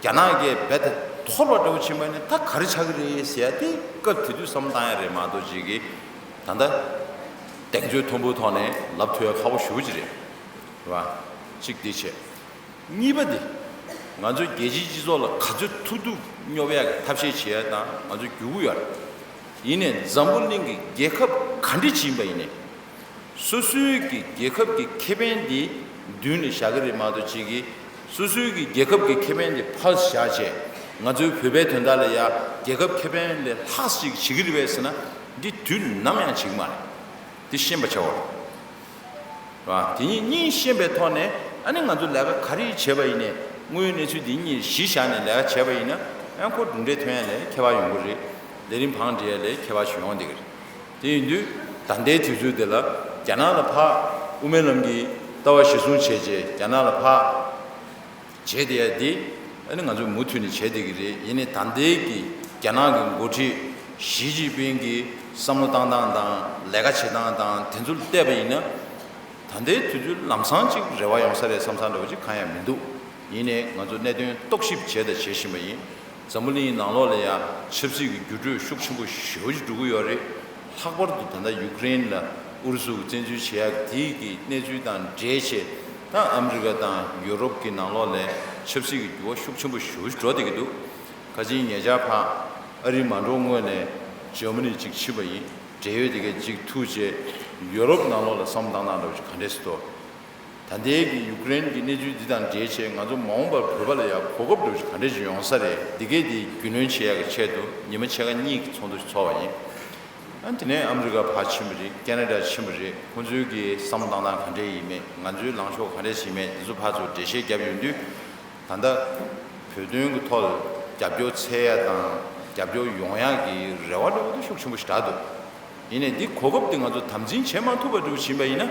རྒྱ་ནག་གིས་རྦད་དེ་འཐོར་བ་འདྲ་བོ་ཕྱིན་པ་ནི་ད་ག་རེ་ཆགས་ཀྱི་རེད་ཟེར་ཡ་དེ་སྐབས་དེ་དུས་བསམ་བློ་བཏང་ཡ་རེད་མ་གཏོགས་ཅིག་གིས་ད་ལྟ་གདེང་ཚོད་མཐོན་པོའི་ཐོག་ནས་ལབ་ཐུབ་ཡ་ཁག་པོ་ཞེ་པོ་ཅིག་རེད། རེད་བ། གཅིག་དེ་བྱས། གཉིས་པ་དེ། ང་ཚོའི་རྒྱལ་སྤྱིའི་སྤྱི་ཚོགས་ལ་ག་ཚོད་ཐུབ་ཐུབ་སྙོབ་ཡག་གི་ཐབས་ཤེས་བྱེད་ཡ་དང་ང་ཚོ་རྒྱུག་གི་ཡོད་རེད། ཡིན་ནའི་འཛམ་བུ་གླིང་གི་རྒྱལ་ཁབ་ག་འདྲ་ཅིག་ཡིན་པ་ཡིན་ནའི། སོ་སོའི་གི་རྒྱལ་ཁབ་ཀྱི་ཁེ་ཕན་དེ་མདུན་ལ་བཞག་གི་རེད་མ་གཏོགས་ཅིག་གིས་སོ་སོའི་གི་རྒྱལ་ཁབ་ཀྱི་ཁེ་ཕན་དེ་ཕར་བཞག་བྱས་ང་ཚོའི་བོད་པའི་དོན་དག་ལ་ཡ་རྒྱལ་ཁབ་ཁེ་ཕན་ལས་ལྷག་ཅིག་བྱེད་ཀྱི་རེད་པས་ཟེར་ན་འདི་དུས་ནམ་ཡང་བྱེད་ཀྱི་མ་རེད། འདི་ཤེས་པ་བྱ་བ་རེད། རེད་བ། དེ་གཉིས་གཉིས་ཤེས་པའི་ཐོག་ནས་ཨ་ནི་ང་ཚོ་ལས་ཀ་ག་རེ་བྱས་པ་ཡིན་ནའི་དངོས་ཡོད་གནས་ཚུལ་འདི་གཉིས་གཞི་བཞག་ནས་ལས་ཀ་བྱས་པ་ཡིན་ན་ཨ་ཁོ་གྲུབ་འབྲས་ཐོན་ཡ་ལས་ཁྱད་པར་ཡོང་གི་རེད། ལས་རིམ་བང་སྒྲིག་ཡ་ལས་ཁྱད་པར་ཞིག་ཡོང་བསྡད་ཀྱི་རེད། དེ་ཡིན་དུས་ད་ལྟའི་དུས་ཚོད་འདི་ལ་རྒྱ་ནག་ལ་ཕར་དབུ་མའི་ལམ་གྱི་ལྟ་བ་གཞིར་བཟུང་བྱས་རྗེས་རྒྱ་ནག་ལ་ཕར། བྱས་བསྡད་ཡ་དེ་ཨ་ནི་ང་ཚོས་མུ་མཐུད་ནས་བྱས་བསྡད་ཀྱི་རེད། ཡིན་ནའི་ད་ལྟའི་གི་རྒྱ་ནག་གི་འགོ་ཁྲིད་ཞི་ཅིན་ཕིང་གི་བསམ་བློ་བཏང་སྟངས་དང་ལས་ཀ་བྱེད་སྟངས་དང་དེ་ཚོ་ལ་བལྟས་པ་ཡིན་ན་ད་ལྟའི་དུས་ཚོད་ལམ་སང་ཅིག་རེ་བ་ཡོང་ས་རེད་བསམ་ས་འདྲ་བོ་ཅིག་གང་ཡང་མི་འདུག་ཡིན་ནའི་ང་ཚོ་གནད་དོན་རྟོག་ཞིབ་བྱས་དང་བྱེད་བཞིན་པ་ཡིན། འཛམ་བུ་གླིང་ནང་ལོགས་ལ་ཡང་ཆབ་སྲིད་ཀྱི་འགྱུར་འགྲོས་ཤུགས་ཆེན་པོ་ཞེ་པོ་ཅིག་འགྲོ་གི་ཡོད་རེད། ལྷག་པར་དུ་ད་ལྟ་ཡུཀ་རེན་ལ་ཨུ་རུ་སུ་གིས་བཙན་འཛུལ་བྱེད་ཡག་དེའི་གི་གནས་ཚུལ་དང་འབྲེལ་བྱས་ད་ཨ་མི་རི་ཀ་དང་ཡུ་རོབ་ཀྱི་ནང་ལོགས་ལ་ཆབ་སྲིད་ཀྱི་འགྱུར་བ་ཤུགས་ཆེན་པོ་ཞེ་པོ་ཅིག་འགྲོ་བསྡད་ཀྱི་འདུག་ཁ་ཅིག་ཉེ་ཆར་ཕར་ཨ་རི་མ་འགྲོ་སྔོན་ནས་འཇར་མ་ནི་ཅིག་ཕྱིན་པ་ཡིན། འབྲེལ་ཡོད་དེ་གས་ཅིག་ཐུག་རྗེས་ཡུ་རོབ་ནང་ལོགས་ལ་བསམ་བློ་བཏང་སྟངས་འདྲ་བོ་ཅིག་ག་འདྲས་སེ་འདུག་ད་ལྟའི་གི་ཡུཀ་རེན་གྱི་གནས་ཚུལ་འདི་དང་འབྲེལ་བྱས་ང་ཚོ་མ་འོངས་པར་བོད་པ་ལ་ཡང་གོ་སྐབས་འདྲ་བོ་ཞིག་ག་འདྲ་ཞིག་ཡོང་ས་རེད། འདི་གས་འདི་རྒྱུས་ལོན་བྱེད་ཡག་གི་ཆེད་དུ་ཉི་མ་ཕྱེད་ཀ་གཉིས་ཀྱི་ཚོགས་འདུ་ཞིག་ཚོགས་པ་ཡིན། ཨ་དེ་ནས་ཨ་མི་རི་ཀ་ཕར་ཕྱིན་པ་རེད། ཁེ་ན་ཌ་ཕྱིན་པ་རེད། ཁོང་ཚོའི་གི་བསམ་བློ་བཏང་སྟངས་ག་འདྲས་ཡིན་མེད་ང་ཚོའི་ལངས་ཕྱོགས་ག་འདྲས་ཞིག་ཡིན་མེད་འདི་ཚོ་ཕར་ཚུར་འགྲེལ་བཤད་བརྒྱབ་ཡོང་དུས། ད་ལྟ་བོད་དོན་གྱི་ཐོག་ལ་རྒྱབ་སྐྱོར་འཚོལ་ཡ་དང་རྒྱབ་སྐྱོར་ཡོང་ཡ་གི་རེ་བ་འདྲ་བོ་དེ་ཤུགས་ཆེན་པོ་ཞིག་དྲག་འདུག་ཡིན་ནའི་འདི་གོ་སྐབས་དེ་ང་ཚོ་དམ་འཛིན་བྱེད་མ་ཐུབ་པ་འདྲ་བོ་ཕྱིན་པ་ཡིན་ན་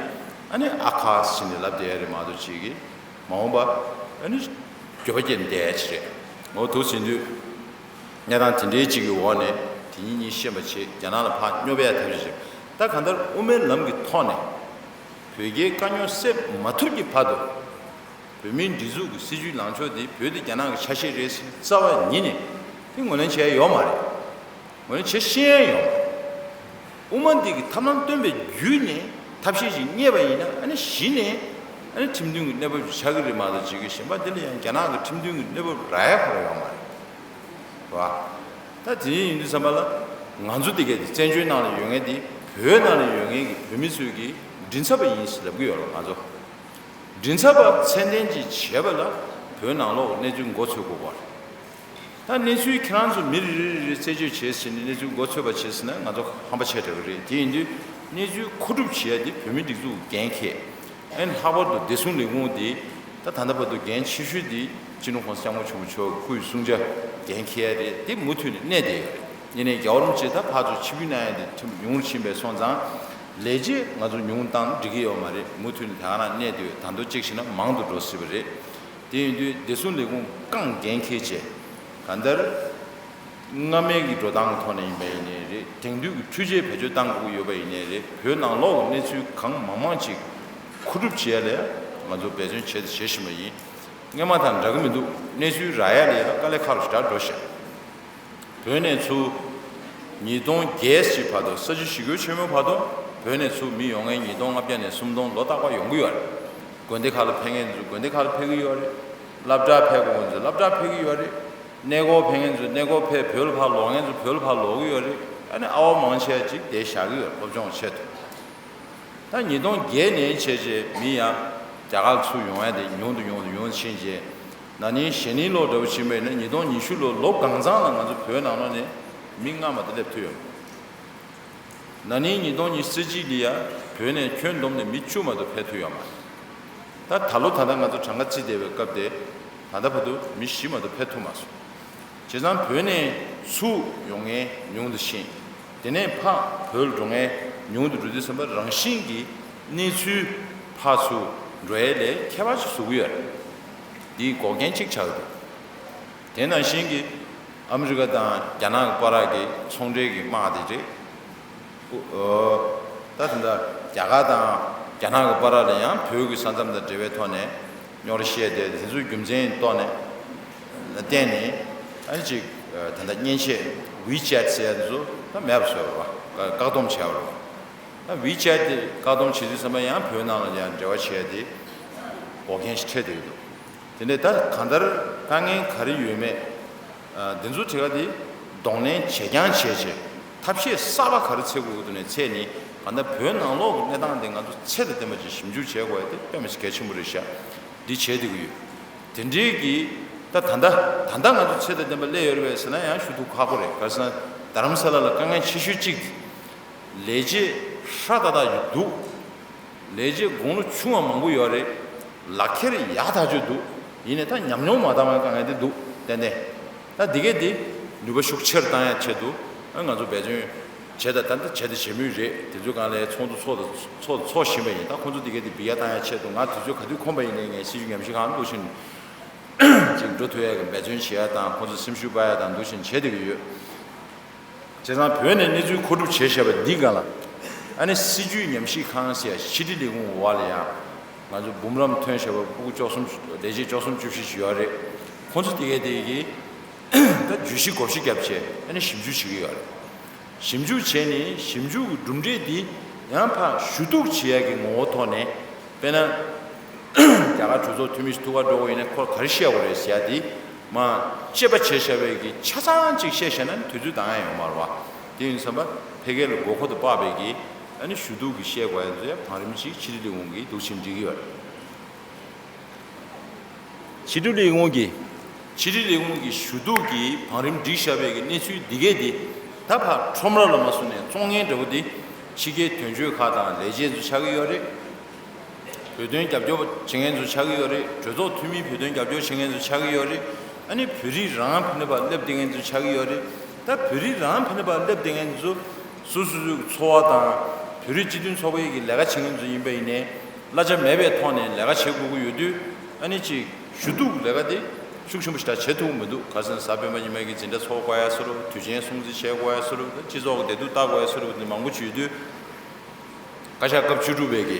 ཨ་ནི་ཨ་ཁ་ཟེར་ནས་ལབ་བསྡད་ཡ་རེད་མ་གཏོགས་ཅིག་གིས་མ་འོངས་པ་ཨ་ནི་འགྱོད་པ་སྐྱེས་ནས་བསྡད་ཡ་ཅིག་རེད། འོ་འདུག་ཟེར་དུས་གནས་སྟངས་དེ་འདྲའི་ཅིག་གི་འོག་ནས་དེ་ཉིད་གཉིས་ཤེས་པ་བྱེད། རྒྱ་ནག་ལ་ཕར་སྙོབ་ཡ་ཐབས་ཤེས་བྱེད། ད་གང་ལྟར་དབུ་མའི་ལམ་གྱི་ཐོག་ནས་བོད་རྒྱའི་དཀའ་རྙོག་སེལ་མ་ཐུབ་ཀྱི་བར་དུ། བོད་མིའི་སྒྲིག་འཛུགས་ཀྱི་སྲིད་བྱུས་ལངས་ཕྱོགས་འདི་བོད་དེ་རྒྱ་ནག་གི་ཆ་ཤས་རེད་ཟེར་རྩ་བ་ཉིད་ནས་དེ་ངོས་ལེན་བྱས་ཡོད་མ་རེད། ངོས་ལེན་བྱེད་ཤེས་ཡ་ཡོད་མ་རེད། དབུ་མ་འདི་གི་ཐབས་ལམ་སྟོན་པའི་བརྒྱུད་ནས་ཐབས་ཤེས་ཤིག་རྙེད་པ་ཡིན་ན་ཨ་ནི་གཞི་ནས་ཨ་ནི་ཁྲིམས་མཐུན་གྱི་གནས་བབ་ཅིག་ཆགས་ཀྱི་རེད་མ་གཏོགས་ཅིག་གི་གཞན་པ་འདི་ལ་ཡང་རྒྱ་ནག་གི་ཁྲིམས་མཐུན་གྱི་གནས་བབ་རག་ཡ་ཁོ་རང་ཡོད་མ་རེད་བ། ད་དེ་ཡིན་དུས་ཙམ་པ་ལ་ང་ཚོ་འདི་གའི་བཙན་བྱོལ་ནང་ལ་ཡོད་མཁན་འདི་བོད་ནང་ལ་ཡོད་མཁན་གྱི་བོད་མི་ཚོས་ཀྱི་མགྲིན་ཚབ་པ་ཡིན་ཟེར་ལབ་ཀྱི་ཡོད་རེད་ང་ཚོ། མགྲིན་ཚབ་པ་ཚད་ལྡན་ཅིག་བྱེད་པ་ལ་བོད་ནང་ལོགས་གནས་ཚུལ་མགོ་ཚོས་དགོས་པ་རེད། ད་གནས་ཚུལ་ཁྱེད་རང་ཚོ་མི་རེ་རེ་རེ་རྩད་གཅོད་བྱས་ཟིན་ནས་གནས་ཚུལ་མགོ་ཚོས་པ་བྱས་ཟིན་ན་ང་ཚོ་ཧམ་པ་ཆེ་དྲགས་ཀྱི་རེད། དེ་ཡིན་དུས་གནས་ཚུལ་མཁོ་སྒྲུབ་བྱེད་ཡ་དེ་བོད་མི་སྒྲིག་འཛུགས་འགན་འཁྱེར། ཨ་ནི་ལྷག་པར་དུ་བདེ་སྲུང་ལས་ཁུངས་དེ་ད་ད་ལྟ་བར་དུ་འགན་ཆེ་ཤོས་དེ་སྤྱི་ནོར་༸གོང་ས་༸སྐྱབས་མགོན་ཆེན་པོ་མཆོག་གི་སྐུའི་གསུང་ཆ་འགན་འཁྱེར་ཡ་རེད། དེ་མུ་མཐུད་ནས་གནས་བསྡད་ཡོད་རེད། ཡིན་ནའི་རྒྱལ་བ་རིན་པོ་ཆེ་ད་ཕར་ཚུར་ཆིབས་བསྒྱུར་གནང་ཡ་དེ་ཁྲིམས་ཉུང་རུ་ཕྱིན་པས་སོང་ཙང་ལས་བྱེད་ང་ཚོ་ཉུང་བཏང་འགྲིག་གི་ཡོད་མ་རེད། མུ་མཐུད་ནས་དེ་ག་རང་གནས་བསྡད་ཡོད། ད་དུང་གཅིག་བྱས་ན་མང་དུ་འགྲོ་སྲིད་པ་རེད། དེ་ཡིན་དུས་བདེ་སྲུང་ལས་ཁུངས་རྐང་འགན་འཁྱེར་བྱས་གང་ལྟར། སྔ་མའི་གི་འགྲོ་སྟངས་ཀྱི་ཐོག་ནས་ཡིན་པ་ཡིན་ནའི་རེད། དེང་དུས་ཀྱི་འཕྲུལ་ཆས་བེད་སྤྱོད་བཏང་དགོས་ཀྱི་ཡོད་པ་ཡིན་ནའི་རེད། བོད་ནང་ལོགས་ཀྱི་གནས་ཚུལ་གང་མང་མང་ཅིག་མཁོ་སྒྲུབ་བྱེད་ཡ་ལ་ང་ཚོ་འབད་བརྩོན་བྱས་དང་བྱེད་བཞིན་པ་ཡིན། སྔོན་མ་དང་འདྲ་གི་མི་འདུག་གནས་ཚུལ་རག་ཡ་ལ་ཡ་དཀའ་ལས་ཁག་རུ་ཞེ་དྲག་འགྲོ་ཤག་བོད་ནས་ཚུར་ཉིས་སྟོང་བརྒྱད་ཅིག་བར་དུ་ས་བྱི་ཞི་རྒོལ་ཆེན་མོའི་བར་དུ་བོད་ནས་ཚུར་མི་ཡོང་མཁན་ཉིས་སྟོང་ལྔ་བརྒྱ་ནས་སུམ་སྟོང་ལོ་རྟག་པར་ཡོང་གི་ཡོད་རེད། དགོན་སྡེ་ཁག་ལ་ཕེབས་མཁན་ཚོ་དགོན་སྡེ་ཁག་ལ་ཕེབས་ཀྱི་ཡོད་རེད། སློབ་གྲྭར་ཕེབས་དགོས་མཁན་ཚོ་སློབ་གྲྭར་ཕེབས་ཀྱི་ཡོད་རེད། གནས་སྐོར་ཕེབས་མཁན་ཚོ་གནས་སྐོར་ཕེབས། བོད་ལ་ཕར་ལོག་མཁན་ཚོ་བོད་ལ་ཕར་ལོག་གི་ཡོད་རེད། ཨ་ནི་ཨ་བ་མང་ཆེ་ཅིག་དེ་བཞག་གི་ཡོད་རེད་སློབ་སྦྱོང་ཆེད་དུ། ད་ཉིས་སྟོང་བརྒྱད་ནས་བྱས་རྗེས་མི་ཡང་རྒྱ་གར་ཚུར་ཡོང་ཡ་དེ་ཉུང་དུ་ཉུང་དུ་ཉུང་དུ་ཕྱིན་རྗེས། ན་ནིང་གཞེས་ནིང་ལོ་འདྲ་བོ་ཕྱིན་པ་ཡིན་ན་ཉིས་སྟོང་ཉི་ཤུ་ལོ་ལོ་གང་ཚང་ལ་ང་ཚོ་བོད་ནང་ལོགས་ནས་མི་ལྔ་མ་གཏོགས་སླེབས་ཐུབ་ཡོད་མ་རེད། ན་ནིང་ཉིས་སྟོང་ཉི་ཤུ་རྩ་གཅིག་ལ་ཡ་བོད་ནས་ཁྱོན་བསྡོམས་ནས་མི་བཅུ་མ་གཏོགས་ཕེབས་ཐུབ་ཡོད་མ་རེད། ད་ད་ལོ་ད་ལྟ་ང་ཚོ་གྲངས་ཀ་བརྩིས་བསྡད་པའི་སྐབས་དེ་ད་ལྟ་བར་དུ་མི་བཞི་མ་གཏོགས་ཕེབས་ཐུབ་མ་སོང་། བྱས་ཙང་བོད་ནས་ཚུར་ཡོང་མཁན་ཉུང་དུ་ཕྱིན། དེ་ནས་ཕར་བོད་ལ་འགྲོ་མཁན་ཉུང་དུ་འགྲོ་དུས་ཙམ་པ་རང་བཞིན་གྱིས་གནས་ཚུལ་ཕར་ཚུར་འགྲོ་ཡ་ལས་ཁྱད་པར་ཅིག་བཟོ་གི་ཡོད་རེད། འདིའི་འགོག་རྐྱེན་གཅིག་ཆགས་ཀྱི་འདུག་དེ་ནང་བཞིན་གྱི་ ཨ་མི་རི་ཀ་དང་རྒྱ་ནག་གི་བར་གྱི་ཚོང་འབྲེལ་གྱི་དམག་དེ་རེད། ཨོ། ད་དེ་འདྲ་རྒྱ་གར་དང་རྒྱ་ནག་གི་བར་ལ་ཡང་བོད་ཀྱི་ས་མཚམས་དང་འབྲེལ་བའི་ཐོག་ནས་རྙོག་དྲ་བཤད་དེ། དེ་ཚོའི་རྒྱུ་མཚན་ཐོག་ནས་བརྟེན་ནས་ཨ་ནི་ཅིག་ད་ལྟ་མཉེན་ཆས་ཝི་ཆེ་ཊི་ཟེར་ཡ་དེ་ཚོ་ད་མེད་པ་བཟོས་པ་རེད་བ། བཀག་སྡོམ་བྱས་པ་རེད་བ། ད་ཝི་ཆེ་ཊི་དེ་བཀག་སྡོམ་བྱེད་དུས་ཙམ་པ་ཡང་བོད་ནང་ལ་ཡང་འབྲེལ་བ་བྱས་ཏེ་འགོག་རྐྱེན་ཞིག་འཕྲད་བསྡད་ཀྱི་འདུག་དེ་ནས་ད་གང་ལྟར་དཀའ་ངལ་ག་རེ་ཡོད་མེད། ཨ། འདི་ཚོ་དེ་ག་དེ་གདོང་ལེན་བྱེད་རྐྱང་བྱས་བྱས། ཐབས་ཤེས་གསར་པ་ག་རེ་འཚོལ་དགོས་ཀྱི་འདུག་ནས་འཚོལ་ནས། གང་ལྟར་བོད་ནང་ལོགས་ཀྱི་གནས་སྟངས་དེ་ང་ཚོ་ཚད་དང་ལྡན་པ་ཅིག་ཞིབ་འཇུག་བྱེད་དགོས་ཡ་དེ་དཔེ་མི་སྲིད་གལ་ཆེན་པོ་རེད་ཤག་འདི་བྱས་བསྡད་ཀྱི་ཡོད། དེ་འདྲའི་གི་ད་ད་ལྟ་ད་ལྟ་ང་ཚོ་ཚད་དང་ལྡན་པ་སླེབས་ཡོད་རེད་པས་ཟེར་ན་ཡང་ཞུ་གཏུག་ཁག་པོ་རེད། ག་རེ་ཟེར་ན་རྡ་རམ་ས་ལ་ལ་དཀའ་ངལ་ཆེ་ཤོས་གཅིག་དེ། ལས་བྱེད་ཧྲ་ཏག་ཏག་ཡོད་འདུག་ལས་བྱེད་དགུང་ལོ་ཆུང་བ་མང་པོ་ཡོད་རེད། ལག་ཁྱེར་ཡག་ཐག་ཆོད་འདུག་ཡིན་ནའི་ད་ཉམས་མྱོང་མ་འདང་བའི་དཀའ་ངལ་དེ་འདུག་ཏན་ཏན། ད་འདི་གས་དེ་ནུས་པ་ཤུགས་ཆེར་བཏང་ཡ་ཆེད་དུ་ང་ཚོ་འབད་བརྩོན་བྱས། ད་ད་ལྟ་བྱས་ད་བྱེད་མུས་རེད། དེ་ཚོའི་སྒང་ལ་ཚོགས་འདུ་ཚོགས་དང་ཚོགས་དང་ཚོགས་བཞིན་པ་ཡིན། ད་ཁོང་ཚོ་འདི་གས་དེ་འབུད་ཡ་བཏང་ཡ་ཆེད་དུ་ང་དུས་ཚོད་ག་དུས་ཁོམ་པ་ཡིན་ནའི་ངས་སྲིད་བྱུས་ཉམས་ཞིབ་ཁང་འདུག་བཞིན་ཅིག་འགྲོ་ཐུབ་ཡ་གི་འབད་བརྩོན་བྱེད་ཡ་དང་ཁོང་ཚོ་སེམས་ཤུགས་སྤར་ཡ་དང་འདུག་བཞིན་བྱས་བསྡད་ཀྱི་ཡོད། བྱས་ཙང་བོད་ནས་གནས་ཚུལ་མཁོ་སྒྲུབ་བྱས་བཞག་པ་འདི་སྒང་ལ་ཨ་ནི་སྲིད་བྱུས་ཉམས་ཞིབ་ཁང་ཟེར་ཡ་ཕྱི་དྲིལ་ལས་ཁུངས་འོག་ལ་ཡང་ང་ཚོ་འབུམ་རམས་ཐོན་བཞག་པ་ཕྲུ་གུ་བཅུ་གསུམ་ལས་བྱེད་བཅུ་གསུམ་བཅུ་བཞི་ཞིག་ཡོད་རེད། ཁོང་ཚོ་དེ་གས་དེ་གི་ད་བརྗོད་གཞི་བགོ་བཤའ་བརྒྱབ་བྱས་ཨ་ནི་ཞིབ་འཇུག་བྱེད་ཀྱི་ཡོད་རེད། ཞིབ་འཇུག་བྱས་ནས་ཞིབ་འཇུག་གི་གྲུབ་འབྲས་འདི་ཡང་ཕར་ཞུ་གཏུག་བྱེད་ཡ་གི་ངོ་བོ་ཐོག་ནས། དཔེར་ན། རྒྱ་གར་གྲོས་ཚོགས་འཐུས་མི་ཞིག་ཐུག་ག་འགྲོ་དགོས་ཡིན་ན་ཁོར་ག་རེ་བཤད་དགོས་རེད་ཟེར་ཡ་དེ་མར་དཔྱད་པ་བྱས་བཞག་པའི་གི་ཆ་ཚང་ཅིག་བཤད་བཞག་ན་དུས་ཚོད་འདང་ཡ་ཡོད་མ་རེད་བ། དེ་ཡིན་ཙམ་པ་ཕལ་སྐད་ལ་དགོས་མཁོ་དང་དཔག་པའི་གི་ཨ་ནི་ཞུ་གཏུག་གི་བཤད་དགོས་ཡ་ཚོ་ཡ་བང་རིམ་ཅིག་ཕྱི་དྲིལ་ལས་ཁུངས་ཀྱིས་འདུག་བྱས་ནས་སྒྲིག་གི་ཡོད་རེད། ཕྱི་དྲིལ་ལས་ཁུངས་ཀྱི། ཕྱི་དྲིལ་ལས་ཁུངས་ཀྱི་ཞུ་གཏུག་གི་བང་རིམ་སྒྲིག་བཞག་པའི་གི་གནས་ཚུལ་འདི་གས་འདི་ད་ཕར་ཁྲོམ་ར་ལ་མ་སོང་ནས་བཙོང་མཁན་འདྲ་བོ་འདི་ཕྱི་རྒྱལ་དོན་གཅོད་ཁག་དང་ལས་བྱེད་ཚོ་ཆགས་ཀྱི་ཡོད་རེད། བོད་དོན་རྒྱབ་སྐྱོར་བྱེད་མཁན་ཚོ་ཆགས་ཀྱི་ཡོད་རེད། གྲོས་ཚོགས་འཐུས་མིའི་བོད་དོན་རྒྱབ་སྐྱོར་བྱེད་མཁན་ཚོ་ཆགས་ཀྱི་ཡོད་རེད། ཨ་ནི་བོད་རིགས་རང་ཕན་པ་སླེབས་བསྡད་མཁན་ཚོ་ཆགས་ཀྱི་ཡོད་རེད། ད་བོད་རིགས་རང་ཕན་པ་སླེབས་བསྡད་མཁན་ཚོ་སོ་སོ་སོའི་འཚོ་བ་དང་བོད་རིགས་སྤྱི་མཐུན་ཚོགས་པའི་གི་ལས་ཀ་བྱེད་མཁན་ཚོ་ཡིན་པ་ཡིན་ནའི། གླ་ཆ་མེད་པའི་ཐོག་ནས་ལས་ཀ་བྱེད་དགོས་ཀྱི་ཡོད་དུས། ཨ་ནི་ཅིག་ཞུ་གཏུག་ལས་ཀ་དེ་ཤུགས་ཆེན་པོ་ཞེ་དྲག་བྱེད་ཐུབ་ཀྱི་མི་འདུག་ག་རེ་ཟེར་ན་གཟའ་སྤེན་པ་ཉི་མ་གི་འཛིན་གྲྭ་ཚོགས་དགོས་ཡ་ཟེར་རོ། དུས་ཆེན་སྲུང་བརྩི་བྱེད་དགོས་ཡ་ཟེར་རོ། སྤྱི་ཚོགས་ཀྱི་བདེ་སྡུག་བལྟ་དགོས་ཡ་ཟེར་རོ། དེ་མང་པོ་ཅིག་ཡོད་དུས། བཀའ་ཤག་སྐབས་བཅུ་དྲུག་པའི་གི་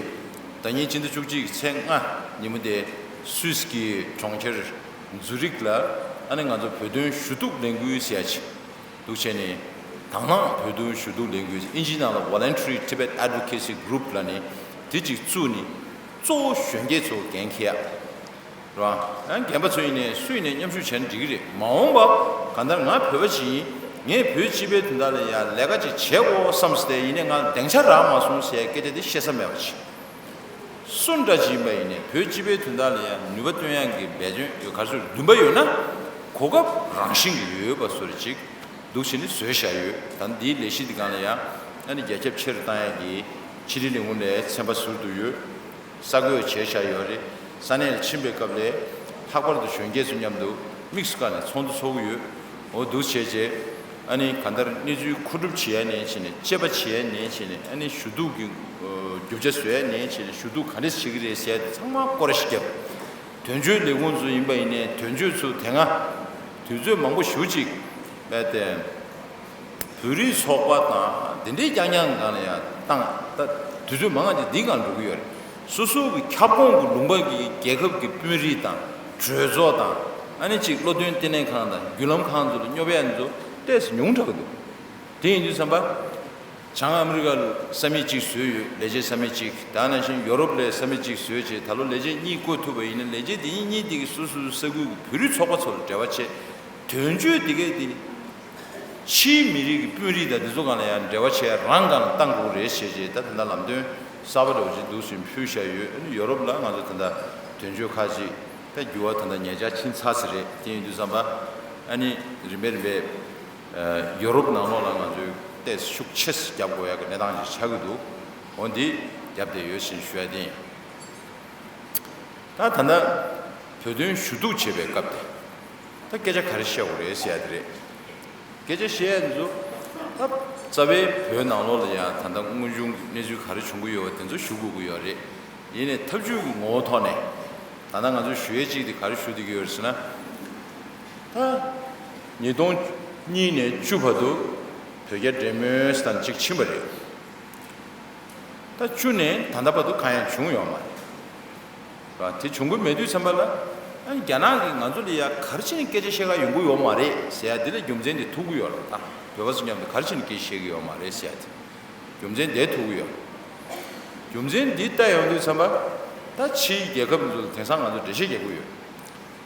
ཟླ་ཉིན་སྤྱི་ཟླ་བཅུ་གཅིག་གི་ཚེས་ལྔ་ཉིན་མོ་དེ་སུད་སི་གི་གྲོང་ཁྱེར་ཛུ་རིག་ལ་ཨ་ནི་ང་ཚོ་བོད་དོན་ཞུ་གཏུག་ལས་འགུལ་ཟེར་ཡ་ཅིག་འདུག་བྱས་ནས། དང་བླངས་བོད་དོན་ཞུ་གཏུག་ལས་འགུལ། ཨིན་ཇིའི་ནང་ལ་Voluntary Tibet Advocacy Group ལབ་ནས་དེ་གཅིག་བཙུགས་ནས། གཙོ་བོ་གཞོན་སྐྱེས་ཚོ་འགན་འཁྱེར་ཡ་རེད་བ། ཡང་རྒན་པ་ཚོ་ཡིན་ནའི་སུ་ཡིན་ནའི་མཉམ་ཞུགས་བྱས་ན་འགྲིག་གི་རེད། མ་འོངས་པ་གང་ལྟར་ང་བོད་པ་ཅིག་ཡིན། ངས་བོད་སྤྱི་པའི་དོན་དག་ལ་ཡང་ལས་ཀ་ཅིག་བྱེད་དགོས་བསམ་སྟེ་ཡིན་ནའི་ང་ལ་སྡིངས་ཆ་རག་མ་སོང་ཟེར་སྐད་ཆ་དེ་བཤད་ས་མེད་པ་ཅིག་སུ་འདྲ་ཅིག་ཡིན་པ་ཡིན་ནའི་བོད་སྤྱི་པའི་དོན་དག་ལ་ཡང་ནུས་པ་བཏོན་ཡག་གི་འབད་བརྩོན་ཡོད། ག་རེ་ཟེར། འདུན་པ་ཡོད་ན་གོ་སྐབས་རང་བཞིན་གྱིས་ཡོད་པ་བཟོ་འདྲ་ཅིག་འདུག་བྱས་ནས་བཟོས་བཞག་ཡོད། ད་འདིའི་ལས་གཞི་འདི་སྒང་ལ་ཡང་ཨ་ནི་རྒྱ་ཁྱབ་ཆེར་བཏང་ཡག་གི་ཕྱི་དྲིལ་ལས་ཁུངས་ནས་ཚན་པ་ཟུར་དུ་ཡོད། གསར་འགོད་བྱས་བཞག་ཡོད་རེད། ས་གནས་ལ་ཕྱིན་པའི་སྐབས་ལ་ལྷག་པར་དུ་གཞོན་སྐྱེས་ཚོ་མཉམ་དུ་དམིགས་སུ་བཀར་ནས་ཚོགས་འདུ་ཚོགས་ཀྱི་ཡོད། འོ་འདུག་བྱས་རྗེས། ཨ་ནི་གང་ལྟར་གནས་ཚུལ་མཁོ་སྒྲུབ་བྱེད་ཡ་ནས་བྱས་ནས། དཔྱད་པ་བྱེད་ཡ་ནས་བྱས་ནས། ཨ་ནི་ཞུ་གཏུག་གི་ཨ་རྒྱུ་ཆ་བཟོ་ཡ་ནས་བྱས་ནས། ཞུ་གཏུག་ག་འདྲས་བྱེད་ཀྱི་རེད་ཟེར་ཡ་དེ་ཚང་མ་སྐོར་ར་ཞིག་བརྒྱབ། དོན་གཅོད་ལས་ཁུངས་ཚོ་ཡིན་པ་ཡིན་ནའི་དོན་གཅོད་ཚོ་དེ་སྔ་དུས་ཚོད་མང་པོ་ཞེ་ཅིག་རྦད་དེ་བོད་རིགས་ཚོགས་པ་དང་དེ་འདྲའི་རྐྱང་རྐྱང་སྒང་ལ་ཡང་བཏང་། ད་དུས་ཚོད་མང་ང་ཅིག་འདི་སྒང་འགྲོ་གི་ཡོད་རེད། སོ་སོ་གི་ཁྱབ་ཁོངས་ཀྱི་ལུང་པ་གི་རྒྱལ་ཁབ་ཀྱི་དཔོན་རིགས་དང་གྲོས་ཚོགས་དང་། ཨ་ནི་ཅིག་བློ་འདོན་ལྟེ་གནས་ཁང་དང་བརྒྱུད་ལམ་ཁང་ཚོ་ལ་སྙོབ་ཡ་ཚོ་ཏོག་ཙམ་ཉུང་དྲགས་འདུག་དེ་ཡིན་དུས་ཙམ་པ། བྱང་ཨ་མི་རི་ཀ་ལ་ས་མིག་གཅིག་བཟོས་ཡོད། ལས་བྱེད་ས་མིག་གཅིག་དེ་ནང་བཞིན་ཡོ་རོབ་ལ་ས་མིག་གཅིག་བཟོས་བྱས། ད་ལོ་ལས་བྱེད་གཉིས་བསྐོ་ཐུབ་པ་ཡིན་ན། ལས་བྱེད་དེ་གཉིས་གཉིས་དེ་གི་སོ་སོའི་ས་ཁུལ་གྱི་བོད་རིགས་ཚོགས་པ་ཚོ་ལ་འབྲེལ་བ་བྱས། དོན་གཅོད་དེ་གས་དེ་ཕྱིའི་མི་རིགས་ཀྱི་དཔོན་རིགས་དང་དེ་ཚོ་སྒང་ལ་ཡང་འབྲེལ་བ་བྱས། རང་སྒང་ལ་བཏང་དགོས་རེད་ཞེས་བྱས། ད་ད་ལྟ་ལམ་སྟོན་གསར་པ་འདྲ་བོ་ཅིག་འདུག་སེ་ཕུལ་བཞག་ཡོད། ཨ་ནི་ཡོ་རོབ་ལ་ང་ཚོ་ད་ལྟ་དོན་གཅོད་ཁག་ཅིག་ད་འགྱུར་བ་ད་ལྟ་ཉེ་ཆར་ཕྱིན་ཚར་ས་རེད། དེ་ཡིན་དུས་ཙམ་པ་ཨ་ནི་རིམ་པས་རིམ་པས་ཡོ་རོབ་ནང་ལོགས་ལ་ང་ཚོས་ཏོག་ཙམ་ཤུགས་ཆེ་ཙམ་རྒྱབ་དགོས་ཡག་གི་གནས་སྟངས་ཅིག་ཆགས་ཀྱི་འདུག་འོ་འདི་རྒྱབ་བསྡད་ཡོད་ཅེས་ཞུ་ཡ་དེ་ཡིན། ད་ད་ལྟ་བོད་དོན་ཞུ་གཏུག་བྱེད་པའི་སྐབས་དེ། ད་སྐད་ཆ་ག་རེ་བཤད་དགོས་རེད་ཟེར་ཡ་དེ་རེད། སྐད་ཆ་བཤད་ཡ་འདི་ཚོ་ད་རྩ་བའི་བོད་ནང་ལོགས་ལ་ཡང་ད་ལྟ་དངོས་བྱུང་གི་གནས་ཚུལ་ག་རེ་བྱུང་གི་ཡོད་པ་དེ་ཚོ་ཞུ་དགོས་ཀྱི་ཡོད་རེད། ཡིན་ནའི་ཐབས་ཇུས་ཀྱི་ངོ་བོ་ཐོག་ནས་ད་ལྟ་ང་ཚོས་ཞུ་ཡས་གཅིག་དེ་ག་རེ་ཞུ་བསྡད་ཀྱི་ཡོད་རེད་ཟེར་ན། ད་ ཉིས་སྟོང་གཉིས་ནས་བཅུ་བར་དུ་བོད་རྒྱ་འབྲེལ་མོལ་སྟངས་གཅིག་ཕྱིན་པ་རེད། ད་བཅུ་ནས་ད་ལྟ་བར་དུ་གང་ཡང་བྱུང་ཡོད་མ་རེད། དེ་བྱུང་གི་མེད་དུས་ཙམ་པ་ལ། ཨ་ནི་རྒྱ་ནག་གིས་ང་ཚོ་ལ་ཡ་ག་རེ་བྱས་ནས་སྐད་ཆ་བཤད་ག་ཡོང་གི་ཡོད་མ་རེད་ཟེར་ཡ་འདི་ལ་རྒྱུ་མཚན་འདི་ཐུག་གི་ཡོད་རེད། ད་བོད་པ་ཚོ་མཉམ་དུ་ག་རེ་བྱས་ནས་སྐད་ཆ་བཤད་གི་ཡོད་མ་རེད་ཟེར་ཡ་དེ་རྒྱུ་མཚན་འདི་ཐུག་གི་ཡོད། རྒྱུ་མཚན་འདི་ལྟ་ཡོང་དུས་ཙམ་པ། ད་ཕྱིའི་རྒྱལ་ཁབ་ཚོ་ལ་དེང་སང་ང་ཚོ་འགྲེལ་བཤད་རྒྱག་གི་ཡོད།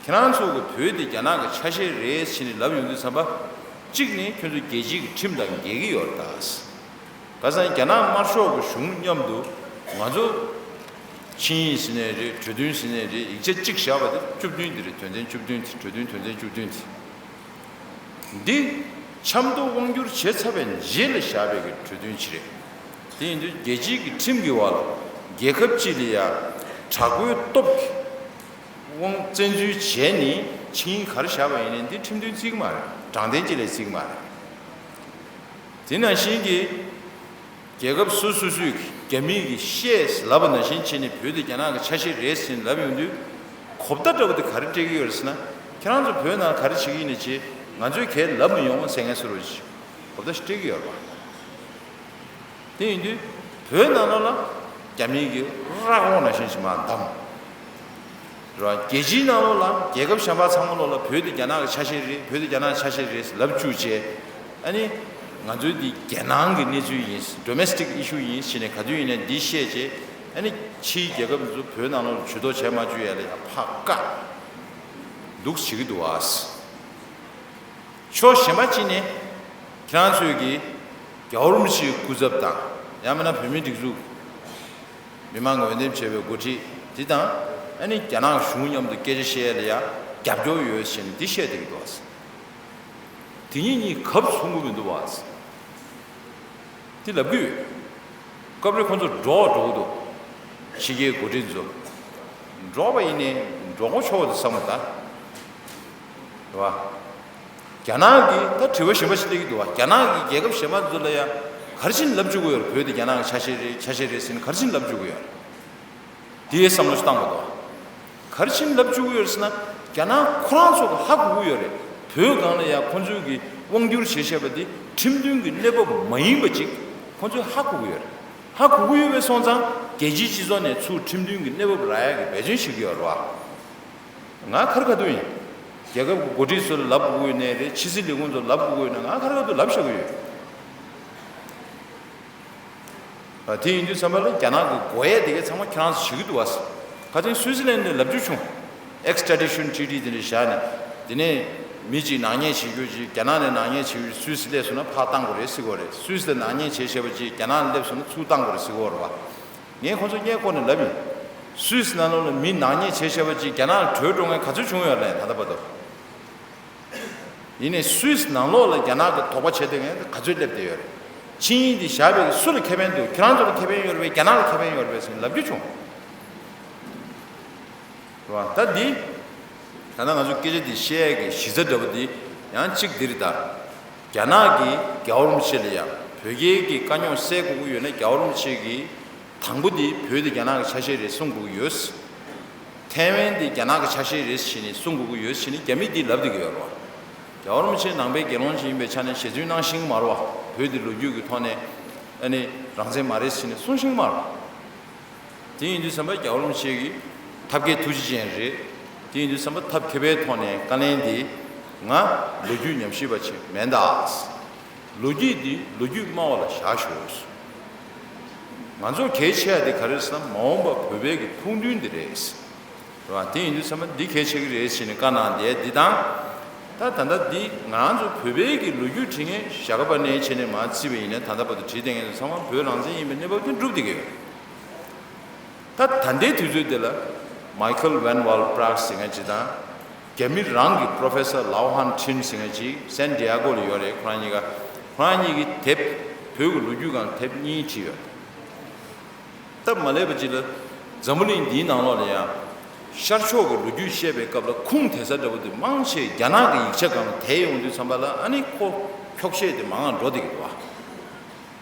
ཁྱེད་རང་ཚོ་གི་བོད་འདི་རྒྱ་ནག་གི་ཆ་ཤས་རེད་ཟེར་ནས་ལབ་ཡོང་དུས་ཙམ་པ། གཅིག་ནས་ཁྱོད་ཚོ་རྒྱལ་སྤྱིའི་གི་ཁྲིམས་དང་འགལ་གི་ཡོད་རེད་ད། ག་ས་རྒྱ་ནག་དམར་ཤོག་གི་གཞུང་མཉམ་དུ་ང་ཚོ་ཆིངས་ཡིག་ཟེར་ནའི་རེད། གྲོས་མཐུན་ཟེར་ནའི་རེད། ཡིག་ཆ་གཅིག་བཞག་པ་དེ་བཅུ་བདུན་དེ་རེད། དོན་ཚན་བཅུ་བདུན་དེ། གྲོས་མཐུན་དོན་ཚན་བཅུ་བདུན་དེ། འདི་ཆབ་མདོ་དབང་སྒྱུར་བྱས་ཚར་བའི་རྗེས་ལ་བཞག་པའི་གི་གྲོས་མཐུན་ཅིག་རེད། དེ་ཡིན་དུས་རྒྱལ་སྤྱིའི་གི་ཁྲིམས་ཀྱི་འོག་ལ་རྒྱལ་ཁབ་གཅིག་ལ་ཡ་དྲག་པོའི་སྟོབས་ཀྱི་དབང་བཙན་འཛུལ་བྱས་ནས་ཆིངས་ཡིག་ག་རེ་བཞག་པ་ཡིན་ནའི་འདི་ཁྲིམས་མཐུན་བརྩི་གི་མ་རེད། དྲང་བདེན་གཅིག་ལ་བརྩི་གི་མ་རེད། དེ་ནང་བཞིན་གྱི་རྒྱལ་ཁབ་སོ་སོ་སོས་རྒྱ་མིས་ཀྱི་བཤད་ལབ་པ་ནང་བཞིན་བྱས་ནས་བོད་དེ་རྒྱ་ནག་གི་ཆ་ཤས་རེད་ཟེར་ནས་ལབ་ཡོང་དུས། གོ་བརྡ་འདྲ་པོ་དེ་ག་རེ་སྤྲད་ཀྱི་ཡོད་རེད་ཟེར་ན། ཁྱེད་རང་ཚོ་བོད་ནང་ག་རེ་བྱེད་ཀྱི་ཡིན་ནའི་བྱེད། ང་ཚོས་གང་ཡང་ལབ་མི་ཡོང་ཟེར་མཁན་བཟོ་འདྲ་ཅིག་གོ་བརྡ་ཞིག་སྤྲད་ཀྱི་ཡོད་རེད་པ། དེ་ཡིན་དུས་བོད་ནང་ལོགས་ལ་རྒྱ་མིའི་གི་ར་ལྐོག་ནང་བཞིན་ཞིག་མར་བསྡམས། རེད་བ། རྒྱལ་སྤྱིའི་ནང་ལོགས་ལ་རྒྱལ་ཁབ་གཞན་པ་ཚང་མ་ལོགས་ལ་བོད་དེ་རྒྱ་ནག་གི་ཆ་ཤས་རེད། བོད་དེ་རྒྱ་ནག་གི་ཆ་ཤས་རེད་ལབ་བཅུག་བྱས། ཨ་ནི་ང་ཚོའི་འདི་རྒྱལ་ནང་གི་གནས་ཚུལ་ཡིན། ཌོ་མེ་སི་ཊིག་ཨི་ཤུ་ཡིན་ཟེར་ནས་ག་དུས་ཡིན་ནའི་འདི་བཤད་བྱས། ཨ་ནི་ཕྱིའི་རྒྱལ་ཁབ་ཚོ་བོད་ནང་ལོགས་ལ་ཇུས་གཏོགས་བྱས་མ་བཅུག་ཡ་ལ་ཡ་ཕར་བཀག་འདུག་བྱེད་ཀྱི་འདུག་བ། ཕྱོགས་གཞན་པ་གཅིག་ནས་ཁྱེད་རང་ཚོས་ཀྱི་རྒྱལ་བ་རིན་པོ་ཆེའི་སྐུ་ཚབ་དང་། ཡང་མིན་ན་བོད་མིའི་སྒྲིག་འཛུགས་མི་མང་གི་འོས་འདེམས་བྱས་པའི་འགོ་ཁྲིད་འདི་དང་། ཨ་ནི་རྒྱ་ནག་གཞུང་མཉམ་དུ་སྐད་ཆ་བཤད་ཡ་ལ་ཡ་རྒྱབ་སྐྱོར་ཡོད་ཟེར་ནས་འདི་བཤད་བསྡད་ཀྱི་འདུག་བ། དེ་གཉིས་གཉིས་གབ་མཚུངས་པོ་མི་འདུག་བ། དེ་ལབ་ཀྱི་ཡོད། སྐབས་རེ་ཁོང་ཚོ་འགྲོགས་འགྲོ་གི་འདུག་ཕྱི་རྒྱལ་འགོ་ཁྲིད་ཚོ། འགྲོགས་པ་ཡིན་ནའི་འགྲོགས་མགོ་ཆོག་པ་དེ་བསམ་བློ་ད། རེད་བ། རྒྱ་ནག་གིས་ད་དྲི་བ་གཞན་པ་ཞིག་སླེབས་ཀྱི་འདུག་བ། རྒྱ་ནག་གིས་རྒྱལ་ཁབ་གཞན་པ་ཚོ་ལ་ཡ་ག་རེ་བྱས་ནས་ལབ་བཅུག་གི་ཡོད་རེད། བོད་དེ་རྒྱ་ནག་གི་ཆ་ཤས་རེད། ཆ་ཤས་རེད་ཟེར་ནས་ག་རེ་བྱས་ནས་ལབ་བཅུག་གི་ཡོད་རེད། དེའི་བསམ་བློ་ཞིག་བཏང་དགོས་འདུག་ག་རེ་བྱས་ནས་ལབ་བཅུག་གི་ཡོད་རེད་ཟེར་ན། རྒྱ་ནག་ཁོ་རང་ཚོ་གི་ཧ་གོ་གི་ཡོད་རེད། བོད་སྒང་ལ་ཡ་ཁོ་ཚོས་ཀྱི་དབང་བསྒྱུར་བྱས་བཞག་པ་འདི་ཁྲིམས་མཐུན་གྱི་གནས་བབ་མ་ཡིན་པ་ཅིག་ཁོ་ཚོས་ཧ་གོ་གི་ཡོད་རེད། ཧ་གོ་གི་ཡོད་པའི་སོང་ཙང་རྒྱལ་སྤྱིའི་སྤྱི་ཚོགས་ནས་ཚུར་ཁྲིམས་མཐུན་གྱི་གནས་བབ་རག་ཡ་གི་འབད་བརྩོན་བྱེད་ཀྱི་ཡོད་རེད་བ། ང་ག་རེ་ག་དུས་ཡིན། རྒྱལ་ཁབ་ཀྱི་འགོ་ཁྲིད་ཚོ་ལ་ལབ་དགོས་ཀྱི་ཡོད་ནའི་རེད། ཕྱི་སྲིད་ལས་ཁུངས་ཚོ་ལ་ལབ་དགོས་ཀྱི་ཡོད་ན་ང་ག་རེ་ག་དུས་ལབ་བཞག་གི་ཡོད། དེ་ཡིན་དུས་ཙམ་པ་ལ་རྒྱ་ནག་གི་དགོས་ཡས་དེ་གའི་ཚང་མ་ཁྱེད་རང་ཚོ་བྱེད་ཀྱི་འདུག་བ། ཁ་སང་སུད་སི་ལན་ནས་ལབ་རྒྱུ་བྱུང་། Extradition Treaty དེ་འདྲ་བཞག་ནས། དེ་ནས་མི་གཅིག་ནག་ཉེས་བྱེད་རྒྱུ་ཅིག་རྒྱ་ནག་ནས་ནག་ཉེས་བྱེད་རྒྱུ་སུད་སི་སླེབས་སོང་ན་ཕར་བཏང་དགོས་རེད་ཟེར་གྱི་ཡོད་རེད། སུད་སི་ལ་ནག་ཉེས་བྱས་བྱས་པ་ཅིག་རྒྱ་ནག་ལ་སླེབས་སོང་ན་ཚུར་བཏང་དགོས་རེད་ཟེར་གྱི་ཡོད་རེད་བ། ངས་ཁོང་ཚོ་སྔས་མགོ་ནས་ལབ་ཡིན། སུད་སི་ནང་ལོགས་ལ་མི་ནག་ཉེས་བྱས་བྱས་པ་ཅིག་རྒྱ་ནག་ལ་བྲོས་འགྲོ་མཁན་ག་ཚོད་བྱུང་ཡོད་རེད་ད་ལྟ་བར་དུ། ཡིན་ནའི་སུད་སི་ནང་ལོགས་ལ་རྒྱ་ནག་གི་དོགས་པ་བྱེད་བསྡད་མཁན་ག་ཚོད་སླེབས་བསྡད་ཡོད་རེད། ཆིངས་ཡིག་འདི་བཞག་པའི་སུ་ལ་ཁེ་ཕན་འདུག་ཁྱེད་རང་ཚོ་ལ་ཁེ་ཕན་ཡོད་རེད་པས། རྒྱ་ནག་ལ་ཁེ་ཕན་ཡོད་རེད་པས་ཟེར་ནས་ལབ་རྒྱུ་བྱུང་། རེད་བ། ད་འདི་ད་ལྟ་ང་ཚོ་སྐད་ཆ་འདི་བཤད་ཡས་ཀྱི་གཞི་རྩ་འདྲ་པོ་འདི་ཡང་གཅིག་འདི་རེད་ད། རྒྱ་ནག་གིས་རྒྱལ་བ་རིན་པོ་ཆེ་ལ་ཡང་བོད་རྒྱའི་གི་དཀའ་རྙོག་སེལ་དགོས་ཀྱི་ཡོད་ན། རྒྱལ་བ་རིན་པོ་ཆེ་གིས་དང་པོ་འདི་བོད་དེ་རྒྱ་ནག་གི་ཆ་ཤས་རེད་གསུང་དགོས་ཀྱི་ཡོད། ཐའེ་ཝན་འདི་རྒྱ་ནག་གི་ཆ་ཤས་རེད་ཟེར་ནས་གསུང་དགོས་ཀྱི་ཡོད་ཟེར་ནས་རྒྱ་མིས་འདི་ལབ་བསྡད་ཀྱི་ཡོད་རེད་བ། རྒྱལ་བ་རིན་པོ་ཆེ་ནང་པའི་དགེ་སློང་ཞིག་ཡིན་པའི་ཆ་ནས་ཞལ་རྫུན་གནང་ཤེས་ཀྱི་མ་རེད་བ། བོད་འདི་ལོ་རྒྱུས་ཀྱི་ཐོག་ནས་ཨ་ནི་རང་བཙན་མ་རེད་ཟེར་ནས་གསུང་ཤེས་ཀྱི་མ་རེད་བ། དེ་ཡིན་དུས་ཙམ་པ་རྒྱལ་བ་རིན་པོ་ཆེ་གི་ཐབས་མཁས་ཐུགས་རྗེ་ཅན་རེད། དེ་ཡིན་དུས་ཙམ་པ་ཐབས་མཁས་པའི་ཐོག་ནས་བཀའ་ལན་འདི་ང་ལོ་རྒྱུས་ཉམས་ཞིབ་པ་ཅིག་མིན་ད། ལོ་རྒྱུས་འདི་ལོ་རྒྱུས་སྨྲ་བ་ལ་བཞག་ཤོག་ང་ཚོ་གལ་ཆེ་བ་འདི་ག་རེ་ཟེར་ན། མ་འོངས་པ་བོད་པའི་གི་ཕུགས་འདུན་འདི་རེད། རེད་བ། དེ་ཡིན་དུས་ཙམ་པ་འདི་གལ་ཆེ་གི་རེད་ཟེར་ནས་བཀའ་གནང་བསྡད་འདི་དང་། ད་ད་ལྟ་འདི་ང་རང་ཚོ་བོད་པའི་གི་ལོ་རྒྱུས་བྲིས་མཁན་ཞྭ་སྒབ་པ་ནས་བྱས་ནས་མར་བརྩིས་པ་ཡིན་ན། ད་ལྟ་བར་དུ་བྲིས་བསྡད་མཁན་ཚོ་ཚང་མ་བོད་རང་བཙན་ཡིན་པའི་གནས་བབ་དེ་སྒྲུབ་བསྡད་ཀྱི་ཡོད། ད་ད་ལྟའི་དུས་ཚོད་འདི་ལ་མའི་ཁལ་ཝན་ཝལ་པྲག་ཟེར་མཁན་ཅིག་དང་། རྒྱ་མི་རང་གི་པྲོ་ཕེ་སར་ལའོ་ཧན་ཁྲིན་ཟེར་མཁན་ཅིག་སན་ཏི་ཡ་གོ་ལ་ཡོད་རེད། ཁོ་རང་གཉིས་ཀ་ཁོ་རང་གཉིས་ཀྱིས་དེབ་བོད་ཀྱི་ལོ་རྒྱུས་སྒང་དེབ་གཉིས་བྲིས་ཡོད། སྟབས་མ་ལེགས་པ་ཅིག་ལ་འཛམ་བུ་གླིང་འདིའི་ནང་ལོགས་ལ་ཡང་ཤར་ཕྱོགས་ཀྱི་ལོ་རྒྱུས་བཤད་པའི་སྐབས་ལ་ཁུངས་དེ་ས་འདྲ་པོ་དེ་མང་ཆེ་རྒྱ་ནག་གི་ཡིག་ཆ་སྒང་ལ་དེད་ཡོང་དུས་ཙམ་པ་ལ། ཨ་ནི་ཁོ་འཁྱོག་བཤད་དེ་མང་བ་འགྲོ་བསྡད་ཀྱི་འདུག་བ།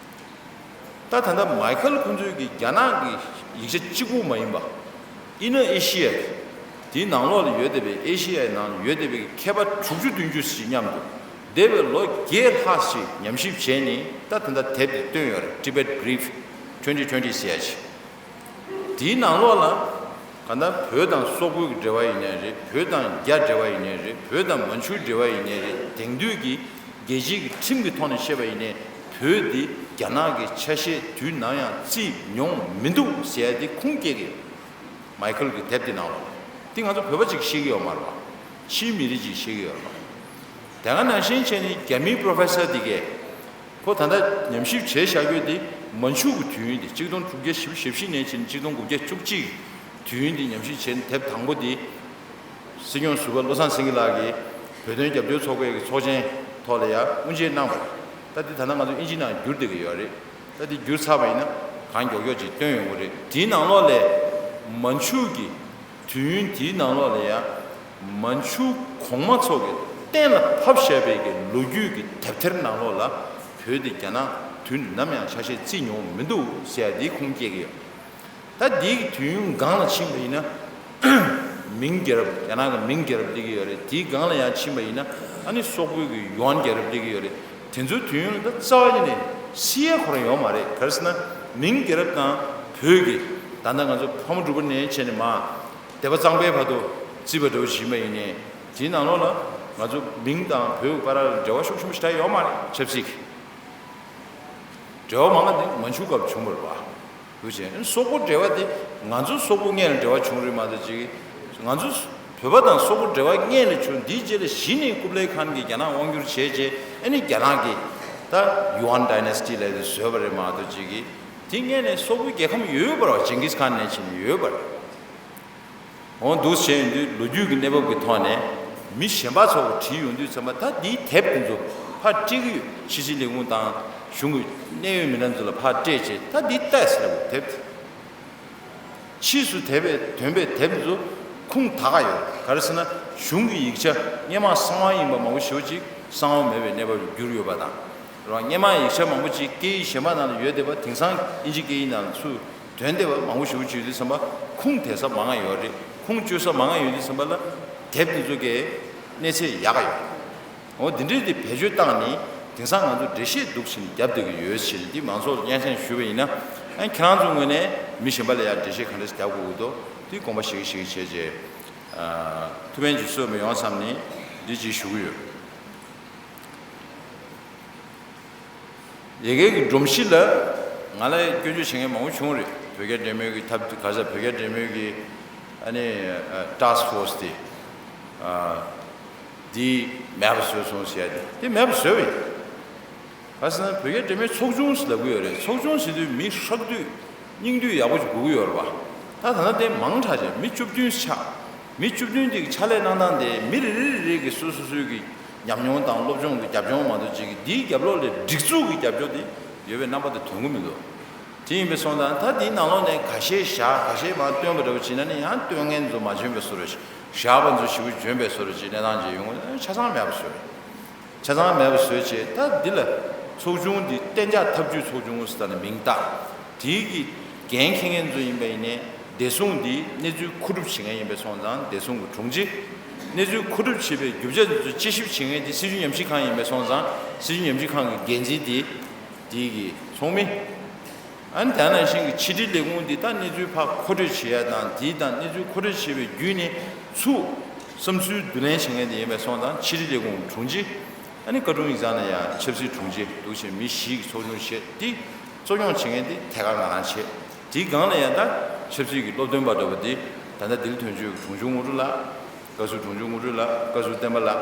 ད་ད་ལྟ་མའི་ཁལ་ཁོང་ཚོའི་གི་རྒྱ་ནག་གི་ཡིག་ཆ་གཅིག་པུ་མ་ཡིན་པ། ཨིན་ན་ཨེ་ཤི་ཡ་དེའི་ནང་ལོགས་ལ་ཡོད་བསྡད་པའི་ཨེ་ཤི་ཡའི་ནང་ལ་ཡོད་བསྡད་པའི་མཁས་པ་དྲུག་ཅུ་བདུན་ཅུ་ཞིག་མཉམ་དུ། འདས་པའི་ལོ་བརྒྱད་ལྷག་ཞིག་ཉམས་ཞིབ་བྱས་ནས་ད་ད་ལྟ་དེབ་དེ་བཏོན་ཡོད་རེད། Tibet Grief twenty twenty ཟེར་ཡ་ཞིག་དེའི་ནང་ལོགས་ལ་གང་ལྟར་བོད་དང་སོག་པོའི་འབྲེལ་བ་ཡིན་ནའི་རེད། བོད་དང་རྒྱ་འབྲེལ་བ་ཡིན་ནའི་རེད། བོད་དང་མན་ཆུ་འབྲེལ་བ་ཡིན་ནའི་རེད། དེང་དུས་ཀྱི་རྒྱལ་སྤྱིའི་ཁྲིམས་ཀྱི་ཐོག་ནས་བཤད་པ་ཡིན་ནའི་བོད་འདི་རྒྱ་ནག་གི་ཆ་ཤས་དུས་ནམ་ཡང་བརྩིས་མྱོང་མི་འདུག་ཟེར་ཡ་དེ་ཁུངས་སྐྱེལ་གྱི་ཡོད། མའི་ཁལ་གྱི་དེབ་དེ་ནང་ལ། དེ་ང་ཚོ་བོད་པ་ཅིག་ཤེས་ཀྱི་ཡོད་མ་རེད་པ། ཕྱིའི་མི་རིགས་ཅིག་ཤེས་ཀྱི་ཡོད་རེད་པ། དེ་ག་ནང་བཞིན་བྱས་ནས་རྒྱ་མིའི་པྲོ་ཕེ་སར་དེ་གས། ཁོ་ད་ལྟ་ཉམས་ཞིབ་བྱས་བཞག་རྒྱུ་དེ་མན་ཆུ་གི་དུས་ཡུན་དེ་གཅིག་སྟོང་དྲུག་བརྒྱ་བཞི་བཅུ་ཞེ་བཞི་ནས་བྱས་ནས་གཅིག་སྟོང་དགུ་བརྒྱ་བཅུ་གཅིག་དུས་ཡུན་དེ་ཉམས་ཞིབ་བྱས་ནས་དེབ་དང་པོ་དེ། སྲིད་སྐྱོང་ཟུར་པ་བློ་བཟང་སེང་གེ་ལགས་ཀྱིས་བོད་དོན་རྒྱབ་སྐྱོར་ཚོགས་པའི་ཚོགས་ཆེན་ཐོག་ལ་ཡང་དབུ་འབྱེད་གནང་བ་རེད། ད་འདི་ད་ལྟ་ང་ཚོ་ཨིན་ཇི་ནང་བསྒྱུར་བསྡད་ཀྱི་ཡོད་རེད། ད་འདི་བསྒྱུར་ཚར་བ་ཡིན་ན་གང་མགྱོགས་མགྱོགས་ཅིག་བཏོན་ཡོང་གི་རེད། དེའི་ནང་ལོགས་ལས་མན་ཆུ་གི་དུས་ཡུན་དེའི་ནང་ལོགས་ལ་ཡང་མན་ཆུ་གོང་མ་ཚོ་གི་གཏན་ལ་ཕབ་བཞག་པའི་གི་ལོ་རྒྱུས་ཀྱི་དེབ་ཐེར་ནང་ལོགས་ལ་བོད་དེ་རྒྱ་ནག་དུས་ནམ་ཡང་ཆ་ཤས་བརྩིས་མྱོང་མི་འདུག་ཟེར་ཡ་འདི་ཁུངས་སྐྱེལ་གྱི་ཡོད། ད་འདིའི་དུས་ཡུན་སྒང་ལ་ཕྱིན་པ་ཡིན་ན། མིང་རྒྱལ་རབས། རྒྱ་ནག་གི་མིང་རྒྱལ་རབས་སླེབས་ཀྱི་ཡོད་རེད། དེའི་སྒང་ལ་ཡང་ཕྱིན་པ་ཡིན་ན་ཨ་ནི་སོག་པོའི་གི་ཡུའན་རྒྱལ་རབས་སླེབས་ཀྱི་ཡོད་རེད། དེ་ཚོའི་དུས་ཡུན་ལ་ད་རྩ་བ་ཉིད་ནས་སྲིད་ཡས་ཁོ་རང་ཡོད་མ་རེད། ག་རེ་ཟེར་ན་མིང་རྒྱལ་རབས་དང་བོད་ཀྱི་ད་ལྟ་ང་ཚོ་ཕ་མ་འབྲུག་པ་ནས་བྱས་ནས་མར་སྡེ་པ་གཙང་པའི་བར་དུ་བརྩིས་པ་འདྲ་བོ་ཞིག་ཡིན་པ་ཡིན་ནའི་དེའི་ནང་ལོགས་ལ་ང་ཚོ་མིང་དང་བོད་ཀྱི་བར་ལ་འབྲེལ་བ་ཤུགས་ཆེན་པོ་ཞེ་དྲག་ཡོད་མ་རེད། ཆབ་སྲིད་ཀྱི་འབྲེལ་བ་མང་བ་དེ་མན་ཆུ་སྐབས་བྱུང་བ་རེད་པ། འདུག་བྱས། སོག་པོ་འབྲེལ་བ་དེ་ང་ཚོ་སོག་པོ་སྔོན་ལ་འབྲེལ་བ་བྱུང་རེད་མ་གཏོགས་ཅིག་ང་ཚོ་བོད་པ་དང་སོག་པོ་འབྲེལ་བ་སྔོན་ལ་བྱུང་། འདིའི་རྗེས་ལ་གཞི་ནས་ཀུབ་ལའི་ཁཱན་གྱིས་རྒྱ་ནག་དབང་བསྒྱུར་བྱས་རྗེས་ཨ་ནི་རྒྱ་ནག་གིས་ད་ཡུའན་ཌའི་ནེ་སི་ཊི་ལབ་དེ་བཟོས་པ་རེད་མ་གཏོགས་ཅིག་དེ་སྔོན་ནས་སོག་པོའི་རྒྱལ་ཁམས་ཡོད་པ་རེད་པ། ཇིང་གིས་ཁཱན་ནས་བྱས་ནས་ཡོད་པ་རེད། འོ་འདུག་བྱས་ཡོང་དུས་ལོ་རྒྱུས་ཀྱི་གནས་བབ་ཀྱི་ཐོག་ནས་མི་གཞན་པ་ཚོ་བྲིས་ཡོང་དུས་ཙམ་པ་ད་འདིའི་དེབ་དེ་ཚོ་ཕར་སྤྲད་ཀྱི་ཡོད། ཕྱི་སྲིད་ལས་ཁུངས་དང་གཞུང་གི་གནད་ཡོད་མི་སྣ་ཚོ་ལ་ཕར་སྤྲད་བྱས། ད་འདི་ལྟ་ཟེར་བའི་དེབ་དེ། ཕྱིས་སུ་དེབ་པའི་ཐོན་པའི་དེབ་དེ་ཚོ་ཁུངས་དག་ག་ཡོད། ག་རེ་ཟེར་ན་གཞུང་གི་ཡིག་ཆ་སྔོན་མ་གསང་བ་ཡིན་པ་མང་པོ་ཞེ་པོ་ཅིག་གསང་བ་མེད་པའི་གནས་བབ་ལ་གྱུར་ཡོད་པ་དང་། རང་སྔོན་མ་ཡིག་ཆ་མང་པོ་ཅིག་སྐད་ཡིག་གཞན་པ་ནང་ལ་ཡོད་བསྡད་པ། དེང་སང་ཨིན་ཇི་སྐད་ཡིག་ནང་ལ་ཚུར་ཐོན་བསྡད་པ་མང་པོ་ཞེ་པོ་ཅིག་ཡོད་དུས་ཙམ་པ་ཁུངས་དེད་ས་མང་ང་ཡོད་རེད། ཁུངས་བཅོལ་ས་མང་ང་ཡོད་དུས་ཙམ་པ་ལ་དེབ་འདི་ཚོ་གའི་གནས་ཚད་ཡག་ག་ཡོད། འོ་འདི་འདྲའི་དེ་བེད་སྤྱོད་བཏང་ནས་དེང་སང་ང་ཚོ་འགྲེལ་བཤད་འདུག་བྱས་ནས་རྒྱབ་བསྡད་ཀྱི་ཡོད་ཟེར་ནས་འདི་མང་ཚོགས་ལ་སྙན་སེང་ཞུས་པ་ཡིན་ན། ཨ་ཁྱེད་རང་ཚོའི་ངོས་ནས་མི་གཞན་པ་ལ་ཡང་འགྲེལ་བཤད་ག་འདྲ་ཞིག་རྒྱབ་དགོས་ཀྱི་འདུག་དེ་དགོངས་པ་བཞེས་ཀྱི་བཞེས་ཀྱི་བྱས་རྗེས། ཨ་ཐུགས་ཕན་ཅིག་གསོས་པ་ཡོང་བསམ་ནས་འདི་ཅིག་ཞུ་གི་ཡོད། ཡ་གིའི་སྒྲོམ་གཞི་ལ་ང་ལ་སྐྱོན་བརྗོད་བྱེད་མཁན་མང་པོ་བྱུང་རེད། བོད་རྒྱ་འབྲེལ་མོལ་གྱི་ཐབས་ག་ས་བོད་རྒྱ་འབྲེལ་མོལ་གྱི་ཨ་ནི་ཊཱསྐ་ཕོར་སི་དེ་ཨ་འདི་མེད་པ་བཟོས་སོང་ཟེར་ཡ་དེ་དེ་མེད་པ་བཟོས་པ་ཡིན། ག་ཟེར་ན་བོད་རྒྱ་འབྲེལ་མོལ་ཚོགས་ཆུང་ཟེར་ལབ་ཀྱི་ཡོད་རེད། ཚོགས་ཆུང་ཟེར་དུས་མི་ཧྲག་དུས་སྙིང་བསྡུས་ཡག་པོ་ཅིག་དགོས་ཀྱི་ཡོད་རེད་པ། ད་ད་ལྟ་དེ་མང་དྲགས་བྱས་མི་བཅུ་བདུན་ཆགས། མི་བཅུ་བདུན་དེ་གི་ཕྱག་ལས་གནང་སྟངས་དེ་མི་རེ་རེ་རེ་རེ་གི་སོ་སོ་སོའི་གི་ཉམས་མྱོང་དང་སློབ་སྦྱོང་གི་རྒྱབ་ལྗོངས་མ་གཏོགས་ཅིག་གི་འདིའི་རྒྱབ་ལོགས་ལ་སྒྲིག་འཛུགས་ཀྱི་རྒྱབ་སྐྱོར་དེ་ཡོད་པའི་རྣམ་པ་དེ་ཐོན་གི་མི་འདུག་དེ་ཡིན་པའི་སོང་ཙང་ད་དེའི་ནང་ལོགས་ནས་ཁ་ཤས་བཞག་ཁ་ཤས་མར་བཏོན་པ་འདྲ་བོ་བྱས་ན་ནི་ཡང་བཏོན་མཁན་ཚོ་མ་འཇོན་པའི་བཟོ་འདྲ་ཞིག་བཞག་པ་ཚོ་ཞེ་པོ་འཇོན་པའི་བཟོ་འདྲ་ཅིག་གནས་སྟངས་ཅིག་ཡོང་གི་ཆ་ཚང་མེད་པ་བཟོས། ཆ་ཚང་མེད་པ་བཟོས་བྱས། ད་འདི་ལ་ཚོགས་ཆུང་འདི་གཏན་འཇགས་ཐབས་ཇུས་ཚོགས་ཆུང་ཟེར་ནས་མིང་བཏགས། དེའི་གི་འགན་འཁྱེར་མཁན་ཚོ་ཡིན་པ་ཡིན་ནའི་བདེ་སྲུང་འདི་གནས་ཚུལ་མཁོ་སྒྲུབ་བྱེད་མཁན་ཡིན་པའི་སོང་ཙང་བདེ་སྲུང་གི་དྲུང་ཆེ། གནས་ཚུལ་མཁོ་སྒྲུབ་བྱེད་པའི་རྒྱུ་ཆ་འདི་ཚོ་དཔྱད་ཞིབ་བྱེད་མཁན་དེ་སྲིད་བྱུས་ཉམས་ཞིབ་ཁང་ཡིན་པའི་སོང་ཙང་སྲིད་བྱུས་ཉམས་ཞིབ་ཁང་གི་འགན་འཛིན་དེ་དེའི་གི་ཚོགས་མི། ཨ་ནི་དེ་ནང་བཞིན་གྱི་ཕྱི་དྲིལ་ལས་ཁུངས་འདི་དང་གནས་ཚུལ་ཕར་མཁོ་སྤྲོད་བྱེད་ཡ་དང་། འདི་དང་གནས་ཚུལ་མཁོ་སྤྲོད་བྱེད་པའི་བརྒྱུད་ནས་ཚུར་བསམ་ཚུལ་བསྡུ་ལེན་བྱེད་མཁན་དེ་ཡིན་པའི་སོང་ཙང་ཕྱི་དྲིལ་ལས་ཁུངས་དྲུང་ཆེ། ཨ་ནི་བཀའ་དྲུང་ཡིག་ཚང་ལ་ཡང་ཆབ་སྲིད་དྲུང་ཆེ་འདུག་བྱས་མི་བཞི་གི་ཚོགས་ཆུང་བྱས། དེ་གཙོ་སྐྱོང་བྱེད་མཁན་དེ་ཐད་ཀར་ང་རང་བྱས། དེའི་སྒང་ལ་ཡང་ད་ཆབ་སྲིད་ཀྱི་སློབ་སྟོན་པ་འདྲ་བོ་དེ་ད་ལྟ་ལྡི་ལི་དོན་གཅོད་ཀྱི་དྲུང་ཆེ་དངོས་གྲུབ་ལགས། བཀའ་ཟུར་དྲུང་ཆེ་དངོས་གྲུབ་ལགས། བཀའ་ཟུར་བསྟན་པ་ལགས།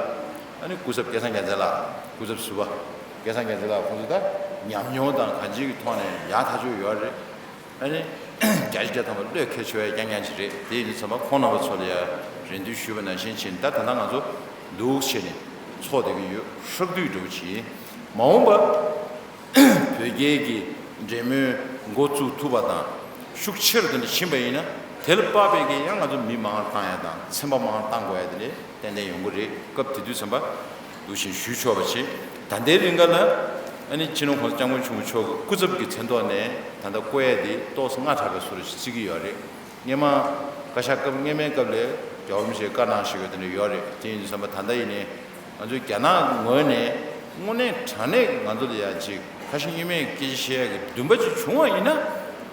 ཨ་ནི་སྐུ་ཚབ་སྐལ་བཟང་རྒྱལ་མཚན་ལགས། སྐུ་ཚབ་ཟུར་པ་སྐལ་བཟང་རྒྱལ་མཚན་ལགས། ཁོང་ཚོ་ད་ཉམས་མྱོང་དང་གང་ཅིའི་ཐོག་ནས་ཡག་ཐག་ཆོད་ཡོད་རེད། ཨ་ནི་བརྒྱ་ཆ་བརྒྱ་ཐམ་པ་བློས་འཁེལ་ཆོག་ཡ་རྐྱང་རྐྱང་ཅིག་རེད། དེ་ཡིན་དུས་ཙམ་པ་ཁོང་རྣམ་པ་ཚོ་ལ་ཡ་རེ་འདུན་ཞུས་པ་ནང་བཞིན་བྱས་ནས་ད་ད་ལྟ་ང་ཚོ་འདུག་བྱས་ནས་ཚོགས་བསྡད་ཀྱི་ཡོད། ཧྲག་བསྡུས་འདྲ་བོ་ཅིག་ཡིན། མ་འོངས་པ། བོད་རྒྱའི་གི་འབྲེལ་མོལ་འགོ་བཙུགས་ཐུབ་པ་དང་ཤུགས་ཆེ་རུ་དེ་འདྲ་ཕྱིན་པ་ཡིན་ན། དེ་ལ་དཔག་པའི་གི་ཡང་ང་ཚོ་མི་མང་རུ་བཏང་ཡ་དང་ཚན་པ་མང་རུ་བཏང་དགོས་ཡ་དེ་ལས་ཏན་ཏན་ཡོང་གི་རེད། སྐབས་དེ་དུས་ཙམ་པ་འདུག་བཞིན་ཞུས་ཆོག་པ་བྱེད། ད་ལྟའི་རིང་ག་ལ་ཨ་ནི་སྤྱི་ནོར་༸གོང་ས་༸སྐྱབས་མགོན་ཆེན་པོ་མཆོག་གི་སྐུ་ཚབ་ཀྱི་མཚན་ཐོག་ནས་ད་ལྟ་བསྐོ་ཡ་དེ་ཏོག་ཙམ་སྔ་དྲགས་པའི་བཟོ་འདྲ་ཞིག་བརྩི་གི་ཡོད་རེད། སྔོན་མ་བཀའ་ཤག་སྐབས་སྔོན་མའི་སྐབས་ལས་རྒྱལ་བ་རིན་པོ་ཆེས་བཀའ་གནང་བཞག་ཡ་དེ་འདྲ་ཡོད་རེད། དེ་ཡིན་དུས་ཙམ་པ་ད་ལྟ་ཡིན་ནའི་ ང་ཚོས་རྒྱ་ནག་ངོས་ནས་དངོས་གནས་དྲང་གནས་ཀྱི་ང་ཚོ་ལ་ཡ་ཅིག་ཁ་ཞེ་གཉིས་མེད་སྐད་ཆ་བཤད་ཡ་གི་འདུན་པ་ཅིག་བྱུང་བ་ཡིན་ན།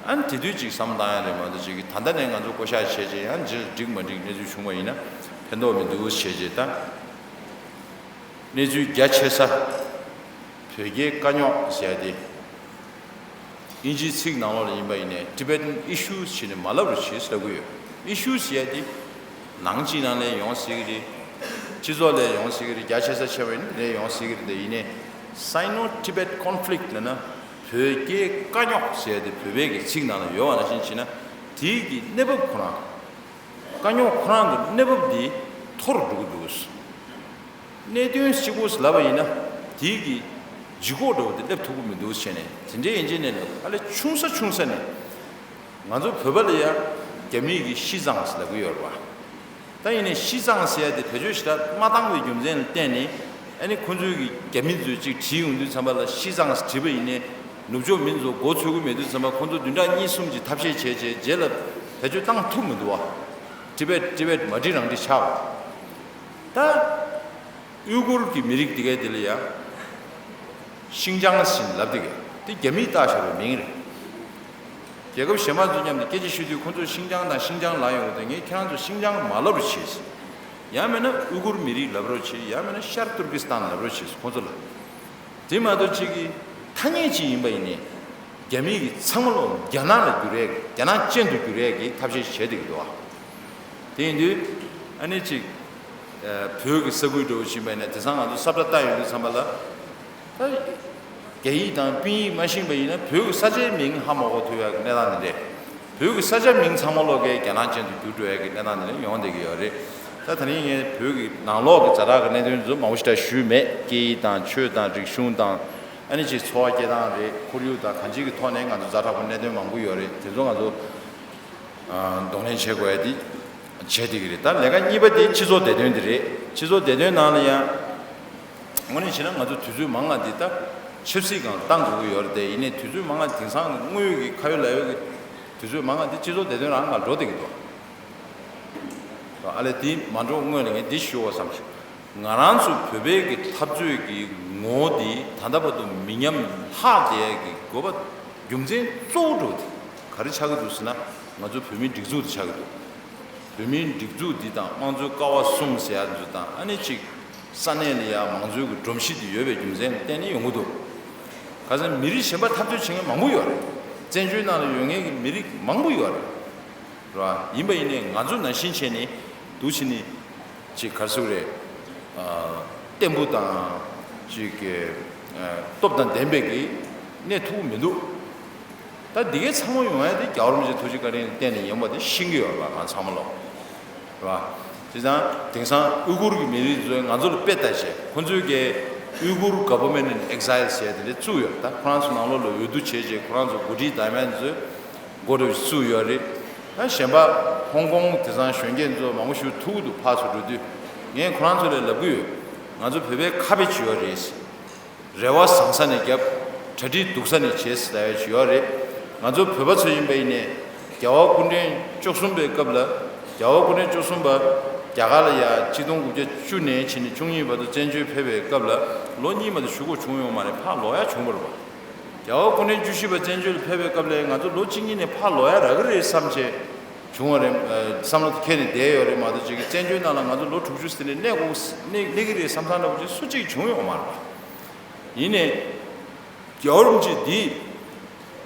ཨ་ནི་དེ་དུས་ཅིག་བསམ་བློ་བཏང་ཡ་རེད་མ་གཏོགས་ཅིག་གི་ད་ལྟ་ནས་ང་ཚོ་བསྐོ་བཞག་བྱས་བྱས་ཡང་རྗེས་ལ་འགྲིག་མ་འགྲིག་གནས་ཚུལ་བྱུང་བ་ཡིན་ན་ཕན་ཐོགས་མི་འདུག་བྱས་བྱས་ད། གནས་ཚུལ་རྒྱ་ཆེ་ས། བོད་རྒྱའི་དཀའ་རྙོག་ཟེར་ཡ་དེ། དབྱིན་ཇིའི་ཚིག་ནང་ལོགས་ལ་ཡིན་པ་ཡིན་ནའི་Tibetan issues ཞེས་ནས་མ་ལབ་རུ་བྱེད་ཟེར་གི་ཡོད། Issues ཟེར་ཡ་དེ། ནང་སྤྱི་ནང་ལས་ཡོང་སྲིད་གི་རེད། སྤྱི་ཚོགས་ལས་ཡོང་སྲིད་གི་རེད། རྒྱ་ཆེ་ས་ཆེ་བ་ཡིན་ན་ལས་ཡོང་སྲིད་གི་རེད་དེ་ཡིན་ནའི། Sino-Tibet conflict ལབ་ན། བོད་རྒྱའི་དཀའ་རྙོག་ཟེར་ཡ་དེ་བོད་པའི་གི་ཚིག་ནང་ལ་ཡོད་པ་ནང་བཞིན་བྱས་ན། དེའི་གི་གནས་བབ་ཁོ་རང་། དཀའ་རྙོག་ཁོ་རང་གི་གནས་བབ་འདི་མཐོ་རུ་འགྲོ་གི་འདུག་གནད་དོན་གཅིག་པོ་ལབ་པ་ཡིན་ན། དེའི་གི་ལྗིད་ཁོག་འདྲ་བོ་དེ་སླེབས་ཐུབ་ཀྱི་མི་འདུག་བྱས་ནས། དེ་འདྲའི་ཡིན་གཅིག་ནས་ལབ་ཨ་ལས་ཆུང་ས་ཆུང་ས་ནས། ང་ཚོ་བོད་པ་ལ་ཡ་རྒྱ་མིས་གི་ཤི་ཙང་ལབ་གི་ཡོད་རེད་བ། ད་ཡིན་ནའི་ཤི་ཙང་ཟེར་ཡ་དེ་བེད་སྤྱོད་ཞེ་དྲག་མ་བཏང་བའི་རྒྱུ་མཚན་ལ་བརྟེན་ནས། ཨ་ནི་ཁོང་ཚོའི་གི་རྒྱ་མི་ཚོས་ཅིག་བྲིས་ཡོང་དུས་ཙམ་པ་ལ་ཤི་ཙང་བྲིས་པ་ཡིན་ནའི། ནུབ་ཕྱོགས་མི་ཚོ་མགོ་ཚོད་ཀྱི་མེད་དུས་ཙམ་པ་ཁོང་ཚོ་བདུན་ཕྲག་གཉིས་གསུམ་གྱི་ཐབས་ཤེས་བྱས་བྱས་རྗེས་ལ་བེད་སྤྱོད་བཏང་ཐུབ་མི་འདུག་བ། ཊི་བེཊ་ཊི་བེཊ་མ་བྲིས་རང་བྲིས་ཆགས་པ། ད། ཨུ་གུར་གྱི་མི་རིགས་དེ་གའི་དེ་ལ་ཡ། ཤིང་ཅང་ཟེར་ལབ་དེ་གའི་དེ་རྒྱ་མིས་བཏགས་བཞག་པའི་མིང་རེད། རྒྱལ་ཁབ་གཞན་པ་ཚོ་མཉམ་དུ་སྐད་ཆ་ཤོད་དུས་ཁོང་ཚོས་ཤིང་ཅང་དང་ཤིང་ཅང་ལབ་ཡོང་དུས་ངས་ཁྱེད་རང་ཚོ་ཤིང་ཅང་མ་ལབ་རོགས་བྱེད། ཡང་མིན་ན་ཨུ་གུར་མི་རིགས་ལབ་རོགས་བྱེད། ཡང་མིན་ན་ཤར་ཏུར་ཀི་སི་ཐན་ལབ་རོགས་བྱེད་ཁོང་ཚོ་ལ། དེ་མ་གཏོགས་གཅིག་གི་ཐ་སྙད་གཅིག་ཡིན་པ་ཡིན་ནའི། རྒྱ་མི་གི་ཚང་མ་ལོ་རྒྱ་ནག་ལ་བསྒྱུར་ཡས་རྒྱ་ནག་ཅན་དུ་བསྒྱུར་ཡས་ཀྱི་ཐབས་ཤེས་བྱས་བསྡད་ཀྱི་འདུག་ཨ། དེ་ཡིན་དུས། ཨ་ནི་གཅིག་བོད་ཀྱི་ས་ཁུལ་འདྲ་བོ་ཕྱིན་པ་ཡིན་ན་དེང་སང་ང་ཚོ་ས་བཀྲ་བཏགས་ཡོང་དུས་ཙམ་པ་ལ། ད། རྒྱ་ཡིག་དང་དཔིན་ཡིག་མ་ཤེས་པ་ཡིན་ན་བོད་ཀྱི་ས་ཆའི་མིང་ཧ་མ་གོ་ཐུབ་ཡག་གི་གནས་སྟངས་འདི་རེད། བོད་ཀྱི་ས་ཆ་མིང་ཚང་མ་ལོག་གའི་རྒྱ་ནག་ཅན་དུ་བསྒྱུར་འགྲོ་ཡག་གི་གནས་སྟངས་འདི་རེད་ཡོང་བསྡད་ཀྱི་ཡོད་རེད། ད་ད་རིང་ངས་བོད་ཀྱི་ནང་ལོགས་ཀྱི་ཛ་དྲག་གི་གནད་དོན་ཚོ་མང་པོ་ཞིག་ད་ཞུས་མེད། སྐད་ཡིག་དང་ཆོས་དང་རིག་གཞུང་དང་། ཨ་ནི་ཅིག་འཚོ་བ་སྐྱེལ་སྟངས་རེད། ཁོར་ཡུག་དང་གང་ཅིའི་ཐོག་ནས་ང་ཚོ་ཛ་དྲག་པོ་གནད་དོན་མང་པོ་ཡོད་རེད། དེ་ཚོ་ང་ཚོ་གདོང་ལེན་བྱེད་དགོས་ཡ་དེ་བྱས་བསྡད་ཀྱི་རེད། ད་ལས་ཀ་གཉིས་པ་དེ་སྤྱི་ཚོགས་བདེ་དོན་དེ་རེད། སྤྱི་ཚོགས་བདེ་དོན་ནང་ལ་ཡང་། དངོས་གནས་བྱས་ན་ང་ཚོ་དུས་ཚོད་མང་ང་འདི་ལྟ་ཆབ་སྲིད་སྒང་བཏང་དགོས་ཀྱི་ཡོད་རེད་དེ། ཡིན་ནའི་དུས་ཚོད་མང་ང་དེང་སང་གི་དངོས་ཡོད་ཀྱི་ཁ་ཡོད་ལག་ཡོད་ཀྱི་དུས་ཚོད་མང་ང་འདི་སྤྱི་ཚོགས་བདེ་དོན་རང་ང་འགྲོ་བསྡད་ཀྱི་འདུག་ཨ་ལས་དེ་མ་འགྲོ་སྔོན་ལ་ངས་འདི་ཞུ་བ་བསམ་བྱུང་། ང་རང་ཚོ་བོད་པའི་གི་འཐབ་རྩོད་ཀྱི་ངོ་བོ་འདི་ད་ལྟ་བར་དུ་མི་ཉམས་ལྷག་བསྡད་ཀྱི་དགོས་པ་རྒྱུ་མཚན་གཙོ་བོ་འདྲ་བོ་དེ་ག་རེ་ཆགས་ཀྱི་འདུག་ཟེར་ན། ང་ཚོ་བོད་མིའི་སྒྲིག་འཛུགས་དེ་ཆགས་ཀྱི་འདུག་བོད་མིའི་སྒྲིག་འཛུགས་འདི་དང་དམངས་གཙོའི་ཀ་བ་གསུམ་ཟེར་ཡ་འདི་དང་ཨ་ནི་གཅིག་ས་གནས་ལ་ཡ་མང་གཙོའི་གི་སྒྲོམ་གཞི་དེ་ཡོད་པའི་རྒྱུ་མཚན་ལ་བརྟེན་ནས་ཡོང་གི་འདུག་ག་ཚོད་མི་རིགས་གཞན་པ་འཐབ་རྩོད་བྱེད་མཁན་མང་པོ་ཡོད་རེད། བཙན་བྱོལ་ནང་ལ་ཡོད་མཁན་གྱི་མི་རིགས་མང་པོ་ཡོད་རེད། རེད་བ། ཡིན་པ་ཡིན་ནའི་ང་ཚོ་ནང་བཞིན་བྱས་ནས་འདུག་བྱས་ནས་ཅིག་ག་རེ་ཟེར་དགོས་རེད། ཨ། བརྟན་པོ་དང་ཅིག་གི་ཨ། སྟོབས་དང་ལྡན་པའི་གི་གནས་ཐུབ་ཀྱི་མི་འདུག་ད་འདི་གའི་ཚང་མ་ཡོང་ཡ་དེ་རྒྱལ་བ་རིན་པོ་ཆེ་ཐུགས་རྗེ་བཀའ་དྲིན་ལ་བརྟེན་ནས་ཡོང་བ་དེ་ཤེས་ཀྱི་ཡོད་རེད་པ། ང་ཚང་མ་ལོ། རེད་བ། བྱས་ཙང་དེང་སང་ཨུ་གུར་གྱི་མི་རིགས་ཚོས་ང་ཚོ་ལ་དཔེ་ལྟ་བྱས། ཁོ་ཚོས་ཀྱི་Uyghur Government in Exile ཟེར་ཡ་དེ་འདྲ་བཙུགས་ཡོད། ད་ཁོ་རང་ཚོ་ནང་ལོགས་ལ་འོས་བསྡུ་བྱས་རྗེས་ཁོ་རང་ཚོ་འགོ་ཁྲིད་བདམས་ཡ་ཚོས་འགོ་འདྲ་བོ་ཞིག་བཙུགས་ཡོད་རེད། ད་གཞན་པ་ཧོང་ཀོང་དེང་སང་གཞོན་སྐྱེས་ཚོ་མང་པོ་ཞིག་ཐུག་གི་འདུག་ཕར་ཚུར་འགྲོ་དུས། ངས་ཁོ་རང་ཚོ་ལ་ལབ་ཀྱི་ཡོད། ང་ཚོ་བོད་པའི་ཁ་དཔེ་ཅིག་ཡོད་རེད། རེ་བ་བཟང་ས་ནས་བརྒྱབ། གྲ་སྒྲིག་སྡུག་ས་ནས་བྱེད་ཟེར་ཡ་ཅིག་ཡོད་རེད། ང་ཚོ་བོད་པ་ཚོ་ཡིན་པ་ཡིན་ནའི། རྒྱལ་བ་སྐུ་ཕྲེང་བཅུ་གསུམ་པའི་སྐབས་ལ། རྒྱལ་བ་སྐུ་ཕྲེང་བཅུ་གསུམ་པ་རྒྱ་གར་ལ་ཡ་ཆིག་སྟོང་དགུ་བརྒྱ་བཅུ་ནས་ཕྱིན་ནས་བཅུ་གཉིས་བར་དུ་བཙན་བྱོལ་ཕེབས་པའི་སྐབས་ལ་ལོ་གཉིས་མ་གཏོགས་བཞུགས་དགོས་བྱུང་ཡོད་མ་རེད། ཕར་ལོག་ཡ་བྱུང་བ་རེད་པ། རྒྱལ་བ་སྐུ་ཕྲེང་བཅུ་བཞི་པ་བཙན་བྱོལ་ཕེབས་པའི་སྐབས་ལ་ང་ཚོ་ལོ་གཅིག་གཉིས་ནས་ཕར་ལོག་ཡ་རག་གི་རེད་བསམ་བྱས་བྱུང་བ་རེད། ཨ། བསམ་བློ་འཁྱེར་ནས་བསྡད་ཡོད་རེད་མ་གཏོགས་ཅིག་གི་བཙན་བྱོལ་ནང་ལ་ང་ཚོ་ལོ་དྲུག་ཅུ་ཟིན་ནས་གནས་དགོས་གནས་གནས་ཀྱི་རེད་བསམ་བསམ་འདྲ་བོ་ཅིག་སུ་གཅིག་བྱུང་ཡོད་མ་རེད་པ། ཡིན་ནའི། རྒྱལ་བ་རིན་པོ་ཆེ་འདིས་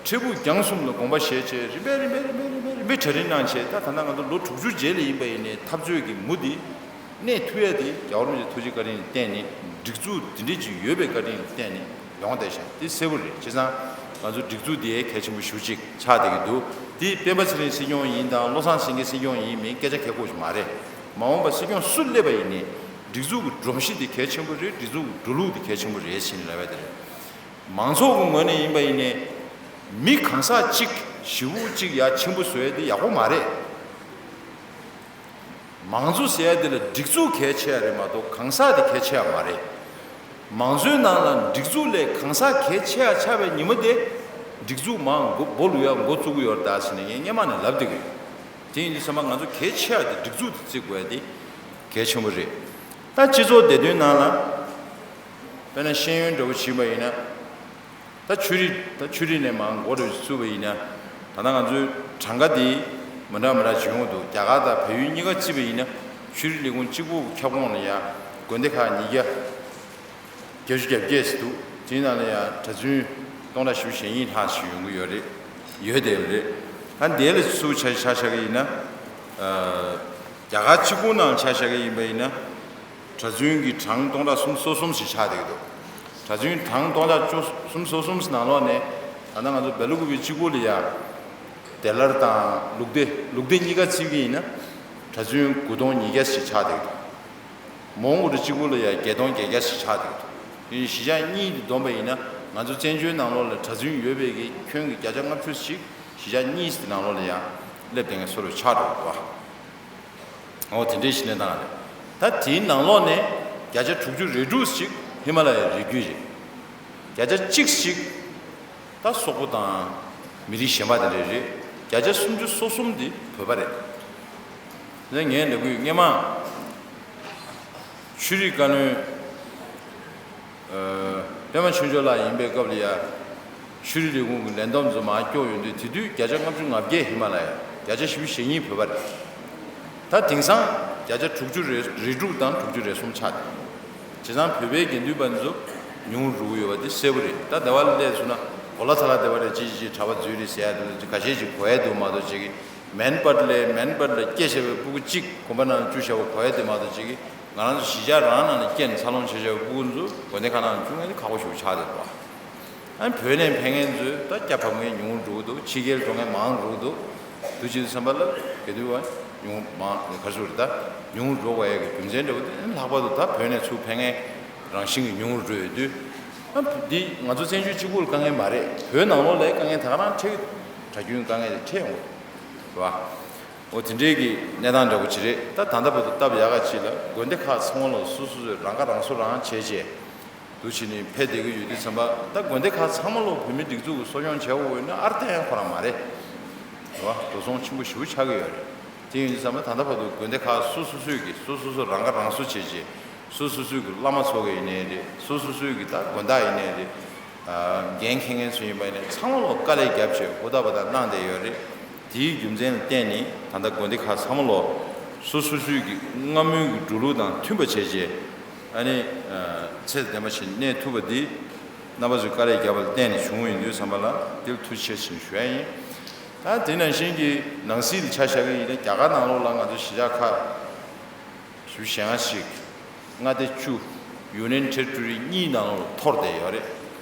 འཕྲལ་ཕུགས་རྒྱང་གསུམ་ལ་དགོངས་པ་བཞེས་བྱས་རིམ་པས་རིམ་པས་རིམ་པས་རིམ་པས་རིམ་པས་གྲ་སྒྲིག་གནང་བྱས། ད་ད་ལྟ་ང་ཚོ་ལོ་དྲུག་ཅུ་རྗེས་ལ་ཡིན་པ་ཡིན་ནའི་འཐབ་རྩོད་ཀྱི་མུ་འདི་གནས་ཐུབ་ཡ་དེ་རྒྱལ་བ་རིན་པོ་ཆེ་ཐུགས་རྗེ་བཀའ་དྲིན་ལ་བརྟེན་ནས། སྒྲིག་འཛུགས་འདི་འདྲས་ཅིག་ཡོད་པའི་བཀའ་དྲིན་ལ་བརྟེན་ནས་ཡོང་བསྡད་ཤག་དེ་གསལ་པོ་རེད། བྱས་ཙང་ང་ཚོ་སྒྲིག་འཛུགས་འདི་གལ་ཆེན་པོ་ཞེ་པོ་ཅིག་ཆགས་བསྡད་ཀྱི་འདུག་དེ་སྤེན་པ་ཚེ་རིང་སྲིད་སྐྱོང་ཡིན་དང་བློ་བཟང་སེང་གེ་སྲིད་སྐྱོང་ཡིན་མིན་སྐད་ཆ་གལ་དགོས་ཀྱི་མ་རེད། མ་འོངས་པ་སྲིད་སྐྱོང་སུ་སླེབས་པ་ཡིན་ནའི་སྒྲིག་འཛུགས་ཀྱི་སྒྲོམ་གཞི་འདི་གལ་ཆེན་པོ་རེད། སྒྲིག་འཛུགས་ཀྱི་འགྲོ་ལུགས་འདི་གལ་ཆེན་པོ་རེད་ཟེར་ནས་ལབ་ཡ་དེ་རེད། མང་ཚོགས་ཀྱི་ངོས་ནས་ཡིན་པ་ཡིན་ནའི། མི་གང་ཟག་གཅིག་ཞེ་པོ་གཅིག་ཡ་ཆེན་པོ་བཟོ་ཡ་དེ་ཡག་པོ་མ་རེད། མང་གཙོ་ཟེར་ཡ་དེ་ལ་སྒྲིག་འཛུགས་གལ་ཆེ་ཡ་རེད་མ་གཏོགས་གང་ཟག་དེ་གལ་ཆེ་ཡ་མ་རེད། མང་གཙོའི་ནང་ལ་སྒྲིག་འཛུགས་ལས་གང་ཟག་གལ་ཆེ་ཡ་ཆགས་པའི་ཉིན་མོ་དེ། སྒྲིག་འཛུགས་མར་མགོ་སྦོ་ལུག་ཡ་མགོ་བཙུགས་ཀྱི་ཡོད་རེད་ད་ཟེར་ནས་ངས་སྔན་མ་ནས་ལབ་བསྡད་ཀྱི་ཡོད། དེ་ཡིན་དུས་ཚང་མ་ང་ཚོ་གལ་ཆེ་ཡ་དེ་སྒྲིག་འཛུགས་དེ་བརྩི་དགོས་ཡ་དེ་གལ་ཆེན་པོ་རེད། ད་སྤྱི་ཚོགས་བདེ་དོན་ནང་ལ་དཔེར་ན་ཤེས་ཡོན་འདྲ་བོ་བྱིན་པ་ཡིན་ན། ད་ཆོས་རིག་ད་ཆོས་རིག་ནས་མར་འགོ་འདྲ་བོ་ཞིག་བཙུགས་པ་ཡིན་ན། ད་ལྟ་ང་ཚོའི་གྲངས་ཀ་འདི་མི་འདྲ་མི་འདྲ་བྱུང་ཡོང་འདུག་རྒྱ་གར་དང་བལ་ཡུལ་གཉིས་ཀ་བརྩིས་པ་ཡིན་ན། ཆོས་རིག་ལས་ཁུངས་གཅིག་པུ་ཁྱབ་ཁོངས་ལ་ཡང་དགོན་སྡེ་ཁག་ཉིས་བརྒྱ་བརྒྱད་ཅུ་གྱ་བརྒྱད་ཙམ་འདུག་དེའི་ནང་ལ་ཡང་གྲྭ་བཙུན་སྟོང་ཕྲག་བཞི་བཅུ་ཞེ་གཉིས་ལྷག་ཞིག་ཡོང་གི་ཡོད་རེད། ཡོད་བསྡད་ཡོད་རེད། ད་འདི་ལ་ཚུར་ཆ་ཆ་བཞག་གི་ཡིན་ན། ཨ། རྒྱ་གར་གཅིག་པུ་ནང་ཆ་བཞག་གི་ཡིན་པ་ཡིན་ན། གྲྭ་བཙུན་གྱི་གྲངས་སྟོང་ཕྲག་སུམ་ཅུ་སོ་གསུམ་ཞིག་ཆགས་བསྡད་ཀྱི་འདུག་གྲྭ་བཙུན་གྲངས་སྟོང་ཕྲག་བཅུ་སུམ་ཅུ་སོ་གསུམ་ཞིག་ནང་ལོགས་ནས་ད་ལྟ་ང་ཚོ་སྦེལ་ཀོབ་གཅིག་པུ་ལ་ཡ་དེ་ལར་དང་ལུག་སྡེ་ལུག་སྡེ་གཉིས་ཀ་བརྩིས་པ་ཡིན་ན། གྲྭ་བཙུན་དགུ་སྟོང་ཉིས་བརྒྱ་ཞིག་ཆགས་བསྡད་ཀྱི་འདུག་མོན་གྷོ་གཅིག་པུ་ལ་ཡ་བརྒྱད་སྟོང་བརྒྱད་བརྒྱ་ཞིག་ཆགས་བསྡད་ཀྱི་འདུག་དེ་བཞིན་གཞིས་ཆགས་གཉིས་དེ་བསྡོམས་པ་ཡིན་ན། ང་ཚོ་བཙན་བྱོལ་ནང་ལོགས་ལ་གྲྭ་བཙུན་ཡོད་པའི་གི་ཁྱོན་གྱི་བརྒྱ་ཆ་ལྔ་བཅུ་ཞིག་གཞིས་ཆགས་གཉིས་དེ་ནང་ལོགས་ལ་ཡ་སླེབས་བསྡད་མཁན་བཟོ་འདྲ་ཆགས་འགྲོ་གི་འདུག་འོ་དེ་འདྲའི་གཞི་གནས་སྟངས་རེད། ད་དེའི་ནང་ལོགས་ནས་བརྒྱ་ཆ་དྲུག་ཅུ་རེ་དྲུག་ཞིག་ཧི་མ་ལ་ཡའི་རི་རྒྱུད་རེད། བརྒྱ་ཆ་གཅིག་ཞིག་ད་སོག་པོ་དང་མི་རིགས་གཞན་པ་དེ་འདྲ་རེད། བརྒྱ་ཆ་སུམ་ཅུ་སོ་གསུམ་དེ་བོད་པ་རེད། ངས་ལབ་ཀྱི་ཡོད། སྔོན་མ་ཆོས་རིག་བཀའ་བློན་ཨ། པད་མ་ཆོས་འབྱོར་ལགས་ཡིན་པའི་སྐབས་ལ་ཡ། ཆོས་རིག་ལས་ཁུངས་ཀྱི་ལས་བསྡོམས་ཚོ་མར་སྐྱོར་ཡོང་དུས། དེ་དུས་བརྒྱ་ཆ་ལྔ་བཅུ་ང་བརྒྱད་ཧི་མ་ལ་ཡ། བརྒྱ་ཆ་བཞི་བཅུ་ཞེ་གཉིས་བོད་པ་རེད། ད་དེང་སང་བརྒྱ་ཆ་དྲུག་ཅུ་རེ་རེ་དྲུག་དང་དྲུག་ཅུ་རེ་གསུམ་ཆགས་ཏེ། བྱས་ཙང་བོད་པའི་དགེ་འདུན་པ་ཚོ་ཉུང་རུ་འགྲོ་གི་ཡོད་པ་དེ་གསལ་པོ་རེད། ད་ཟླ་བ་ལ་སླེབས་སོང་ན་གོ་ལ་ཚ་ལ་བསྡད་པ་རེད། ཅི་ཅི་ཅི་གྲྭ་པ་འཛུལ་རེད་ཟེར་ཡ་དེ་ཚོ་ཁ་ཤས་ཅིག་གོ་ཡ་འདུག་མ་གཏོགས་ཅིག་གི། མེན་པར་ལས་མེན་པར་ལ་སྐྱེས་བཞག་པའི་སྤུ་གུ་གཅིག་དགོན་པ་ནང་བཅུག་བཞག་པ་གོ་ཡ་དེ་མ་གཏོགས་ཅིག་གི། ང་རང་ཚོ་གཞིས་ཆགས་རང་ནང་ལ་སྐྱེས་ནས་འཚར་ལོངས་བྱས་བཞག་པའི་སྤུ་གུ་ཚོ་དགོན་སྡེ་ཁག་ནང་བཅུག་མཁན་དེ་ཁག་པོ་ཞེ་པོ་ཆགས་བསྡད་འདུག་ཨ་ནི་བོད་ནས་ཕེབས་མཁན་ཚོས་ད་སྐྱ་ཕབ་མཁན་ཉུང་རུ་འགྲོ་གི་འདུག་ཕྱི་རྒྱལ་འགྲོ་མཁན་མང་རུ་འགྲོ་གི་འདུག་དུས་ཕྱིན་བསམ་པ་ལ་དགེ་འདུན་པ་ཉུང་མང་ག་རེ་ཟེར་དགོས་རེད། ད་ཉུང་རུ་འགྲོ་དགོས་ཡ་གི་རྒྱུ་མཚན་འདྲ་བོ་དེ། ཨ་ནི་ལྷག་པར་དུ་ད་བོད་ནས་ཚུར་ཕེབས་མཁན་རང་བཞིན་གྱིས་ཉུང་རུ་འགྲོ་ཡོད་དུས། ཨ་འདི་ང་ཚོ་བཙན་བྱོལ་གཅིག་པུར་དཀའ་ངལ་མ་རེད། བོད་ནང་ལོགས་ལ་དཀའ་ངལ་ད་ག་རང་འཕྲད་ཀྱི་འདུག་གྲྭ་རྒྱུན་དཀའ་ངལ་དེ་འཕྲད་ཡོང་གི་རེད་བ། འོ་དེ་འདྲའི་གི་གནས་སྟངས་འདྲ་བོ་ཅིག་རེད། ད་ད་ལྟ་བར་དུ་སྟབས་ཡག་ག་ཅིག་ལ་དགོན་སྡེ་ཁག་ཚང་མ་ལ་སོ་སོ་སོས་རང་ཁ་རང་གསོ་རང་བྱས་བྱས་འདུག་བྱས་ནས་ཕེབས་བསྡད་ཀྱི་ཡོད་དུས་ཙམ་པ། ད་དགོན་སྡེ་ཁག་ཚང་མ་ལ་བོད་མི་སྒྲིག་འཛུགས་ཀྱི་གསོ་སྐྱོང་བྱས་འོས་ན་ཨར་ཏན་ཁོ་རང་མ་རེད། རེད་བ། འགྲོ་སོང་ཆེན་པོ་ཞེ་པོ་ཆགས་ཀྱི་ཡོད་རེད། དེ་ཡིན་དུས་ཙམ་པ་ད་ལྟ་བར་དུ་དགོན་སྡེ་ཁག་སོ་སོ་སོས་ཀྱི་སོ་སོ་སོས་རང་ཁ་རང་གསོ་བྱས་བྱས། སོ་སོ་སོས་ཀྱི་བླ་མ་ཚོ་གི་ཡིན་ནའི་རེད། སོ་སོ་སོས་ཀྱི་ད་དགོན་བདག་ཡིན་ནའི་རེད། ཨ་འགན་འཁྱེར་མཁན་ཚོ་ཡིན་པ་ཡིན་ནའི་ཚང་མ་ལ་དཀའ་ལས་བརྒྱབ་བྱས་ཧུར་ཐག་པ་དང་གནང་བསྡད་ཡོད་རེད། དེའི་རྒྱུ་མཚན་ལ་བརྟེན་ནས་ད་ལྟ་དགོན་སྡེ་ཁག་ཚང་མ་ལ་སོ་སོ་སོའི་གི་སྔ་མོའི་གི་འགྲོ་ལུགས་དང་མཐུན་པ་བྱས་རྗེས། ཨ་ནི་ཚད་ལྡན་པ་ཞིག་གནས་ཐུབ་པ་འདི་རྣམ་པ་ཚོས་དཀའ་ལས་བརྒྱབ་པ་ལ་བརྟེན་ནས་བྱུང་བ་ཡིན་དུས་ཙམ་པ་ལ་འདིར་ཐུགས་རྗེ་ཆེ་ཞུ་ཡ་ཡིན། ད་དེ་ནང་བཞིན་གྱི་ནང་སྲིད་ལ་ཆ་བཞག་གི་ཡིན་ན། རྒྱ་གར་ནང་ལོགས་ལ་ང་ཚོ་གཞིས་ཆགས་ཁག་བཞི་བཅུ་ཞེ་ལྔ་ཞིག་མངའ་སྡེ་བཅུ་Union Territory གཉིས་ནང་ལོགས་ལ་འཐོར་བསྡད་ཡོད་རེད།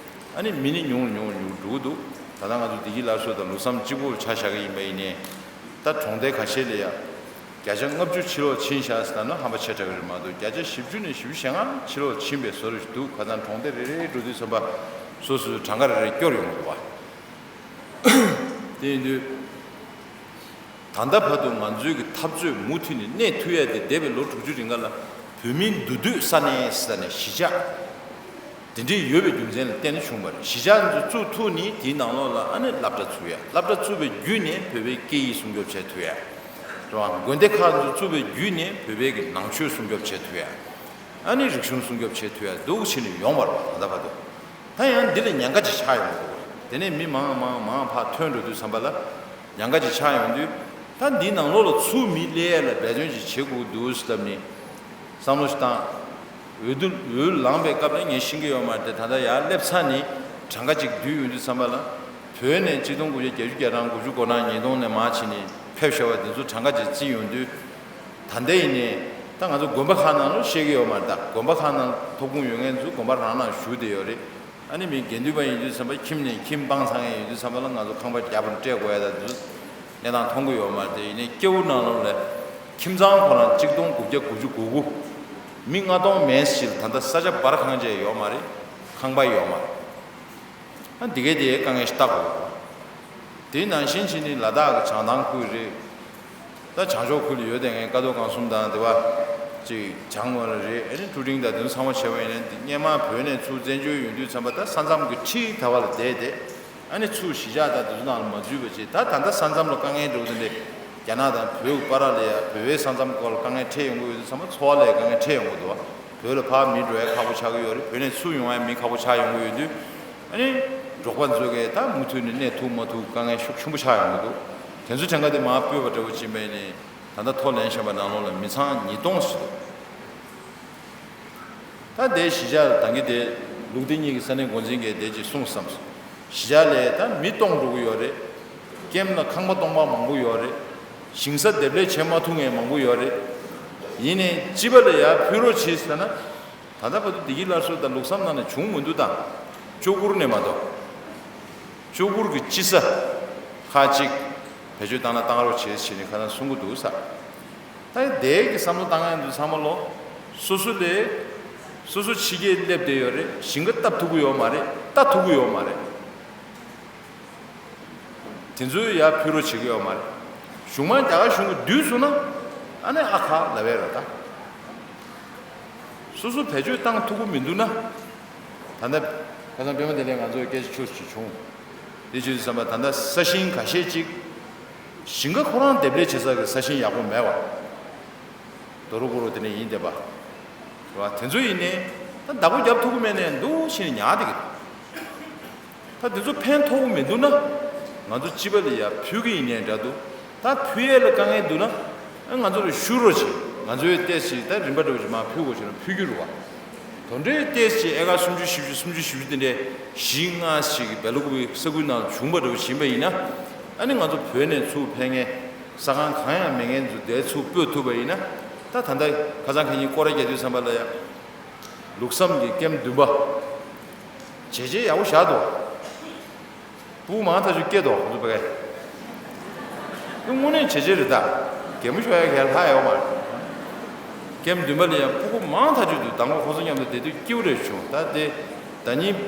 ཨ་ནི་མི་ནི་ཉུང་རུ་ཉུང་རུ་ཉུང་རུ་འགྲོ་གི་འདུག་ད་ལྟ་ང་ཚོ་བདེ་སྐྱིད་སླར་གསོ་དང་ལུགས་བསམ་གཅིག་པོར་ཆ་བཞག་གི་ཡིན་པ་ཡིན་ནའི། ད་གྲོང་སྡེ་ཁ་ཤས་ལ་ཡ་བརྒྱ་ཆ་ལྔ་བཅུ་ཕྱི་ལོགས་ཕྱིན་བཞག་ཟེར་ན་ཧམ་པ་ཆེ་དྲགས་ཀྱི་རེད་མ་གཏོགས། བརྒྱ་ཆ་བཞི་བཅུ་ནས་བཞི་བཅུ་ཞེ་ལྔ་ཕྱི་ལོགས་ཕྱིན་པའི་བཟོ་འདྲ་ཞིག་འདུག་ཁ་སང་གྲོང་སྡེ་རེ་རེ་འགྲོ་དུས་ཙམ་པ་སོ་སོའི་གྲངས་ཀ་རེ་རེ་སྐྱོར་ཡོང་གི་འདུག་བ། དེ་ཡིན་དུས། ད་ལྟ་བར་དུ་ང་ཚོའི་གི་འཐབ་རྩོད་མུ་མཐུད་ནས་གནས་ཐུབ་ཡ་དེ་འདས་པའི་ལོ་དྲུག་ཅུ་རིང་ག་ལ་བོད་མིའི་འདུས་སྡོད་ས་གནས་ས་གནས་གཞིས་ཆགས་དེ་འདྲའི་ཡོད་པའི་རྒྱུ་མཚན་ལ་བརྟེན་ནས་བྱུང་བ་རེད། གཞིས་ཆགས་འདི་ཚོ་བཙུགས་ཐུབ་ནས་དེའི་ནང་ལོགས་ལ་ཨ་ནི་སློབ་གྲྭ་བཙུགས་ཡ། སློབ་གྲྭ་བཙུགས་པའི་བརྒྱུད་ནས་བོད་པའི་སྐད་ཡིག་སྲུང་སྐྱོབ་བྱེད་ཐུབ་ཡ། རེད་བ། དགོན་སྡེ་ཁག་འདི་ཚོ་བཙུགས་པའི་བརྒྱུད་ནས་བོད་པའི་གི་ནང་ཆོས་སྲུང་སྐྱོབ་བྱེད་ཐུབ་ཡ། ཨ་ནི་རིག་གཞུང་སྲུང་སྐྱོབ་བྱེད་ཐུབ་ཡ་འདུག་བྱས་ནས་ཡོང་བ་རེད་བ། ད་ལྟ་བར་དུ། ད་ཡང་འདི་ལ་ཉེན་ཁ་ཅིག་ཆགས་ཡོང་གི་འདུག་དེ་ནས་མི་མང་མང་མང་ཕར་ཐོན་འགྲོ་དུས་ཙམ་པ་ལ་ཉེན་ཁ་ཅིག་ཆགས་ཡོང་དུས། ད་འདིའི་ནང་ལོགས་ལ་ཚུར་མི་སླེབས་ཡ་ལ་འབད་བརྩོན་ཅིག་བྱེད་དགོས་འདུག་ཟེར་ལབ་ནས་བསམ་བློ་ཞིག་བཏང་། འོས་བསྡུ་འོས་ལངས་པའི་སྐབས་ལ་ངས་ཤེས་ཀྱི་ཡོད་མ་རེད་དེ། ད་ལྟ་ཡར་སླེབས་ཚར་ནས་གྲངས་ཀ་ཅིག་བསྡུས་ཡོང་དུས་ཙམ་པ་ལ། བོད་ནས་གཅིག་སྟོང་དགུ་བརྒྱ་བརྒྱད་ཅུ་གྱ་གྲངས་དགུ་བཅུ་གོ་གྲངས་ཉིས་སྟོང་ནས་མར་ཕྱིན་ནས་ཕེབས་བཞག་པ་འདི་ཚོ་གྲངས་ཀ་ཅིག་བརྩིས་ཡོང་དུས། ད་ལྟ་ཡིན་ནའི་ད་ང་ཚོ་དགོན་པ་ཁག་ནང་ལ་བཤད་ཀྱི་ཡོད་མ་རེད། ད་དགོན་པ་ཁག་ནང་ཐོབ་ཁུངས་ཡོད་མཁན་ཚོ་དགོན་པ་རང་ནང་བཞུགས་བསྡད་ཡོད་རེད། ཨ་ནི་མི་དགེ་འདུན་པ་ཡིན་དུས་ཙམ་པ་ཁྱིམ་ནས་ཁྱིམ་སྤང་ཚང་མཁན་ཡིན་དུས་ཙམ་པ་ལ་ང་ཚོ་ཁང་པ་རྒྱབ་ནས་སྤྲད་དགོས་ཡ་ད་དུས་གནས་སྟངས་མཐོང་གི་ཡོད་མ་རེད། དེ་ཡིན་ནའི་སྐྱེ་བོ་ནང་ལོགས་ལ་ཁྱིམ་ཚང་ཁོ་རང་གཅིག་སྟོང་དགུ་བརྒྱ་དགུ་བཅུ་གོ་དགུ། མི་ལྔ་སྟོང་མན་ཞིག་ལ་ད་ལྟ་ས་ཆ་སྦར་ཁང་ཅིག་ཡོད་མ་རེད། ཁང་པ་ཡོད་མ་རེད། ཨ་འདི་གའི་དེའི་དཀའ་ངལ་ཞིག་ལྟ་དགོས། དེ་ནང་བཞིན་བྱས་ནས་ལ་དྭགས་ཀྱི་བྱང་ཐང་ཁུལ་རེད། ད་བྱང་ཕྱོགས་ཁུལ་ལ་ཡོད་བསྡད་མཁན་ཀ་རྡོར་སྒང་གསུམ་དང་དེ་བ་ཅིག་བྱང་ངོས་ལ་རེད། ཨ་ནི་ཀྲུ་ཀྲིང་དང་དེ་ཚོ་ཚང་མ་བྱས་པ་ཡིན་ན། འདི་སྔོན་མ་བོད་ནས་ཚུར་བཙན་བྱོལ་ཡོང་དུས་ཙམ་པ་ད་ས་མཚམས་ཀྱི་འཁྲིས་ད་བ་ལ་བསྡད་དེ། ཨ་ནི་ཚུར་གཞིས་ཆགས་དང་དེ་ཚོ་ནང་ལ་མ་འཛུལ་བ་བྱས། ད་ད་ལྟ་ས་མཚམས་ལ་དཀའ་ངལ་འགྲོ་གི་འདུག་འདི། རྒྱ་ནག་དང་བོད་ཀྱི་བར་ལ་ཡ་བོད་པའི་ས་མཚམས་སྐོར་ལ་དཀའ་ངལ་འཕྲད་ཡོང་གི་ཡོད་དུས་ཙམ་པ་འཚོ་བ་ལ་དཀའ་ངལ་འཕྲད་ཡོང་གི་འདུག་བ། བོད་ལ་ཕར་མི་འགྲོ་ཡ་ཁག་པོ་ཆགས་ཀྱི་ཡོད་རེད། བོད་ནས་ཚུར་ཡོང་ཡ་མི་ཁག་པོ་ཆགས་ཡོང་གི་ཡོད་དུས། ཨ་ནི་འབྲོག་པ་ཚོ་གས་ད་མུ་མཐུད་ནས་གནས་ཐུབ་མ་ཐུབ་དཀའ་ངལ་ཤུགས་ཆེན་པོ་ཆགས་ཡོང་གི་འདུག་དེ་ཚོ་གྲངས་ཀ་དེ་མར་སྤོས་པ་འདྲ་བོ་ཅིག་ཡིན་པ་ཡིན་ནའི། ད་ལྟ་ཐོ་ལེན་བཞིན་པ་ནང་ལོགས་ལ་མི་ཚང་ཉིས་སྟོང་ཞིག་འདུག་ད་དེ་གཞིས་ཆགས་ད་གིན་དེ་ལུགས་བདེ་གཉིས་ཀྱི་ས་གནས་འགོ་འཛིན་གྱིས་དེ་ཅིག་གསུངས་བསམ་སོང་། གཞིས་ཆགས་ལ་ད་མི་སྟོང་འགྲོ་གི་ཡོད་རེད། ཀེམ་ལ་ཁང་པ་སྟོང་པ་མང་པོ་ཡོད་རེད། ཞིང་ས་འདེབས་ལས་བྱེད་མ་ཐུབ་མཁན་མང་པོ་ཡོད་རེད། ཡིན་ནའི་སྤྱི་པ་ལ་ཡར་ཕུལ་རོགས་བྱེད་ཟེར་ན། ད་ལྟ་བར་དུ་བདེ་སྐྱིད་སླར་གསོ་དང་ལུགས་བསམ་ནང་ནས་བྱུང་མི་འདུག་ད་ལྕོག་གུར་ནས་མ་གཏོགས། ལྕོག་གུར་གྱི་སྤྱི་ས་ཁག་ཅིག་བེད་སྤྱོད་བཏང་ན་བཏང་རོགས་བྱེད་ཟེར་ནས་ཁ་སང་གསུང་གི་འདུག་ས། ད་དེའི་གི་བསམ་བློ་བཏང་ཡ་འདུག་ཚང་མ་ལོ། སོ་སོ་ལས། སོ་སོ་ཕྱི་རྒྱལ་སླེབས་བསྡད་ཡོད་རེད། ཞིང་ཁ་བཏབ་ཐུབ་ཀྱི་ཡོད་མ་རེད། ལྟ་ཐུབ་ཀྱི་ཡོད་མ་རེད། དེ་ཚོའི་ཡར་ཕུལ་རོགས་བྱེད་ཀྱི་ཡོད་མ་རེད། གཞུང་མང་རྒྱ་གར་གཞུང་གི་བསྡུས་སོང་ན། ཨ་ནི་ཨ་ཁ་ལབ་ཡས་རེད་ད། སོ་སོ་བེད་སྤྱོད་བཏང་ཐུབ་ཀྱི་མི་འདུག་ན། ད་ལྟ་ཁ་སང་པད་མ་བདེ་ལེགས་ང་ཚོའི་སྐད་ཆ་ཆུ་ཞིག་བྱུང་། དེ་ཆུ་བསམ་པ་ད་ལྟ་ས་ཞིང་ཁ་ཤས་ཅིག་ཞིང་ཁ་ཁོ་རང་འདེབས་ལས་བྱེད་ས་གི་ས་ཞིང་ཡག་པོ་མེད་པ། རྡོ་རུ་ཀུ་རུ་དེ་ནས་ཡིན་བསྡད་པ། རེད་བ། དེ་ཚོ་ཡིན་ནའི་ད་བདག་པོ་རྒྱབ་ཐུབ་ཀྱི་མེད་ནས་འདུག་ཕྱིན་ནས་ཉར་བསྡད་ཀྱི་འདུག་ད་དེ་ཚོ་ཕན་ཐོགས་ཀྱི་མི་འདུག་ན། ང་ཚོ་སྤྱི་པ་ལ་ཡར་ཕུལ་གྱི་ཡིན་ནའི་འདྲ་འདུག་ད་ཕུལ་ཡས་ལ་དཀའ་ངལ་འདུག་ན། ཨ་ང་ཚོ་ལ་ཞུ་རོགས་བྱེད། ང་ཚོའི་ཏོག་ཙམ་ད་རིན་པ་འདྲ་བོ་ཞིག་མར་ཕུལ་དགོས་བྱུང་ན་ཕུལ་རྒྱུ་རེད་བ། དོན་འབྲས་ཏོག་ཙམ་ཨེ་ཀར་སུམ་ཅུ་བཞི་བཅུ་སུམ་ཅུ་བཞི་བཅུ་དེ་འདྲའི་གཞི་ལྔ་ཞིག་གི་སྦེལ་ཀོབ་ས་ཁུལ་ནང་བྱུང་བ་འདྲ་བོ་ཞིག་ཡིན་པ་ཡིན་ན། ཨ་ནི་ང་ཚོ་བོད་ནས་ཚུར་ཕེབས་མཁན་ས་ཁང་གང་ཡང་མེད་མཁན་ཚོ་དེ་ཚུར་སྤོས་ཐུབ་པ་ཡིན་ན། ད་ད་ལྟ་ཁ་སང་ཁ་ཉིན་སྐོར་ར་རྒྱག་དུས་ཙམ་པ་ལ་ཡང་། ལུགས་བསམ་གྱི་ཀེམ་བདུན་པ། བྱས་རྗེས་ཡག་པོ་བཞག་འདུག་སྤུ་གུ་མང་ཐག་ཆོད་སྐྱེས་འདུག་ཁོང་ཚོ་ཕ་གི། དངོས་གནས་བྱས་རྗེས་རེད་ད། གད་མོ་ཤོར་ཡ་ག་ལྷག་ཡོད་མ་རེད། ཀེམ་བདུན་པ་ལ་ཡང་སྤུ་གུ་མང་ཐག་ཆོད་འདུག་མདང་དགོང་ཁོང་ཚོ་མཉམ་དུ་བསྡད་དུས་སྐྱིད་པོ་རེད་བྱུང་། ད་དེ་ཟླ་ཉིན།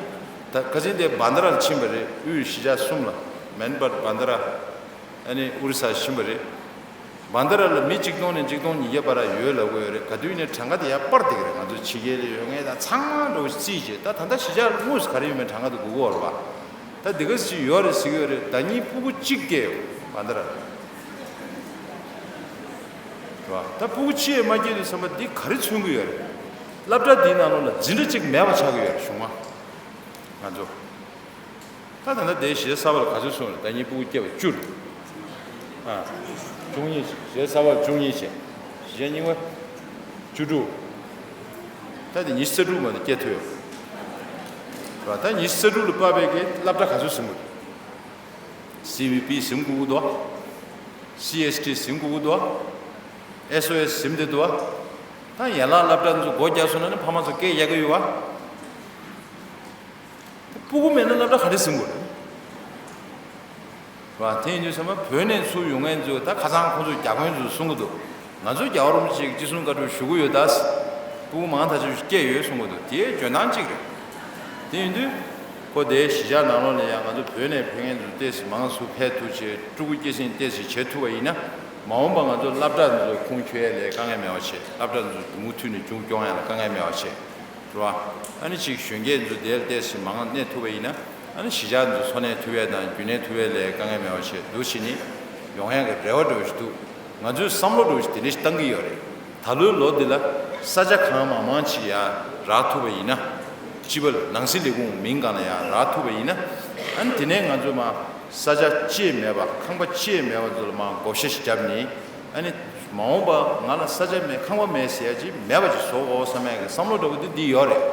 ད་ཁ་སང་དེ་བན་ད་ར་ལ་ཕྱིན་པ་རེད། དབུས་གཞིས་ཆགས་གསུམ་ལ། མན་བར་བན་ད་ར། ཨ་ནི་ཨོ་རི་ས་ཕྱིན་པ་རེད། བན་ད་ར་ལ་མི་གཅིག་སྟོང་ནས་གཅིག་སྟོང་ཉིས་བརྒྱ་བར་ཡོད་ལབ་གི་ཡོད་རེད། ག་དུས་ནས་གྲངས་ཀ་དེ་ཡར་སྤར་བསྡད་ཀྱི་རེད། ང་ཚོ་ཕྱི་རྒྱལ་ལ་ཡོད་མཁན་དང་ཚང་མ་འགྲོ་རྩིས་བྱས། ད་ད་ལྟ་གཞིས་ཆགས་ལ་དངོས་སུ་ག་རེ་ཡོད་མེད་གྲངས་ཀ་དེ་དགོས་ཀྱི་ཡོད་རེད་པ། ད་འདི་ག་ཅིག་ཡོད་རེད་ཟེར་གྱི་ཡོད་རེད། ཟླ་ཉིན་སྤུ་གུ་གཅིག་སྐྱེས་ཡོད་བན་ད་ར་ལ། རེད་པ། ད་སྤུ་གུ་གཅིག་ཡང་མ་སྐྱེས་དུས་ཙམ་པ་འདི་ག་རེ་མཚོན་གྱི་ཡོད་རེད། སློབ་གྲྭ་འདིའི་ནང་ལོགས་ལ་འཛིན་གྲྭ་གཅིག་མེད་པ་ཆགས་ཀྱི་ཡོད་རེད་གཞུང་མང་། ང་ཚོ། ད་ད་ལྟ་དེ་གཞིས་ཆགས་གསར་པ་ལ་ག་ཚོད་སོང་རེད། ཟླ་ཉིན་སྤུ་གུ་སྐྱེས་པ་བཅུ་རེད། ཨ། བཅུ་གཉིས་བྱས། གཞིས་ཆགས་གསར་པ་བཅུ་གཉིས་བྱས། གཞིས་ཆགས་རྙིང་པ་བཅུ་དྲུག་ད་དེ་ཉི་ཤུ་རྩ་དྲུག་མ་གཏོགས་སྐྱེས་ཐུབ་ཡོད་རེད་པ། ད་ཉི་ཤུ་རྩ་དྲུག་ལ་དཔག་པའི་གི་སློབ་གྲྭ་ག་ཚོད་ཟིན་གྱི་རེད། སི་བི་པི་ཟིན་དགོས་ཀྱི་འདུག་སི་ཨེས་ཊི་ཟིན་དགོས་ཀྱི་འདུག་ཨེས་ཨོ་ཨེས་ཟིན་བསྡད་འདུག་ད་ཡན་ལག་སློབ་གྲྭ་ཚོ་སྒོ་རྒྱག་སོང་ན་ནི་ཕ་མ་ཚོ་སྐད་རྒྱག་གི་ཡོད་པ། སྤུ་གུ་མེད་ན་སློབ་གྲྭ་ག་རེ་ཟིན་དགོས་རེད། རེད་པ། དེ་ཡིན་དུས་ཙམ་པ་བོད་ནས་ཚུར་ཡོང་མཁན་ཚོ་ད་ཁ་སང་ཁོང་ཚོ་རྒྱ་དཔོན་ཚོས་གསུང་གི་འདུག་ང་ཚོ་རྒྱལ་བ་རིན་པོ་ཆེ་གིས་ཅི་གསུང་བཀའ་སྒྲུབ་ཞུ་གི་ཡོད་ད། སྤུ་གུ་མང་ཐག་ཆོད་སྐྱེས་ཡོད་གསུང་གི་འདུག་དེའི་འཇོན་ཐང་གཅིག་རེད། དེ་ཡིན་དུས། ཁོ་དེའི་གཞིས་ཆགས་ནང་ལོགས་ལ་ཡང་ང་ཚོ་བོད་ནས་ཕེབས་མཁན་ཚོ་ཏོག་ཙམ་མང་ཚུར་ཕེབས་ཐུབ་བྱས། ཕྲུ་གུ་སྐྱེད་སྲིང་ཏོག་ཙམ་བྱེད་ཐུབ་པ་ཡིན་ན། མ་འོངས་པ་ང་ཚོ་སློབ་གྲྭ་ཚོ་ཁུངས་འཁྱོལ་ཡ་ལ་དཀའ་ངལ་མེད་པ་བྱས། སློབ་གྲྭ་ཚོ་མུ་མཐུད་ནས་མཇུག་སྐྱོང་ཡ་ལ་དཀའ་ངལ་མེད་པ་བྱས། རེད་པ། ཨ་ནི་གཅིག་གཞོན་སྐྱེས་ཚོ་དེ་ལ་ཏོག་ཙམ་མང་གནས་ཐུབ་པ་ཡིན་ན། ཨ་ནི་གཞིས་ཆགས་ཚོ་འཚོ་གནས་ཐུབ་ཡས་དང་རྒྱུན་གནས་ཐུབ་ཡས་ལ་དཀའ་ངལ་མེད་པ་བྱས། འདུག་བྱས་ནས་ཡོང་ཡག་གི་རེ་བ་འདྲ་བོ་ཞིག་འདུག་ང་ཚོས་བསམ་བློ་འདྲ་བོ་ཞིག་དེ་འདྲ་ཞིག་བཏང་གི་ཡོད་རེད། ད་ལོའི་ལོ་འདི་ལ་ས་ཆ་གང་མང་མང་ཅིག་ཡར་རག་ཐུབ་པ་ཡིན་ན། སྤྱི་པ་ལ་ནང་སྲིད་ལས་ཁུངས་མིང་སྒང་ལ་ཡར་རག་ཐུབ་པ་ཡིན་ན། ཨ་ནི་དེ་ནས་ང་ཚོས་མར་ས་ཆ་གཅིག་མེད་པ། ཁང་པ་གཅིག་མེད་པ་ཚོ་ལ་མར་བགོ་བཤའ་ཞིག་བརྒྱབ་ནས། ཨ་ནི་མ་འོངས་པ་ང་ལ་ས་ཆ་མེད། ཁང་པ་མེད་ཟེར་ཡ་ཅིག་མེད་པ་ཅིག་བཟོ་དགོས་བསམ་ཡ་གི་བསམ་བློ་འདྲ་བོ་འདི་འདི་ཡོད་རེད།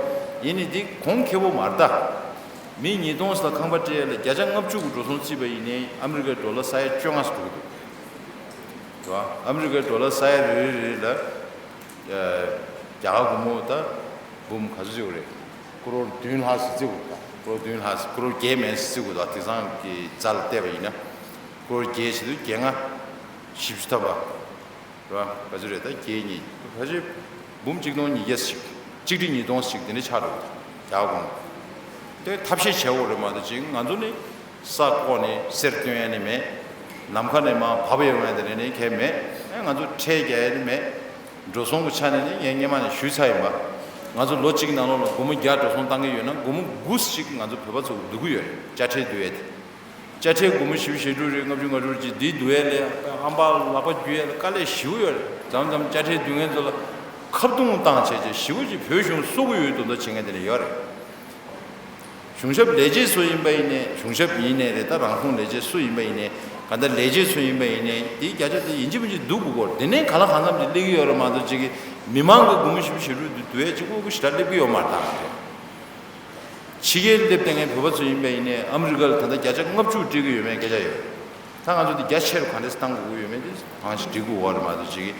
ཡིན་ནའི་འདི་གོང་ཁེ་པོ་མ་རེད་ད། མི་ཉིས་སྟོང་ཙམ་ལ་ཁང་པ་སྤྲད་ཡ་ལ་བརྒྱ་ཆ་ལྔ་བཅུ་གི་འགྲོ་སོང་བརྩིས་པ་ཡིན་ནའི་ཨ་མི་རི་ཀའི་ཌོ་ལར་ས་ཡ་བཅོ་ལྔ་ཙམ་འགྲོ་གི་འདུག་རེད་པ། ཨ་མི་རི་ཀའི་ཌོ་ལར་ས་ཡ་རེ་རེ་རེ་ལ། ཨ། རྒྱ་གར་སྒོར་མོ་ད་འབུམ་ག་ཚོད་ཅིག་རེད། ཀོ་རོར་བདུན་ལྷག་ཙམ་བརྩི་དགོས་རེད་ད། ཀོ་རོར་བདུན་ལྷག་ཙམ། ཀོ་རོར་བརྒྱད་མན་ཙམ་བརྩི་དགོས་རེད་ད། དེང་སང་གི་རྩ་ལ་བལྟས་པ་ཡིན་ན། ཀོ་རོར་བརྒྱད་བྱེད་དུས་བརྒྱད་ལྔ་བཞི་བཅུ་ཐམ་པ། རེད་པ། ག་ཚོད་རེད་ད། བརྒྱད་གཉིས་ཕལ་ཆེར་འབུམ་གཅིག་སྟོང་ཉིས་བརྒྱ་ཞིག་གཅིག་ཁྲི་ཉིས་སྟོང་ཞིག་དེ་འདྲ་ཆགས་འགྲོ་གི་འདུག་རྒྱ་གར་སྒོར་མོ། དེ་ཐབས་ཤེས་བྱེད་དགོས་རེད་མ་གཏོགས། ཅིག་ང་ཚོ་ནི་ས་བརྐོས་ནས་གསེར་བཏོན་ཡ་ནི་མེད། ནམ་མཁའ་ནས་མར་བབས་ཡོང་ཡ་དེ་འདྲ་ནི་གང་ཡང་མེད། ཨ། ང་ཚོ་ཁྲལ་རྒྱག་ཡ་ནི་མེད། འགྲོ་སོང་གི་ཆ་ནས་ནི་ངས་སྔོན་མ་ནས་ཞུས་ཚར་ཡིན་པ། ང་ཚོ་ལོ་གཅིག་ནང་ལོགས་ལ་སྒོར་མོ་བརྒྱ་འགྲོ་སོང་བཏང་གི་ཡོད་ན། སྒོར་མོ་དགུ་ཞིག་ང་ཚོ་བོད་པ་ཚོ་བསྡུ་གི་ཡོད་རེད། དཔྱ་ཁྲལ་བསྡུ་ཡ་དེ། དཔྱ་ཁྲལ་སྒོར་མོ་བཞི་བཅུ་ཞེ་དྲུག་རེད། ལྔ་བཅུ་ང་དྲུག་ཅིག་འདི་བསྡུ་ཡ་ལ་ཨམ་པ་ལག་པ་འཇུ་ཡ་ལ་དཀའ་ལས་ཞེ་པོ་ཡོད་རེད། མཚམས་མཚམས་དཔྱ་ཁྲལ་བསྡུ་མཁན་ཚོ་ལ་ཁ་ ཁ་བརྡུང་བཏང་བྱས་བྱས་ཞེ་པོ་ཅིག་བོད་གཞུང་གསོད་ཀྱི་ཡོད་དོ་འདོད་བྱེད་མཁན་དེ་འདྲ་ཡོད་རེད། གཞུང་ཞབས་ལས་བྱེད་སུ་ཡིན་པ་ཡིན་ནའི། གཞུང་ཞབས་ཡིན་ནའི་རེད། ད་རང་ཁོངས་ལས་བྱེད་སུ་ཡིན་པ་ཡིན་ནའི། ག་འདྲ་ལས་བྱེད་སུ་ཡིན་པ་ཡིན་ནའི་དེའི་བརྒྱ་ཆ་དེ་ཡིན་གཅིག་མིན་གཅིག་སྡུག་དགོས་སྐོར། དེ་ནས་ག་ལ་གང་འཚམ་ཅིག་སླེབས་ཀྱི་ཡོད་རེད་མ་གཏོགས། ཅིག་གི་མི་མང་གི་སྒོར་མོ་ཞེ་པོ་ཞེ་པོ་བསྡུ་བསྡུ་ཡས་ཅིག་ཨོ་ཁུ་ཞེ་དྲག་སླེབས་ཀྱི་ཡོད་མ་རེད། ད་ང་ཚོ་ཕྱི་རྒྱལ་སླེབས་བསྡད་མཁན་བོད་པ་ཚོ་ཡིན་པ་ཡིན་ནའི་ཨ་མི་རི་ཀ་ལ་ད་ལྟ་བརྒྱ་ཆ་ལྔ་བཅུ་སྤྲད་ཀྱི་ཡོད་མེད་སྐད་ཆ་ཡོད། ད་ང་ཚོ་འདི་རྒྱ་ཆེ་རུ་ག་འདྲས་བཏང་དགོས་ཀྱི་ཡོད་མེད་དེ་གང་ཞིག་འགྲིག་དགོས་པ་རེད་མ་གཏོགས། ཅིག་གི་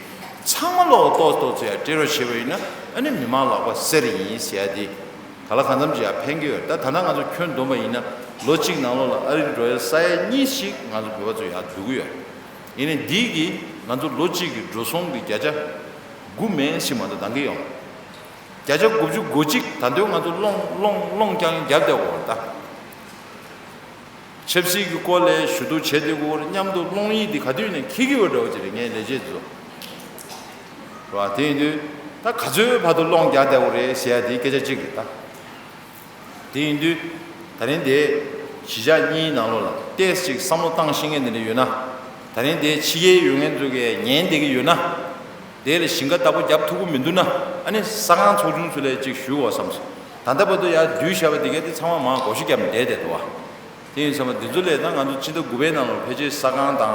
ཚང་མ་ལོག་ཏོག་ཏོག་ཚོ་ཡ་སྤྲད་རོགས་བྱས་པ་ཡིན་ན། ཨ་ནི་མི་མང་ལག་པ་གསེར་ཡིན་ཟེར་ཡ་དེ་ག་ལ་གང་འཚམ་ཅིག་ཡ་ཕན་གྱི་ཡོད། ད་ད་ལྟ་ང་ཚོ་ཁྱོན་བསྡོམས་པ་ཡིན་ན་ལོ་གཅིག་ནང་ལོགས་ལ་ཨ་རིར་འགྲོ་ཡ་ས་ཡ་གཉིས་ཤིག་ང་ཚོ་བོད་པ་ཚོ་ཡར་འཛུལ་གྱི་ཡོད། ཡིན་ནའི་འདི་གིས་ང་ཚོ་ལོ་གཅིག་གི་འགྲོ་སོང་གི་བརྒྱ་ཆ་དགུ་མན་ཞིག་མ་གཏོགས་འདང་གི་ཡོད། བརྒྱ་ཆ་དགུ་བཅུ་གོ་གཅིག་ད་དུང་ང་ཚོ་སློང་སློང་སློང་རྐྱང་རྒྱབ་བསྡད་ཡོད་རེད་ད། ཆབ་སྲིད་ཀྱི་སྐོར་ལ་ཞུ་གཏུག་བྱེད་བསྡད་ཀྱི་ཡོད་རེད། མཉམ་དུ་སློང་ཡིག་འདི་ག་དུས་ནས་འཁྱེར་གྱི་ཡོད་འདྲ་བོ་ཅིག་རེད། ངའི་ལས་བྱེད་ཚོ་རེད་བ། དེ་ཡིན་དུས་ད་ག་ཚོད་བར་དུ་སློང་རྒྱག་བསྡད་ཡོད་རེད་ཟེར་ཡ་དེ་སྐད་ཆ་གཅིག་རེད་ད། དེ་ཡིན་དུས་ད་རིང་དེ་གཞིས་ཆགས་གཉིས་ནང་ལོགས་ལ་ཏོག་ཙམ་ཅིག་བསམ་བློ་བཏང་ཤེས་མཁན་དེ་འདྲ་ཡོད་ན། ད་རིང་དེ་ཕྱི་རྒྱལ་ཡོད་མཁན་ཚོ་གིས་ཉན་བསྡད་ཀྱི་ཡོད་ན། དེ་ལ་ཞིང་ཁ་བདག་པོ་རྒྱབ་ཐུབ་ཀྱི་མི་འདུག་ན། ཨ་ནི་ས་ཁང་ཚོགས་ཆུང་ཚོ་ལ་ཅིག་ཞུ་དགོས་བསམ་སོང་། ད་ལྟ་བར་དུ་ཡར་བསྡུས་བཞག་པ་དེ་གས་དེ་ཚང་མ་མར་བགོ་བཤའ་བརྒྱབ་ནས་བསྡད་བསྡད་འདུག་བ། དེ་ཡིན་ཙང་འདི་ཚོ་ལས་ད་ང་ཚོ་ཕྱི་ཟླ་དགུ་པའི་ནང་ལ་ཕལ་ཆེར་ས་ཁང་དང་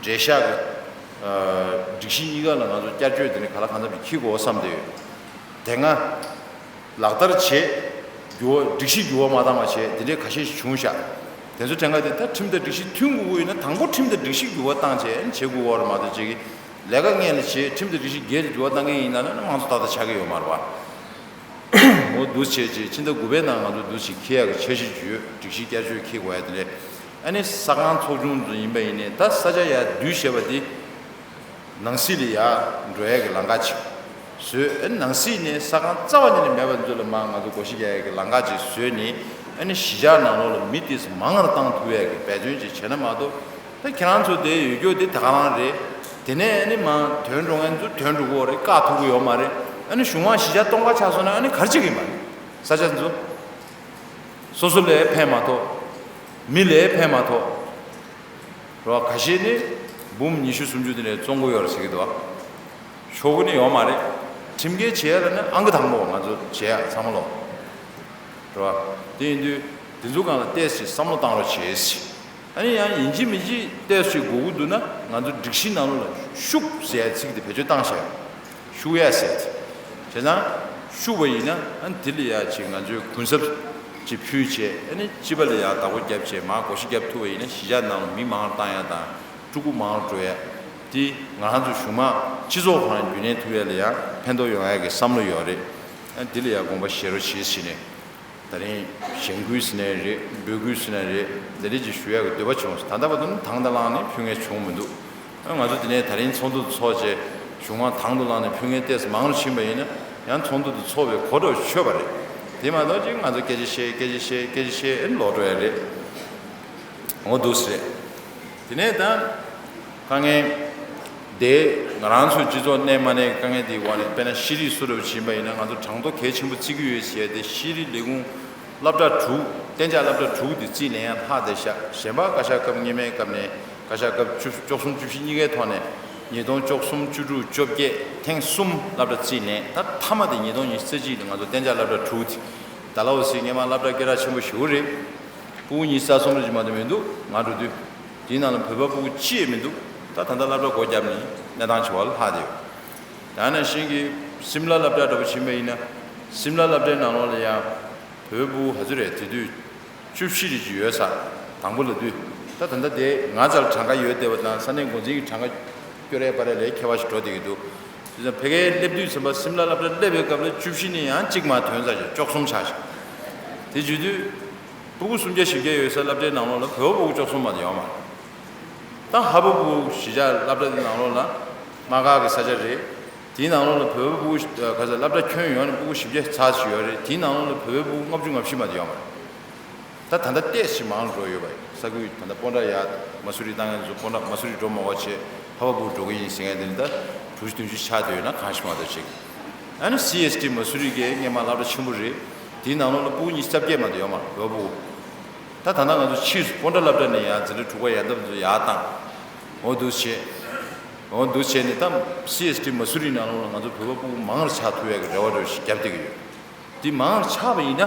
འབྲེལ་བཞག་གི་སྒྲིག་གཞི་གཉིས་ཀ་ལ་ང་ཚོ་བསྐྱར་བཅོས་དེ་ནི་ག་ལ་གང་འཚམ་ཅིག་འཁྱེར་དགོས་བསམ་བསྡད་ཡོད། དེ་སྔ་ལག་བསྟར་བྱས། འགྱུར་བ། སྒྲིག་གཞི་འགྱུར་བ་མ་བཏང་བ་བྱས། དེ་འདྲའི་ཁ་ཤས་ཤིག་བྱུང་ཤག་དེ་ཚོ་དྲན་ག་དེ་ད་ཁྲིམས་དང་སྒྲིག་གཞི་མཐུན་དགོས་ཀྱི་ཡོད་ན། དང་པོ་ཁྲིམས་དང་སྒྲིག་གཞི་འགྱུར་བ་བཏང་བྱས་བྱེད་དགོས་པ་རེད་མ་གཏོགས། ཅིག་གི་ལས་ཀ་སྔོན་ལ་བྱས་ཁྲིམས་དང་སྒྲིག་གཞི་སྒེར་དུ་འགྱུར་བ་བཏང་མཁན་ཡིན་ན་ན་མང་གཙོ་ཏག་ཏག་ཆགས་ཀྱི་ཡོད་མ་རེད་བ། འོ་འདུག་བྱས་བྱས་ཕྱི་ཟླ་དགུ་པའི་ནང་ང་ཚོ་འདུག་བྱས་འཁྱེར་ཡག་གི་འཆར་གཞི་ཅིག་ཡོད། སྒྲིག་གཞི་བསྐྱར་བཅོས་འཁྱེར་དགོས་ཡ་དེ་འདྲས། ཨ་ནི་ས་ཁང་ཚོགས་ཆུང་ཚོ་ཡིན་པ་ཡིན་ནའི་ད་ས་ཆ་ཡར་བསྡུས་བྱས་པ་དེ། ནང་སྲིད་ལ་ཡར་འགྲོ་ཡས་ཀྱི་ལམ་ཁ་ཅིག་བཟོས། ཨ་ནི་ནང་སྲིད་ནས་ས་ཁང་རྩ་བ་ཉིད་ནས་མེད་པ་ཚོ་ལ་མར་ང་ཚོ་བགོ་བཤའ་རྒྱག་ཡས་ཀྱི་ལམ་ཁ་ཅིག་བཟོས་ནས། ཨ་ནི་གཞིས་ཆགས་ནང་ལོགས་ལ་མི་དེ་ཚོ་མང་རུ་བཏང་ཐུབ་ཡས་ཀྱི་འབད་བརྩོན་ཅིག་བྱས་ན་མ་གཏོགས། ད་ཁྱེད་རང་ཚོ་དེ་ཡོད་རྒྱུ་དེ་ད་ག་རང་རེད། དེ་ནས་ཨ་ནི་མར་ཐོན་འགྲོ་མཁན་ཚོ་ཐོན་འགྲོ་གི་ཡོད་རེད། བཀག་ཐུབ་ཀྱི་ཡོད་མ་རེད། ཨ་ནི་གཞུང་དབང་གཞིས་ཆགས་སྟོང་པ་ཆགས་སོང་ན་ཨ་ནི་ག་རེ་བྱེད་ཀྱི་ཡིན་པ། ས་ཆ་ཚོ་སོ་སོ་ལ་ཕན་མ་ཐོགས། མི་ལ་ཕན་མ་ཐོགས། རོ། ཁ་ཤས་ནི་འབུམ་ཉི་ཤུ་སུམ་ཅུ་དེ་ནས་བཙོང་གི་ཡོད་རེད་ཟེར་གྱི་འདུག་བ། ཆོག་གི་ནི་ཡོད་མ་རེད། ཁྲིམས་འགལ་བྱེད་ཡ་ལ་ནི་ཨང་ཀི་དང་པོ་ང་ཚོ་བྱེད་ཡ་ཚང་མ་ལོ། རོ། དེ་ཡིན་དུས་དེ་ཚོ་སྒང་ལ་ཏོག་ཙམ་བསམ་བློ་བཏང་རོགས་བྱེད་ཟེར། ཨ་ནི་ཡང་ཡིན་གཅིག་མིན་གཅིག་ཏོག་ཙམ་དགོས་ཀྱི་འདུག་ན། ང་ཚོ་སྒྲིག་གཞི་ནང་ལོགས་ལ་ཤུགས་ཟེར་ཡ་ཚིག་དེ་བེད་སྤྱོད་བཏང་བཞག་ཤུགས་ཡ་ཟེར་ཏེ། བྱས་ཙང་ཤུགས་པ་ཡིན་ན་ཨ་ནི་དེ་ལ་ཡ་ཅིག་ང་ཚོས་གུན་གསབ་ཅིག་ཕུལ་བྱས། ཨ་ནི་སྤྱི་པ་ལ་ཡ་བདག་པོ་བརྒྱབ་བྱས་མར་བགོ་བཤའ་བརྒྱབ་ཐུབ་པ་ཡིན་ན། གཞིས་ཆགས་ནང་ལ་མི་མང་རུ་བཏང་ཡ་དང་། ཕྲུ་གུ་མང་རུ་འགྲོ་ཡ། དེ་ང་རང་ཚོ་གཞུང་མང་སྤྱི་ཚོགས་ཁོ་རང་རྒྱུན་གནས་ཐུབ་ཡ་ལ་ཡང་ཕན་ཐོགས་ཡོང་ཡ་གི་བསམ་བློ་ཡོད་རེད། ཨ་ནི་དེ་ལ་ཡ་དགོངས་པ་བཞེས་རོགས་བྱེད་ཟེར་ནས། ད་རིང་གཞེན་སྐུལ་ཟེར་ནའི་རེད། འབོད་སྐུལ་ཟེར་ནའི་རེད། འདི་འདྲ་ཅིག་ཞུ་ཡག་གི་འདོད་པ་བྱུང་སོང་། ད་ལྟ་བར་དུ་ནི་དང་དང་བླངས་ནས་ཕུལ་མཁན་བྱུང་མི་འདུག་ཨ། ང་ཚོ་འདི་ནས་ད་རིང་ཚོགས་འདུ་འདི་ཚོགས་བྱས་གཞུང་དབང་དང་དུ་བླངས་ནས་ཕུལ་མཁན་ཏོག་ཙམ་མང་རུ་ཕྱིན་པ་ཡིན་ན་ཡང་ཚོགས་འདུ་འདི་ཚོགས་པའི་གོ་སྐབས་ཆོད་པ་རེད། དེ་མ་གཏོགས་ཅིག་ང་ཚོ་སྐད་ཆ་བཤད། སྐད་ཆ་བཤད། སྐད་ཆ་བཤད། ཨེ་ལོག་འགྲོ་ཡ་རེད། འོ་འདུག་སེ་རེད། དེ་ནས་ད་དཀའ་ངལ་དེ་ང་རང་ཚོའི་སྤྱི་ཚོགས་གནས་མ་གནས་ཀྱི་དཀའ་ངལ་དེའི་འོག་ནས། དཔེར་ན་ཤེས་རིག་སུ་འདྲ་བ་ཞིག་ཡིན་པ་ཡིན་ན་ང་ཚོ་གྲངས་ཐོ་གལ་ཆེན་པོ་བརྩི་གི་ཡོད་ཟེར་ཏེ། ཤེས་རིག་ལས་ཁུངས་སློབ་གྲྭ་དྲུག་གཏན་འཇགས་སློབ་གྲྭ་དྲུག་དེ་རྩིས་ལེན་ཡང་ལྷག་བསྡད་ཤག་གཞན་པ་བཀའ་ཤག་སྐབས་སྔོན་མའི་སྐབས་ནས། བཀའ་ཤག་སྐབས་བཅུ། བཅུ་གསུམ་བཅུ་བཞི་གཉིས་ཀའི་ཐོག་ནས་ཉིས་སྟོང་བཅུ་གསུམ་བཅུ་དྲུག་བཅོ་བརྒྱད་ཐེངས་གསུམ་སློབ་གྲྭ་རྩིས་ལེན། ད་མཐའ་མ་དེ་ཉིས་སྟོང་ཉི་ཤུ་རྩ་གཅིག་ལ་ང་ཚོ་གཏན་འཇགས་སློབ་གྲྭ་དྲུག་དེ། ཌལ་ཧོ་སི་སྔོན་མ་སློབ་གྲྭ་སྐད་གྲགས་ཆེན་པོ་ཞེ་པོ་རེད། ཕྲུ་གུ་ཉི་ཤུ་རྩ་གསུམ་རེ་ཅིག་མ་གཏོགས་མི་འདུག་ང་འགྲོ་དུས། དེའི་ནང་ལ་བོད་པ་ཕྲུ་གུ་གཅིག་ཡང་མི་འདུག་ད་ད་ལྟ་སློབ་གྲྭ་སྒོ་བརྒྱབ་ནས་གནས་སྟངས་ཆེ་བ་ལ་ལྷག་བསྡད་ཡོད། ད་ནང་བཞིན་གྱི་སིམ་ལ་སློབ་གྲྭ་འདྲ་པོ་ཕྱིན་པ་ཡིན་ན། སིམ་ལ་སློབ་གྲྭའི་ནང་ལོགས་ལ་ཡང་བོད་པ་ཕྲུ་གུ་ག་ཚོད་རེད། དེ་དུས་བཅུ་བཞི་རེ་ཅིག་ཡོད་ས། དང་པོ་ལབ་དུས། ད་ད་ལྟ་དེ་ང་རྩ་ལ་གྲངས་ཀ་ཡོད་བསྡད་པ་དང་ས་གནས་འགོ་འཛིན་གྱི་གྲངས་ཀ་སྐྱོར་ཡས་པ་རེ་ལས་ཁྱད་པར་ཞིག་འགྲོ་བསྡད་ཀྱི་འདུག་དེ་ཙང་ཕ་གིར་སླེབས་དུས་ཙམ་པ་སིམ་ལ་སློབ་གྲྭ་སླེབས་པའི་སྐབས་ལ་བཅུ་བཞི་ནས་ཡང་གཅིག་མར་ཐོན་ཚར་ཤག་བཅུ་གསུམ་ཆགས་ཤག་དེ་བརྗོད་དུས། ཕྲུ་གུ་སུམ་བརྒྱ་བཞི་བརྒྱ་ཡོད་སའི་སློབ་གྲྭའི་ནང་ལོགས་ལ་བོད་པ་ཕྲུ་གུ་བཅུ་གསུམ་མ་གཏོགས་ཡོད་མ་རེད། ད་ཧ་བོ་ཕྲུ་གུ་གཞིས་ཆགས་སློབ་གྲྭ་དེ་ནང་ལོགས་ལ་དམག་སྒར་གྱི་ས་ཆ་རེད། དེའི་ནང་ལོགས་ལ་བོད་པ་ཕྲུ་གུ། ཨ། ག་ས། སློབ་གྲྭ་ཁྱོན་ཡོངས་ནས་ཕྲུ་གུ་བཞི་བརྒྱ་ཙམ་ཞིག་ཡོད་རེད། དེའི་ནང་ལོགས་ལ་བོད་པ་ཕྲུ་གུ་ལྔ་བཅུ་ང་བཞི་མ་གཏོགས་ཡོད་མ་རེད། ད་ད་ལྟ་ཏོག་ཙམ་མང་རུ་འགྲོ་ཡོད་པ་རེད། ས་ཁུལ་ད་ལྟ་སྤོན་ཊ་ཡ་མ་སུ་རི་བཏང་མཁན་ཚོ། སྤོན་ཊ་མ་སུ་རི་འགྲོ་མ་དགོས་བྱས་ཧ་བོ་ཕྲུ་གུ་འགྲོ་གི་ཡིན་ཟེར་མཁན་དེ་ནི་ད་དྲུག་ཅུ་བདུན་ཅུ་ཆགས་བསྡད་ཡོད་ན་གང་ཞིག་མ་གཏོགས་ཅིག་ཨ་ནི་སི་ཨེས་ཊི་མ་སུ་རི་གི་སྔོན་མ་སློབ་གྲྭ་ཆེན་པོ་རེད། དེའི་ནང་ལོགས་ལ་ཕྲུ་གུ་ཉི་ཤུ་རྩ་བརྒྱད་མ་གཏོགས་ཡོད་མ་རེད། བོད་པ་ཕྲུ་གུ། ད་ད་ལྟ་ང་ཚོ་ཕྱིས་སུ་སྤོན་ཊ་སློབ་གྲྭ་ནས་ཡང་འཛིན་གྲྭ་དྲུག་པ་ཡན་འདབ་ཚོ་ཡར་བཏང་། འོ་འདུག་བྱས། འོ་འདུག་བྱས་ནས་ད་སི་ཨེས་ཊི་མ་སུ་རི་ནང་ལོགས་ལ་ང་ཚོ་བོད་པ་ཕྲུ་གུ་མང་རུ་ཆགས་ཐུབ་ཡག་གི་རེ་བ་འདྲ་ཞིག་བརྒྱབ་བསྡད་ཀྱི་ཡོད། འདི་མང་རུ་ཆགས་པ་ཡིན་ན་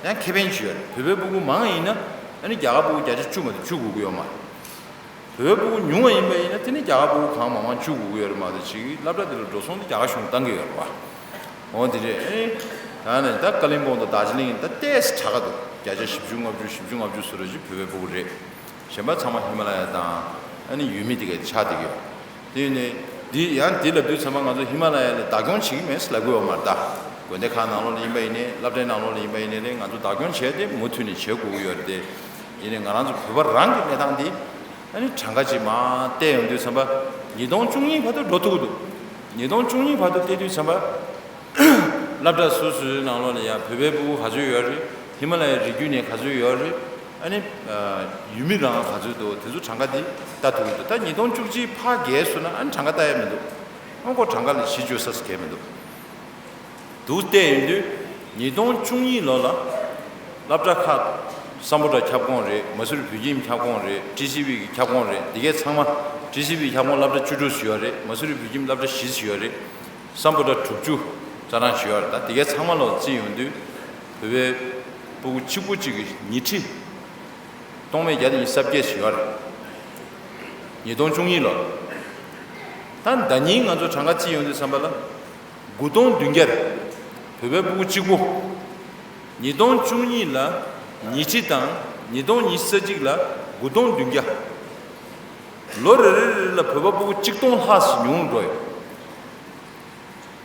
ཡང་ཁེ་ཕན་ཅིག་ཡོད་རེད། བོད་པའི་ཕྲུ་གུ་མང་ཡིན་ན་ཨ་ནི་རྒྱ་གར་ཕྲུ་གུ་བརྒྱ་ཆ་བཅུ་མ་གཏོགས་བཅུ་དགོས་ཀྱི་ཡོད་མ་རེད། བོད་པའི་ཕྲུ་གུ་ཉུང་བ་ཡིན་པ་ཡིན་ན་དེ་ནི་རྒྱ་གར་ཕྲུ་གུ་གང་མང་མང་བཅུག་དགོས་ཀྱི་ཡོད་རེད་མ་གཏོགས་ཅིག་སློབ་གྲྭ་དེ་ལ་འགྲོ་སོང་དེ་རྒྱ་གར་གཞུང་བཏང་གི་ཡོད་རེད་པ། འོ་དེ་རེད། ཨེ། ད་ནི་ད་ཀ་ལིམ་པོང་དང་རྡོ་རྗེ་གླིང་ད་ཏོག་ཙམ་དྲག་ག་འདུག་བརྒྱ་ཆ་བཞི་བཅུ་ལྔ་བཅུ་བཞི་བཅུ་ལྔ་བཅུ་ཟེར་རོ་ཅིག་བོད་པའི་ཕྲུ་གུ་རེད། གཞན་པ་ཚང་མ་ཧི་མ་ལ་ཡ་དང་ཨ་ནི་ཡུལ་མི་དེ་གས་ཆགས་བསྡད་ཀྱི་ཡོད། དེ་ཡིན་ནའི་འདི་ཡང་འདི་ལབ་དུས་ཚང་མ་ང་ཚོ་ཧི་མ་ལ་ཡ་ལ་བདག་སྐྱོང་བྱེད་ཀྱི་མེད་ཟེར་ལབ་ཀྱི་ཡོད་མ་རེད་ད། དགོན་སྡེ་ཁག་ནང་ལོགས་ལ་ཡིན་པ་ཡིན་ནའི་སློབ་གྲྭའི་ནང་ལོགས་ལ་ཡིན་པ་ཡིན་ནའི་ལས་ང་ཚོ་བདག་སྐྱོང་བྱས་ཏེ་མུ་མཐུད་ནས་བྱེད་དགོས་ཀྱི་ཡོད་རེད་དེ། ཡིན་ནའི་ང་རང་ཚོ་བོད་པ་རང་གི་གནས་སྟངས་འདི་ཨ་ནི་གྲངས་ཀ་ཅིག་མར་བལྟས་ཡོང་དུས་ཙམ་པ་ཉིས་སྟོང་བཅུ་གཉིས་བར་དུ་འགྲོ་ཐུབ་ཀྱི་འདུག་ཉིས་སྟོང་བཅུ་གཉིས་བར་དུ་བལྟས་དུས་ཙམ་པ། སློབ་གྲྭ་སོ་སོའི་ནང་ལོགས་ལ་ཡང་བོད་པའི་ཕྲུ་གུ་ག་ཚོད་ཡོད་རེད། ཧི་མ་ལ་ཡའི་རི་རྒྱུད་ནས་ག་ཚོད་ཡོད་རེད། ཨ་ནི། ཡུལ་མི་རང་ག་ཚོད་འདུག་དེ་ཚོ་གྲངས་ཀ་འདི་ལྟ་ཐུབ་ཀྱི་འདུག་ད་ཉིས་སྟོང་བཅུ་གཅིག་ཕར་བརྒལ་སོང་ན་ཨ་ནི་གྲངས་ཀ་ལྟ་ཡ་མི་འདུག་ཨ་ཁོ་གྲངས་ཀ་ལ་གཞི་བཅོལ་ས་ཟེར་མཁན་མི་འདུག་འདུག་བལྟས་ཡོང་དུས་ཉིས་སྟོང་བཅུ་གཉིས་ལོ་ལ་སློབ་གྲྭ་ཁག་སམ་བྷོ་ཊ་ཁྱབ་ཁོངས་རེད། མ་སུ་རི་བོད་ཁྱིམ་ཁྱབ་ཁོངས་རེད། ཊི་སི་ཝི་གི་ཁྱབ་ཁོངས་རེད། འདི་གའི་ཚང་མ་ཊི་སི་ཝི་ཁྱབ་ཁོངས་སློབ་གྲྭ་བཅུ་དྲུག་ཡོད་རེད། མ་སུ་རི་བོད་ཁྱིམ་སློབ་གྲྭ་བཞི་ཡོད་རེད། སམ་བྷོ་ཊ་དྲུག་ཅུ་རྩ་གྲངས་ཞུ་ཡ་རེད། ད་དེ་གའི་ཚང་མ་ལོག་བརྩིས་ཡོང་དུས་བོད་པའི་ཕྲུ་གུ་གཅིག་པོ་གཅིག་གི་ཉིས་ཁྲི་སྟོང་མེད་བརྒྱ་དང་ཉི་ཤུ་རྩ་བརྒྱད་ཞུ་ཡ་རེད། ཉིས་སྟོང་བཅུ་གཉིས་ལོ། ད་ཟླ་ཉིན་ང་ཚོ་གྲངས་ཀ་བརྩིས་ཡོང་དུས་ཙམ་པ་ལ་དགུ་སྟོང་བདུན་བརྒྱ་རེད། བོད་པའི་ཕྲུ་གུ་གཅིག་པོ། ཉིས་སྟོང་བཅུ་གཉིས་ལ་ཉིས་ཁྲི་དང་ཉིས་སྟོང་ཉི་ཤུ་རྩ་གཅིག་ལ་དགུ་སྟོང་བདུན་བརྒྱ། ལོ་རེ་རེ་རེ་ལ་བོད་པ་ཕྲུ་གུ་གཅིག་སྟོང་ལྷག་ཙམ་ཉུང་རུ་འགྲོ་ཡོད།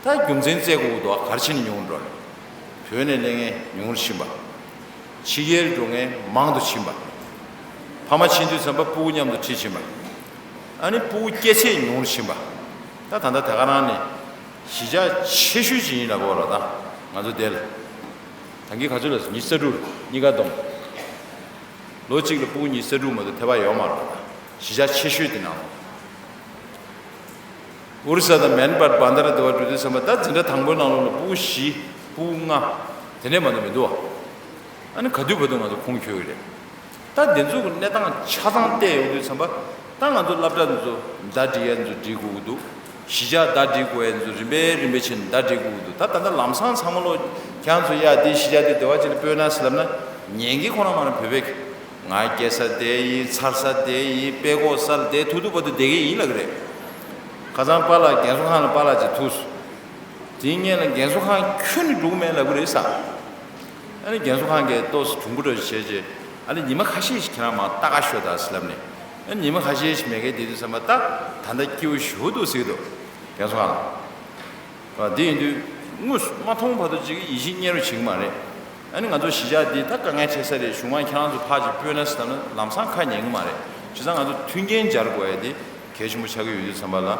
ད་རྒྱུ་མཚན་བཙལ་དགོས་ཀྱི་འདུག་ག་རེ་བྱས་ནས་ཉུང་རུ་འགྲོ་ཡོད། བོད་ནས་སླེབས་མཁན་ཉུང་རུ་ཕྱིན་པ། ཕྱི་རྒྱལ་འགྲོ་མཁན་མང་དུ་ཕྱིན་པ། ཕ་མ་ཕྱིན་དུས་ཙམ་པ་ཕྲུ་གུ་མཉམ་དུ་ཁྲིད་ཕྱིན་པ། ཨ་ནི་ཕྲུ་གུ་སྐྱེ་ཚད་ཉུང་རུ་ཕྱིན་པ། ད་ད་ལྟ་དེ་ག་རང་ནས་གཞིས་ཆགས་ཆེ་ཤོས་ཅིག་ཡིན་ལབ་དགོས་རེད་ད། ང་ཚོ་འདི་ལ། ད་གིན་ག་ཚོད་ལ་ཉི་ཤུ་རྩ་དྲུག་གཉིས་ཀ་བསྡོམས། ལོ་གཅིག་ལ་ཕྲུ་གུ་ཉི་ཤུ་རྩ་དྲུག་མ་གཏོགས་ཐེབས་པ་ཡོད་མ་རེད། གཞིས་ཆགས་ཆེ་ཤོས་དེ་ནང་ལ། ཨོ་རི་ས་དང་མན་པར་བྷན་དར་དེ་བ་འགྲོ་དུས་ཙམ་པ་ད་འཛིན་གྲྭ་དང་པོའི་ནང་ལོགས་ལ་ཕྲུ་གུ་བཞི། ཕྲུ་གུ་ལྔ། དེ་ནས་མ་གཏོགས་མི་འདུག་བ། ཨ་ནི་ག་དུས་བར་དུ་ང་ཚོ་ཁུངས་འཁྱོལ་གི་རེད། ད་དེ་ཚོ་གི་གནས་སྟངས་ཆ་ཚང་བལྟས་ཡོང་དུས་ཙམ་པ་ད་ང་ཚོ་སློབ་གྲྭ་འདི་ཚོ་ཟླ་སྒྲིལ་ཡ་འདི་ཚོ་སྒྲིལ་དགོས་ཀྱི་འདུག་གཞིས་ཆགས་ཟླ་སྒྲིལ་དགོས་ཡ་འདི་ཚོ་རིམ་པས་རིམ་པས་བྱས་ནས་ཟླ་སྒྲིལ་དགོས་ཀྱི་འདུག་ད་ད་ལྟ་ལམ་སང་ཚང་མ་ལོ་ཁྱེད་རང་ཚོ་ཡ་འདི་གཞིས་ཆགས་འདི་དེ་བ་ཅིག་ལ་སྤོས་ན་ཟེར་ལབ་ན་ཉན་གྱི་ཁོ་རང་མ་རེད། བོད་པས་ང་སྐྱེ་ས་དེ་ཡིན། འཚར་ས་དེ་ཡིན། དཔེ་ཀློག་ས་ལ་དེ་ཐུག་ཐུག་བར་དུ་བསྡད་ཀྱི་ཡིན་ལབ་ཀྱི་རེད། ཁ་སང་པཱ་ལགས་རྒན་གསོ་ཁང་ལ་པཱ་ལགས་ཅིག་ཐུག་སོང་། དེའི་སྔོན་ལ་རྒན་གསོ་ཁང་ཁྱོན་ནས་འགྲོ་གི་མེད་ལབ་ཀྱི་རེད་ཟེར། ཨ་ནི་རྒན་གསོ་ཁང་གིས་ཏོག་ཙམ་གྲུང་པོ་འདྲ་ཞིག་བྱས་རྗེས་ཨ་ནི་ཉི་མ་ཁ་ཤས་ཤིག་ཁྱེད་རང་མར་ལྟ་ག་ཤོག་དང་ཟེར་ལབ་ནས། ཨ་ནི་ཉི་མ་ཁ་ཤས་ཤིག་མ་གིར་བསྡད་དུས་ཙམ་པ་ད་ད་ལྟ་སྐྱིད་པོ་ཞེ་པོ་འདུག་ཟེར་གྱི་འདུག་རྒན་གསོ་ཁང་ལ། ཨ། དེ་ཡིན་དུས་དངོས་སུ་མ་མཐོང་བར་དུ་ཅིག་ཡིད་ཆེས་རྙེད་རོགས་བྱེད་ཀྱི་མ་རེད། ཨ་ནི་ང་ཚོ་གཞིས་ཆགས་འདི་ད་དཀའ་ངལ་འཕྲད་ས་རེད། གཞུག་མ་ཁྱེད་རང་ཚོ་ཕར་ཅིག་སྤོས་ན་ཟེར་ན་ལམ་སང་ཁ་ཉན་གྱི་མ་རེད། བྱས་ཙང་ང་ཚོ་མཐུན་རྐྱེན་སྦྱར་དགོས་ཡ་དེ་གལ་ཆེན་པོ་ཆགས་ཀྱི་ཡོད་དུས་ཙམ་པ་ལ།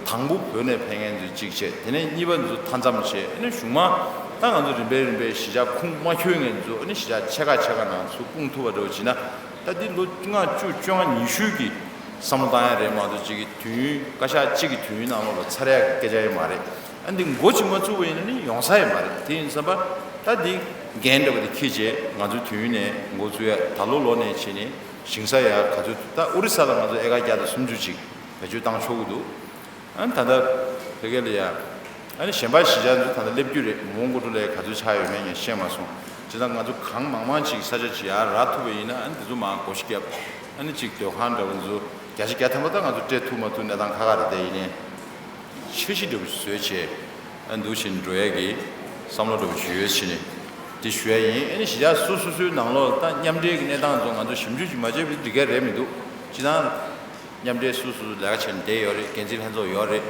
དང་པོ་བོད་ནས་ཕེབས་མཁན་ཚོ་གཅིག་བྱས། དེ་ནས་གཉིས་པ་ཚོ་མཐའ་མཚམས་བྱས། ཨ་ནི་གཞུག་མ་ད་ང་ཚོ་རིམ་པས་རིམ་པས་གཞིས་ཆགས་ཁུངས་མ་འཁྱོལ་མཁན་ཚོ་ཨ་ནི་གཞིས་ཆགས་ཆེ་ཁག་ཆེ་ཁག་ནང་ཚུར་སྤུངས་ཐུབ་པ་འདྲ་བོ་བྱས་ན། ད་འདི་ལོ་ལྔ་བཅུ་བཅོ་ལྔ་ཉི་ཤུ་གི་བསམ་བློ་བཏང་ཡ་རེད་མ་གཏོགས་ཅིག་གི་དུས་ཡུན་བསྐལ་བཞག་གཅིག་གི་དུས་ཡུན་ནང་ལོགས་ལ་ཚར་ཡ་གི་སྐད་ཆ་ཡང་མ་རེད། ཨ་འདི་འགོ་ཅིག་མ་བཙུགས་པ་ཡིན་ན་ནི་ཡོང་ས་ཡང་མ་རེད། དེ་ཡིན་ཙམ་པ་ད་འདི་འགན་འདྲ་པོ་དེ་འཁྱེར་བྱས་ང་ཚོའི་དུས་ཡུན་ནས་འགོ་བཙུགས་ཡ། ད་ལོ་ལོ་ནས་བྱས་ནས་ཞིང་ས་ཡ་ག་ཚོད། ད་ཨོ་རི་ས་ལ་ང་ཚོ་ཨེ་ཀར་བརྒྱ་དང་སུམ་ཅུ་ཅིག་བེད་སྤྱོད་བཏང་ཆོག་གི་འདུག་ཨ་ནི་ད་ལྟ་བོད་སྐད་ལ་ཡ། ཨ་ནི་གཞན་པ་གཞིས་ཆགས་ཚོ་ད་ལྟ་སླེབས་རྒྱུ་རེད། མོན་གྷོ་གྲུ་ལས་ག་ཚོད་ཆགས་ཡོད་མེད་ངས་ཤེས་མ་སོང་། བྱས་ཙང་ང་ཚོ་གང་མང་མང་ཅིག་ས་ཆ་ཅིག་ཡར་རག་ཐུབ་པ་ཡིན་ན་ཨ་ནི་དེ་ཚོ་མར་སྒོ་ཕྱེ་བརྒྱབ། ཨ་ནི་ཅིག་སྡོད་ཁང་འདྲ་བོ་ཚོ་བརྒྱ་ཆ་བརྒྱ་ཐམ་པ་ད་ང་ཚོ་སྤྲད་ཐུབ་མ་ཐུབ་གནས་སྟངས་ཁག་ཁག་རེད། དེ་ཡིན་ནའི་འཆར་གཞི་འདྲ་བོ་ཞིག་བཟོས་བྱས། ཨ་ནི་འདུག་བྱས་ནས་འགྲོ་ཡས་ཀྱི་བསམ་བློ་འདྲ་བོ་ཞིག་ཡོད་བྱས་ནས་དེ་ཞུ་ཡ་ཡིན། ཨ་ནི་གཞིས་ཆགས་སོ་སོ་སོའི་ནང་ལོགས་ལ་ད་མཉམ་འབྲེལ་གྱི་གནས་སྟངས་ཚོ་ང་ཚོ་ཞིབ་འཇུག་ཅིག་མ་བྱས་པའི་འགྲིག་གི་རེད་མི་འདུག་སྤྱིར་བཏང་། མཉམ་འབྲེལ་སོ་སོ་ལས་ཀ་བྱས་ནས་བསྡད་ཡོད་རེད། འགན་འཛིན་ལྷན་ཚོགས་ཡོད་རེད།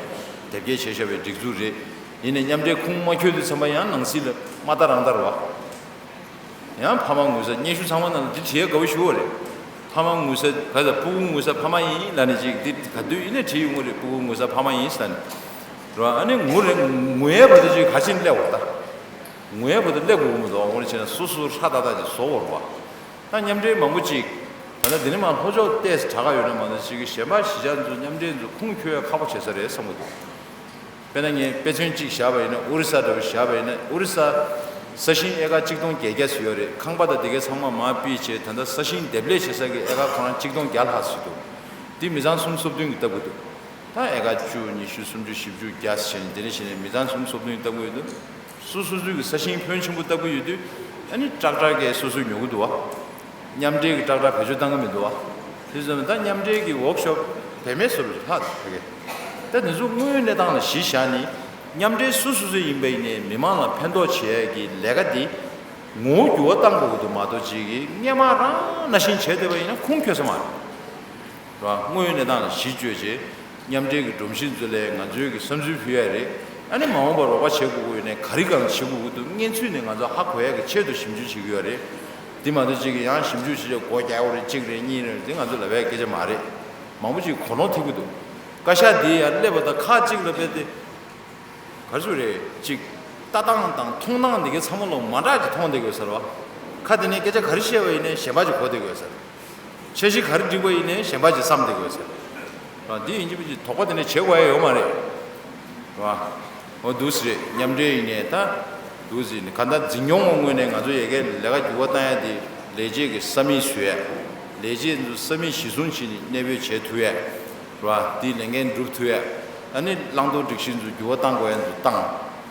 དེབ་སྐྱེལ་བྱས་བཞག་པའི་སྒྲིག་འཛུགས་རེད། ཡིན་ནའི་མཉམ་འབྲེལ་ཁུངས་མ་འཁྱོལ་དུས་ཙམ་པ་ཡང་ནང་སྲིད་ལ་མ་ལྟ་རང་ལྟ་རེད་བ། ཡང་ཕ་མ་དངུལ་ས་སྙན་ཞུ་ཚང་མ་ནང་ལ་འདི་བྲིས་ཡ་དགའ་པོ་ཞུ་བ་རེད། ཕ་མ་དངུལ་ས་ག་ཚ་ཕྲུ་གུ་དངུལ་ས་ཕ་མ་ཡིན་ལབ་ནས་ཅིག་འདི་ག་དུས་ཡིན་ནའི་བྲིས་ཡོང་གི་རེད། ཕྲུ་གུ་དངུལ་ས་ཕ་མ་ཡིན་ཟེར་ནས། རེད་བ། ཨ་ནི་ངུ་རེད། ངུ་ཡའི་བར་དུ་ཅིག་ག་ཕྱིན་སླེབས་བ་ད། ངུ་ཡའི་བར་དུ་སླེབས་དགོས་ཀྱི་མི་འདུག་འོ་ན་བྱས་ན་སོ་སོ་ཧྲ་ཏག་ཏག་ཅིག་བཟོ་བ་རེད་བ། ད་མཉམ་འབྲེལ་མང་པོ་ཅིག་ད་ལྟ་འདི་ནས་མར་ལྷོ་ཕྱོགས་ཏོག་ཙམ་དྲག་ག་ཡོད་ན་མ་གཏོགས་ཅིག་གི་གཞན་པ་གཞིས་ཆགས་ཚོ་མཉམ་འབྲེལ་ཚོ་ཁུངས་འཁྱོལ་ཡ་ཁག་པོ་བྱེད་ས་རེད་བསམ་གྱི་འདུག་དཔེར་ན་ངས་དཔེ་མཚོན་གཅིག་བཞག་པ་ཡིན་ན་ཨོ་རི་ས་འདྲ་བོ་བཞག་པ་ཡིན་ན་ཨོ་རི་ས་ས་ཞིང་ཨེ་ཀར་གཅིག་སྟོང་བརྒྱད་བརྒྱ་ཙམ་ཡོད་རེད། ཁང་པ་དང་དེ་གའི་ཚང་མ་མར་ཕུད་བྱས་ད་ལྟ་ས་ཞིང་འདེབས་ལས་བྱེད་ས་གི་ཨེ་ཀར་ཁོ་རང་གཅིག་སྟོང་བརྒྱ་ལྷག་ཙམ་འདུག་འདི་མི་ཚང་སུམ་ཅུ་སོ་བདུན་གྱིས་བཏབ་ཀྱི་འདུག་ད་ཨེ་ཀར་བཅུ་ཉི་ཤུ་སུམ་ཅུ་བཞི་བཅུ་བརྒྱ་ཟེར་ནས་དེ་འདྲ་བྱས་ནས་མི་ཚང་ཆུང་སོབ་ཐུང་བཏབ་ཀྱི་ཡོད་དུས། སོ་སོ་སོའི་གི་ས་ཞིང་ཕོན་ཆེན་པོ་བཏབ་ཀྱི་ཡོད་དུས། ཨ་ནི་ཀྲག་ཀྲག་གིས་སོ་སོས་ཉོ་གི་འདུག་བ། མཉམ་འབྲེལ་གྱི་ཀྲག་ཀྲག་བེད་སྤྱོད་བཏང་གི་མི་འདུག་བ། དེ་ཚོ་ད་མཉམ་འབྲེལ་གྱི་ཝོག་ཤོབ་བེད་མེད་བཟོ་རུ་ལྷག་ད་གི། ད་དེ་ཚོ་དངོས་ཡོད་གནས་སྟངས་ལ་གཞི་བཞག་ནས། མཉམ་འབྲེལ་སུ་སོ་སོའི་ཡིན་པ་ཡིན་ནའི་མི་མང་ལ་ཕན་ཐོགས་བྱེད་ཡས་ཀྱི་ལས་ཀ་འདི་ངོ་བོ་འགྱུར་བ་གཏང་དགོས་ཀྱི་འདུག་མ་གཏོགས་ཅིག་གིས་སྔས་མ་རང་ནང་བཞིན་བྱས་བསྡད་པ་ཡིན་ན་ཁུངས་འཁྱོལ་ས་མ་རེད། ར། དངོས་ཡོད་གནས་སྟངས་ལ་གཞི་བཅོལ་བྱས། མཉམ་འབྲེལ་གྱི་སྒྲོམ་གཞི་ཚོ་ལ་ང་ཚོས་ཀྱི་བསམ་ཚུལ་ཕུལ་ཡ་རེད། ཨ་ནི་མ་འོངས་པར་རོགས་པ་བྱེད་དགོས་ཀྱི་ཡོད་ནའི་ག་རེ་གང་བྱེད་དགོས་ཀྱི་འདུག་སྔོན་ཚུད་ནས་ང་ཚོ་ཧ་གོ་ཡ་གི་ཆེད་དུ་ཞིབ་འཇུག་བྱེད་ཀྱི་ཡོད་རེད། དེ་མ་གཏོགས་གཅིག་གིས་ཡང་ཞིབ་འཇུག་བྱེད་ཆོག་སྒོ་རྒྱག་དགོས་རེད། གཅིག་རེད། གཉིས་རེད། དེ་ང་ཚོ་ལབ་ཡ་སྐད་ཆ་མ་རེད། མང་པོ་ཅིག་གོ་ནོར་ཐེབས་ཀྱི་འདུག་བཀའ་ཤག་འདི་ཡར་སླེབས་པ་དང་ཁག་གཅིག་ལ་དཔེ་དེ། ག་རེ་ཟེར་རེད། གཅིག་ལྟ་སྟངས་དང་མཐོང་སྟངས་འདི་གའི་ཚང་མ་ལོ་མ་འདྲ་ཅིག་མཐོང་བསྡད་དགོས་ཟེར་བ། ཁ་དེ་ནས་སྐད་ཆ་ག་རེ་བཤད་པ་ཡིན་ནའི་གཞན་པ་ཅིག་གོ་བསྡད་དགོས་ཟེར། འཆར་གཞི་ག་རེ་བསྒྲིགས་པ་ཡིན་ནའི་གཞན་པ་ཅིག་བསམ་བསྡད་དགོས་ཟེར། རང་འདི་ཡིན་གཅིག་མིན་གཅིག་དོགས་པ་དེ་ནས་བྱེད་དགོས་ཡ་ཡོད་མ་རེད། རེད་བ། འོ་འདུག་སེ་རེད། མཉམ་འབྲེལ་ཡིན་ནའི་ད། འདུག་སེ་ནི་ག་ད་འཛིན་སྐྱོང་ངོས་ནས་ང་ཚོ་ཡ་གིའི་ལས་ཀ་འགྱུར་བ་བཏང་ཡ་དེ་ལས་བྱེད་ཀྱི་ས་མིག་བཟོ་ཡ། ལས་བྱེད་ཚོ་ས་མིག་གཞིར་བཟུང་བྱས་ནས་གནས་སྤོས་བྱེད་ཐུབ་ཡ། རེད་བ། དེའི་ལས་འགན་སྒྲུབ་ཐུབ་ཡ། ཨ་ནི་བླང་དོར་སྒྲིག་གཞི་ཚོ་འགྱུར་བ་བཏང་དགོས་ཡ་ཚོ་བཏང་།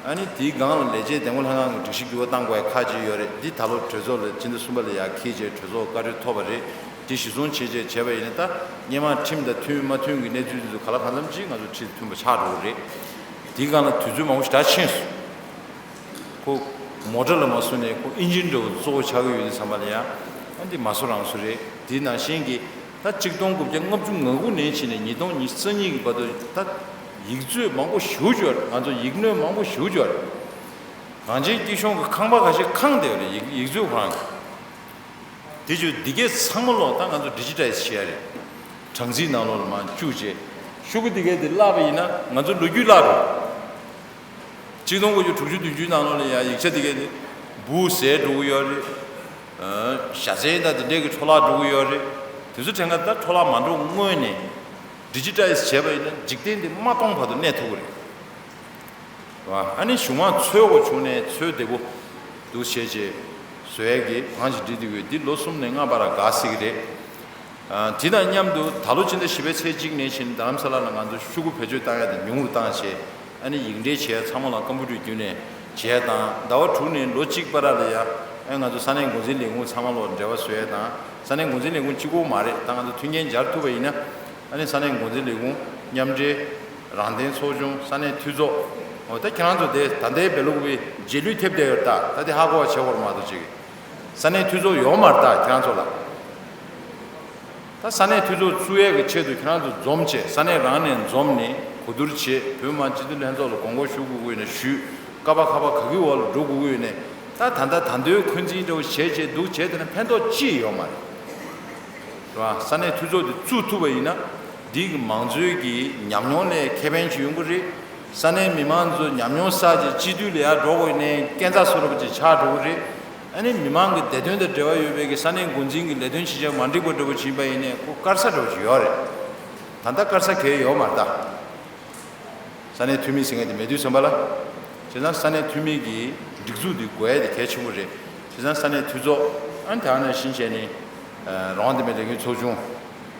ཨ་ནི་དེའི་སྒང་ལ་ལས་བྱེད་འདེམས་བསྐོ་ལྷན་ཁང་གི་སྒྲིག་གཞི་འགྱུར་བ་བཏང་དགོས་ཡ་ཁག་ཅིག་ཡོད་རེད། འདི་ད་ལོ་གྲོས་ཚོགས་ལ་སྤྱི་ཟླ་གསུམ་པ་ལ་ཡར་འཁྱེར་བྱས་གྲོས་ཚོགས་བཀའ་འཁྲོལ་ཐོབ་པ་རེད། འདི་གཞི་བཟུང་བྱས་བྱས་བྱས་པ་ཡིན་ན་ད་སྔོན་མ་ཁྲིམས་དང་མཐུན་མ་མཐུན་གྱི་གནས་ཚུལ་འདི་ཚོ་ག་ལ་གང་འཚམ་ཅིག་ང་ཚོ་ཁྲིམས་མཐུན་པ་ཆགས་འགྲོ་གི་རེད། དེའི་སྒང་ལ་དུས་ཚོད་མང་པོ་ཞེ་དྲག་ཕྱིན་སོང་། ཁོ་མོ་ཊ་ལ་མ་བཟུང་ནས་ཁོ་ཨིན་ཇིན་འདྲ་བོ་གཙོ་བོ་ཆགས་ཀྱི་ཡོད་དུས་ཙམ་པ་ལ་ཡང་། ཨ་འདི་མ་བཟོ་རང་བཟོ་རེད། དེ་ནང་བཞིན་གྱི་ད་གཅིག་སྟོང་དགུ་བརྒྱ་ལྔ་བཅུ་ང་དགུ་ནས་བྱས་ནས་ཉིས་སྟོང་ཉི་ཤུ་རྩ་གཉིས་ཀྱི་བར་དུ་ད་ཡིག་མཛོད་མང་པོ་ཞེ་པོ་ཅིག་ཡོད་རེད། ང་ཚོ་ཡིག་སྣོད་མང་པོ་ཞེ་པོ་ཅིག་ཡོད་རེད། གངས་ཅན་སྐྱིད་གཤོངས་ཀྱི་ཁང་པ་ཁ་ཤས་ཁེངས་བསྡད་ཡོད་རེད། ཡིག་ཡིག་མཛོད་ཁོ་རང་གི། དེ་བརྗོད་འདི་གས་ཚང་མ་ལོག་ད་ང་ཚོ་ཌི་ཇི་ཊའི་ཛི་བྱེད་ཡ་རེད། གྲངས་རྩིས་ནང་ལོགས་ལ་མར་བཅུག་བྱས། ཤོག་གུ་འདི་གས་དེ་བརླག་པ་ཡིན་ན་ང་ཚོ་ལོ་རྒྱུས་བརླག་འགྲོ། གཅིག་སྟོང་དགུ་བརྒྱ་དྲུག་ཅུ་བདུན་ཅུའི་ནང་ལོགས་ལ་ཡང་ཡིག་ཆ་འདི་གས་དེ་འབུ་ཟད་འགྲོ་གི་ཡོད་རེད། ཨ། བཞའ་ཚན་དང་དེ་འདྲས་ཀྱི་འཕྲོ་བརླག་འགྲོ་གི་ཡོད་རེད། དེ་ཚོ་དྲན་ག་ད་འཕྲོ་བརླག་མ་འགྲོ་སྔོན་ནས་ཌི་ཇི་ཊའི་ཛི་བྱས་པ་ཡིན་ན་འཇིག་རྟེན་འདི་མ་སྟོངས་བར་དུ་གནས་ཐུབ་ཀྱི་རེད། ཨ་ནི་གཞུང་མང་འཚོལ་དགོས་བྱུང་ནས་འཚོལ་བདེ་པོ་འདུག་བྱས་རྗེས་བཟོ་ཡས་ཀྱི་བང་ཞིག་སྒྲིག་བསྡད་ཡོད། འདི་ལོ་གསུམ་ནས་ལྔ་བར་ལ་འགག་སྲིད་ཀྱི་རེད། ཨ། དེ་དང་མཉམ་དུ་ད་ལོ་ཕྱི་ཟླ་བཞི་པའི་ཚེས་གཅིག་ནས་བྱས་ནས་རྡ་རམ་ས་ལ་ལ་ང་ཚོ་ཤོག་གུ་བེད་སྤྱོད་བཏང་ཡས་དེ་ཉུང་རུ་བཏང་བྱས། ཨ་ནི་ཡིག་འབྲེལ་བྱེད་ཡས་ཚང་མ་ལ་ཀམ་པུ་ཊར་བརྒྱུད་ནས་བྱེད་ཡས་དང་། ཟླ་བ་དྲུག་ནས་ལོ་གཅིག་བར་ལ་ཡ་ཨ་ང་ཚོ་ས་གནས་འགོ་འཛིན་ལས་ཁུངས་ཚང་མ་ལོག་འབྲེལ་བ་བཟོ་ཡས་དང་། ས་གནས་འགོ་འཛིན་ལས་ཁུངས་གཅིག་པོ་མ་རེད། ད་ང་ཚོ་མཐུན་རྐྱེན་སྦྱར་ཐུབ་པ་ཡིན་ན། ཨ་ནི་ས་གནས་འགོ་འཛིན་ལས་ཁུངས། མཉམ་འབྲེལ། རང་བདེན་ཚོགས་ཆུང་། ས་གནས་འཐུས་ཚོགས། འོ་ད་ཁྱེད་རང་ཚོ་དེ་ད་ལྟའི་བེ་ལུག་པའི་རྗེས་ལུས་ཐེབས་བསྡད་ཡོད་ད། ད་དེ་ཧ་གོ་བ་བྱེད་དགོས་རེད་མ་གཏོགས་ཅིག་ས་གནས་འཐུས་ཚོགས་ཡོད་མ་རེད་ད་ཁྱེད་རང་ཚོ་ལ། ད་ས་གནས་འཐུས་ཚོགས་བཙུགས་ཡས་ཀྱི་ཆེད་དུ་ཁྱེད་རང་ཚོ་འཛོམས་བྱས། ས་གནས་རང་ནས་འཛོམས་ནས་གོ་བསྡུར་བྱས། བོད་མི་མང་སྤྱི་འཐུས་ལྷན་ཚོགས་ལ་དགོངས་སྐོར་ཞུ་དགོས་ཀྱི་ཡོད་ན་ཞུས། ཀ་པ་ཁ་པ་ག་གི་འོག་ལ་འགྲོ་དགོས་ཀྱི་ཡོད་ནས། ད་ད་ལྟ་ད་འདོད་འཁོན་འཛིན་འདྲ་བོ་བྱས་བྱས་འདུག་བྱས་དེ་ན་ཕན་ཐོགས་ཅི་ཡོད་མ་རེད། རེད་བ། ས་གནས་འཐུས་ཚོགས་དེ་བཙུགས་ཐུབ་པ་ཡིན་ན། འདི་གི་མང་གཙོའི་གི་ཉམས་མྱོང་ལ་ཁེ་ཕན་ཅིག་ཡོང་གི་རེད། ས་གནས་མི་མང་ཚོ་ཉམས་མྱོང་བསགས་བྱས་སྤྱི་འཐུས་ལ་ཡར་འགྲོ་དགོས་ཡིན་ནའི་སྐས་འཛེག་བཟོ་འདྲ་པོ་ཅིག་ཆགས་འགྲོ་གི་རེད། ཨ་ནི་མི་མང་གི་བདེ་དོན་དང་འབྲེལ་བ་ཡོད་པའི་གི་ས་གནས་འགོ་འཛིན་གྱི་ལས་དོན་བྱེད་བྱ་མ་འགྲིག་པ་འདྲ་པོ་ཅིག་ཡིན་པ་ཡིན་ནའི་ཁོ་དཀར་ས་འདྲ་པོ་ཅིག་ཡོད་རེད། ད་ལྟ་དཀར་ས་གང་ཡང་ཡོད་མ་རེད་ད། ས་གནས་འཐུས་མི་ཟེར་མཁན་དེ་མེད་དུས་ཙམ་པ་ལ། བྱས་ཙང་ས་གནས་འཐུས་མི་གི་སྒྲིག་འཛུགས་འདི་དགོས་ཡ་དེ་གལ་ཆེན་པོ་རེད། བྱས་ཙང་ས་གནས་འཐུས་ཚོགས། ཨ་ནི་དེ་ནང་བཞིན་བྱས་ནས་རང་དབང་བདེན་པའི་ལས་འགུལ་ཚོགས་ཆུང་།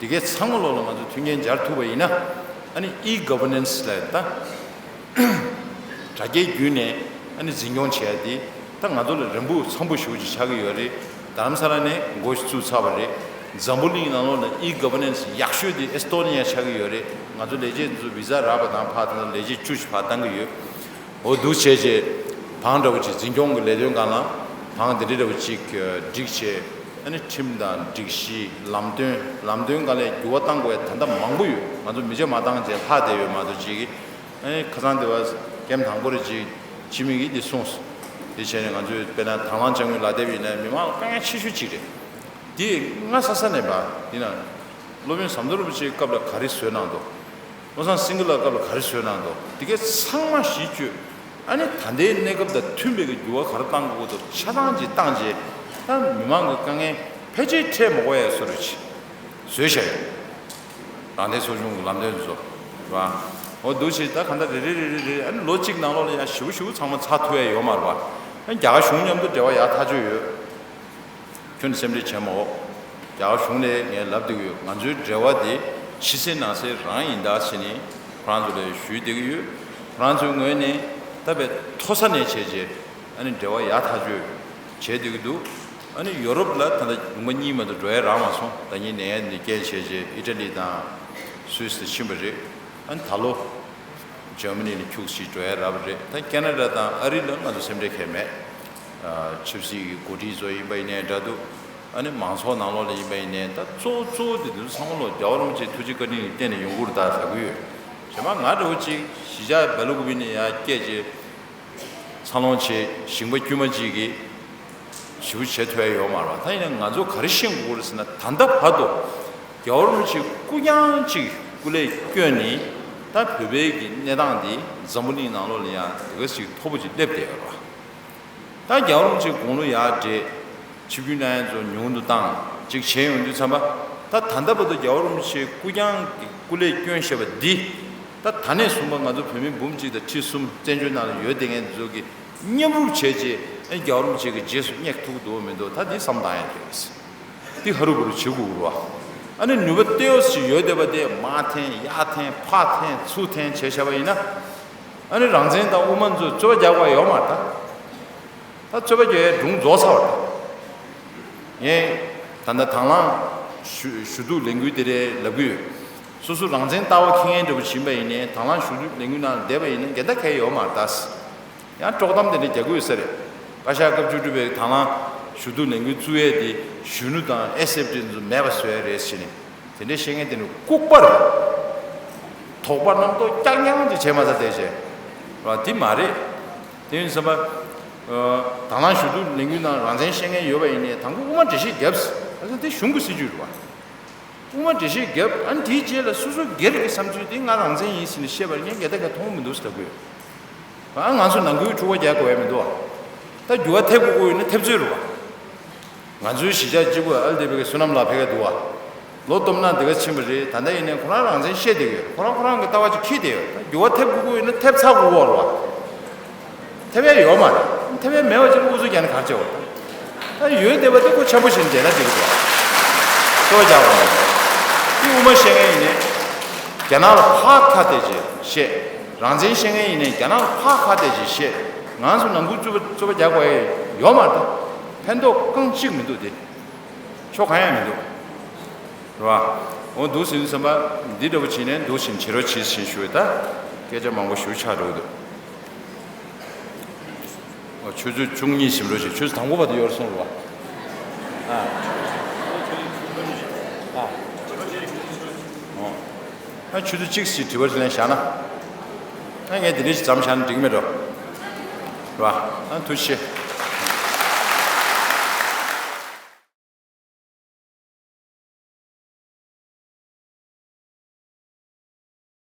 དེ་གའི་ཚང་མ་ལོག་ལ་ང་ཚོ་མཐུན་རྐྱེན་སྦྱར་ཐུབ་པ་ཡིན་ན། ཨ་ནི་ཨི་གྷ་ཝར་ནན་སི་ལབ་ཡ་ད། དྲ་རྒྱའི་བརྒྱུད་ནས་ཨ་ནི་འཛིན་སྐྱོང་བྱེད་ཡ་དེ་ད་ང་ཚོ་ལ་རིང་པོ་འཚམ་པོ་ཞེ་པོ་ཅིག་ཆགས་ཀྱི་ཡོད་རེད། རྡ་རམ་ས་ལ་ནས་འགོ་བཙུགས་ཚར་བ་རེད། འཛམ་བུ་གླིང་ནང་ལོགས་ལ་ཨི་གྷ་ཝར་ནན་སི་ཡག་ཤོས་དེ་ཨེ་སི་ཊོ་ནི་ཡ་ཆགས་ཀྱི་ཡོད་རེད། ང་ཚོ་ལས་བྱེད་ཚོ་བི་ཟ་རག་པ་དང་ཕར་དེ་ལས་བྱེད་བཅུ་ཞིག་ཕར་བཏང་གི་ཡོད། འོ་འདུག་བྱས་རྗེས་བང་འདྲ་བོ་ཅིག་འཛིན་སྐྱོང་གི་ལས་དོན་སྒང་ལ་བང་དེ་འདྲ་འདྲ་བོ་ཅིག་བསྒྲིགས་བྱས། ཨ་ནི་ཁྲིམས་དང་སྒྲིག་གཞི། ལམ་སྟོན། ལམ་སྟོན་སྒང་ལ་འགྱུར་བ་གཏང་དགོས་ཡ་ད་ལྟ་མང་པོ་ཡོད། ང་ཚོ་མི་ཆ་མ་བཏང་བྱས་ལྷག་བསྡད་ཡོད་མ་གཏོགས་ཅིག་ཨ་ནི་ཁ་སང་དེ་བ་ཀེམ་དང་པོ་རེ་ཅིག་སྤྱི་མི་གིས་འདི་གསུངས་སོང་། དེ་བྱས་ནས་ང་ཚོས་དཔེར་ན་དང་བླངས་དཔྱ་དངུལ་ལག་དེབ་ཡིན་ན་མི་མང་ལ་དཀའ་ངལ་ཆེ་ཤོས་གཅིག་རེད། འདི་སྔ་ས་ས་ནས་པ་འདི་ན་སློབ་དཔོན་ཟམ་གདོང་རིན་པོ་ཆེའི་སྐབས་ལ་ག་རེ་བཟོས་གནང་འདུག་བློ་བཟང་སེང་གེ་ལགས་སྐབས་ལ་ག་རེ་བཟོས་གནང་འདུག་འདི་གའི་ཚང་མ་གཞི་བཅོལ། ཨ་ནི་ད་ལྟའི་གནས་སྐབས་དང་མཐུན་པའི་གི་འགྱུར་བ་ག་རེ་གཏང་དགོས་འདུག་ཆ་ཚང་ཅིག་བཏང་རྗེས་ད་མི་མང་གི་དཀའ་ངལ་ཕལ་ཆེར་འཕྲད་མ་དགོས་ཡ་བཟོ་འདྲ་ཅིག་བཟོས་བཞག་ཡོད། རང་བདེན་ཚོགས་ཆུང་གི་ལམ་སྟོན་ཚོ། རེད་བ། འོ་འདུག་བྱས་ད་ག་འདྲ་རེ་རེ་རེ་རེ་རེ་ཨ་ནི་ལོ་གཅིག་ནང་ལོགས་ལ་ཡང་ཞེ་པོ་ཞེ་པོ་ཚང་མ་ཚར་ཐུབ་ཡ་ཡོད་མ་རེད་བ། ཨ་ནི་རྒྱ་གར་གཞུང་མཉམ་དུ་འབྲེལ་བ་ཡག་ཐག་ཆོད་ཡོད། ཁྱོད་ནི་སེམས་ཁྲལ་བྱེད་མ་འོ། རྒྱ་གར་གཞུང་ནས་ངས་ལབ་བསྡད་ཀྱི་ཡོད། ང་ཚོའི་འབྲེལ་བ་དེ་ཕྱི་གསལ་ནང་གསལ་རང་ཡིན་ད་ཟེར་ནས། ཁོ་རང་ཚོ་ལ་ཞུས་བསྡད་ཀྱི་ཡོད། ཁོ་རང་ཚོའི་ངོས་ནས་ད་དཔེ་མཐོ་ས་ནས་བྱས་རྗེས་ཨ་ནི་འབྲེལ་བ་ཡག་ཐག་ཆོད་བྱས་བསྡད་ཀྱི་འདུག་ཨ་ནི་ཡོ་རོབ་ལ་ད་ལྟ་ལུང་པ་གཉིས་མ་གཏོགས་འགྲོ་ཡ་རག་མ་སོང་། ཟླ་ཉིན་ནས་ཡ་འདི་རྐྱེན་བྱས་རྗེས་ཨི་ཊ་ལི་དང་སུད་སི་དུ་ཕྱིན་པ་རེད། ཨ་ནི་ད་ལོ་འཇར་མ་ནི་ལ་ཁྱུག་ཅིག་འགྲོ་ཡ་རག་པ་རེད། ད་ཁེ་ན་ཌ་དང་ཨ་རི་ལ་ང་ཚོ་སེམས་ཁྲལ་གང་ཡང་མེད། ཆབ་སྲིད་ཀྱི་འགོ་ཁྲིད་ཚོ་ཡིན་པ་ཡིན་ནའི་འདྲ་འདུག་ཨ་ནི་མང་ཚོགས་ནང་ལོགས་ལ་ཡིན་པ་ཡིན་ནའི་ད་གཙོ་བོ་གཙོ་བོ་དེ་དུས་ཚང་མ་ལོ་རྒྱལ་བ་རིན་པོ་ཆེའི་ཐུགས་རྗེ་བཀའ་དྲིན་གྱི་རྟེན་ནས་ཡོང་གི་རེད་ད་ཟེར་གི་ཡོད། བྱས་མ་ང་འདྲ་བོ་ཅིག་གཞིས་ཆགས་སྦེལ་ཀོབ་ནས་ཡར་སྐད་ཅིག་འཚར་ལོངས་བྱས་ཞིང་པ་དཀྱུས་མ་ཅིག་གིས་ཞེ་པོ་བྱེད་ཐུབ་ཡ་ཡོད་མ་རེད་བ། ད་ཡིན་ན་ང་ཚོ་ག་རེ་ཤེས་དགོས་རེད་ཟེར་ན། ད་ལྟ་བར་དུ་རྒྱལ་བ་རིན་པོ་ཆེ་སྐུ་རྐྱང་གཅིག་སྐུ་ལས་བསྐྱོན་ནས་ད་བོད་པའི་གི་གནས་སྟངས་འདི་འཛམ་བུ་གླིང་ནང་ལོགས་ལ་ཡང་དེ་ག་ཞིག་མཐོ་པོ་ཅིག་སླེབས་བསྡད་ཡོད་རེད་བ། ད་རྒྱལ་བ་རིན་པོ་ཆེ་དགུང་ལོ་ཡར་བགྲེས། ཆིབས་བསྒྱུར་གནང་ཡ་ཚོ་ཉུང་དུ་བཏང་ཅིག་བྱས་ཡོང་དུས་ཙམ་པ། ད་ད་ལྟ་བར་དུ་རྒྱལ་བ་རིན་པོ་ཆེ་སྐུ་རྐྱང་གི་སྐུ་ལས་བསྐྱོན་བཞག་པ་འདི། ད་ད་ནས་བཟུང་པ་ང་ཚོ་བོད་མི་འབུམ་གཅིག་དང་ཁྲི་གསུམ་བཙན་བྱོལ་ནང་ལ་ཡོད་བསྡད་མཁན་ཚོ་གིས་མཉམ་རུབ་བྱས་རྗེས་ཨ་རྒྱལ་བ་རིན་པོ་ཆེ་གི་རྗེས་སུ་སྙེག་ཐུབ་ཀྱི་འདུག་མི་འདུག་ད་འདི་བསམ་བློ་བཏང་ཡ་དེ་རེད། འདི་ཧ་རུ་བུ་རུ་བྱེད་དགོས་རེད་བ། ཨ་ནི་ནུས་པ་ཏོག་ཙམ་ཡོད་བསྡད་པ་དེ་མར་འཐེན་ཡར་འཐེན་ཕར་འཐེན་ཚུར་འཐེན་བྱས་བཞག་པ་ཡིན་ན། ཨ་ནི་རང་བཙན་དང་དབུ་མ་ཚོས་རྩོད་པ་རྒྱག་དགོས་ཡོད་མ་རེད་ད། ད་རྩོད་པ་རྒྱག་ཡའི་སྒྲུང་རྫོགས་ཚར་བ་རེད། ངས་ད་ལྟ་དང་བླངས་ཞུ་ཞུ་གཏུག་ལས་འགུལ་དེ་རེད་ལབ་ཀྱི་ཡོད། སོ་སོ་རང་བཙན་ལྟ་བ་འཁྱེར་མཁན་འདྲ་པོ་ཡིན་པ་ཡིན་ནའི་དང་བླངས་ཞུ་གཏུག་ལས་འགུལ་ནང་བསྡད་པ་ཡིན་ན་འགལ་ཟླ་གང་ཡང་ཡོད་མ་རེད་ད། ཡང་དཀྲོག་གཏམ་དེ་འདྲ་རྒྱག་གི་ཡོད་ས་རེད། བཀའ་ཤག་སྐབས་བཅུ་དྲུག་པའི་དང་བླངས་ཞུ་གཏུག་ལས་འགུལ་བཙུགས་ཡས་དེ་གཞོན་ནུ་དང་ཨེ་སི་ཨེཕ་དེ་ཚོ་མེད་པ་བཟོ་ཡས་རེད་ཟེར་ནས། དེ་འདྲའི་བཤད་མཁན་དེ་ནི་ལྐུགས་པ་རེད། དོགས་པ་རྣམ་རྟོག་རྐྱང་རྐྱང་ཅིག་བྱས་མ་ཚར་བསྡད་བྱས། ར་འདི་མ་རེད། དེ་ཡིན་ཙམ་པ། དང་བླངས་ཞུ་གཏུག་ལས་འགུལ་ནང་རང་བཙན་བཤད་མཁན་ཡོད་པ་ཡིན་ནའི་དང་པོ་དབུ་མ་འགྲེལ་བཤད་བརྒྱབ་ཟེར། ཨ་ཙི་དེ་གཞུང་གི་སྲིད་བྱུས་རེད་བ། དབུ་མ་འགྲེལ་བཤད་བརྒྱབ་ཨ་ནི་དེའི་རྗེས་ལ་སོ་སོ་སྒེར་གྱི་བསམ་ཚུལ་དེ་ང་རང་བཙན་ཡིན་ཟེར་ནས་བཤད་པར་ངས་འགལ་ཟླ་ག་མཐོང་གི་མི་འདུག་ཟེར་ལབ་ཀྱི་ཡོད། ཨ་ང་ཚོ་ནང་ཁུལ་འཁྲུག་པ་རྒྱག་དགོས་ཡ་མི་འདུག་བ། ད་འགྱུར་བ་ཐེབས་དགོས་ཀྱི་ཡོད་ན་ཐེབས་ཚོད་རེད་བ། ང་ཚོའི་གཞིས་ཆགས་གཅིག་པུ་ཨལ་དེ་བེ་གི་བསོད་ནམས་ལགས་ཕ་གིར་འདུག་བ། ལོ་སྟོབས་ན་དེ་ག་ཕྱིན་པ་རེད། ད་ལྟ་ཡིན་ནའི་ཁོ་རང་རང་བཙན་བཤད་བསྡད་ཡོད། ཁོ་རང་ཁོ་རང་གི་ལྟ་བ་ཅིག་འཁྱེར་བསྡད་ཡོད། ད་འགྱུར་བ་ཐེབས་དགོས་ཀྱི་ཡོད་ན་ཐེབས་ཚར་དགོས་ཀྱི་ཡོད་རེད་བ། ཐེབས་ཡ་ཡོད་མ་རེད། ཐེབས་ཡ་མེད་པ་ཅིག་ལ་ཨུ་ཚུགས་རྒྱག་ན་ག་རེ་བྱེད་འོ། ད་ཡོད་བསྡད་པ་དེ་ཁོ་ཆེན་པོ་བྱས་ནས་བསྡད་ན་འགྲིག་གི་འདུག་བ། ཚོར་བ་རྒྱག་པ་མ་རེད། དེ་དབུ་མ་བཤད་མཁན་ཡིན་ནའི། རྒྱ་ནག་ལ་ཕར་ཁ་གཏད་བྱས་བཤད། རང་བཙན་བཤད་མཁན་ཡིན་ནའི་རྒྱ་ནག་ལ་ཕར་ཁ་གཏད་བྱས་བཤད། ང་ཚོ་ནང་ཁུལ་རྩོད་པ་རྩོད་པ་རྒྱག་དགོས་ཡ་ཡོད་མ་རེད། ད་ཕན་ཐོགས་རྐང་གཅིག་མི་འདུག་དེ། ཕྱོགས་གང་ཡང་མི་འདུག་རེད་བ། འོ་འདུག་ཟིན་བསམ་པ་འདི་འདྲ་པོ་བྱས་ནས་འདུག་ཟིན་བྱེད་རོགས་བྱེད་ཟིན་ཞུ་བའི་ད་སྐད་ཆ་མང་པོ་ཞུ་ཆགས་འགྲོ་གི་འདུག་འོ་ཆུ་ཚོད་བཅུ་གཉིས་ཟིན་འགྲོ་ཞིག་ཆུ་ཚོད་དང་པོ་བར་དུ་ཡོལ་སོང་རེད་བ། ཨ། ཨ། ཨ་ཆུ་ཚོད་གཅིག་ཞིག་དྲི་བར་ལེན་བཞག་ན། ཨ་ངས་འདི་འདྲ་ཞིག་མཚམས་བཞག་ན་འགྲིག་མེད་འགྲོ། རེད་བ། ཨ་ཐུགས་རྗེ་ཆེ།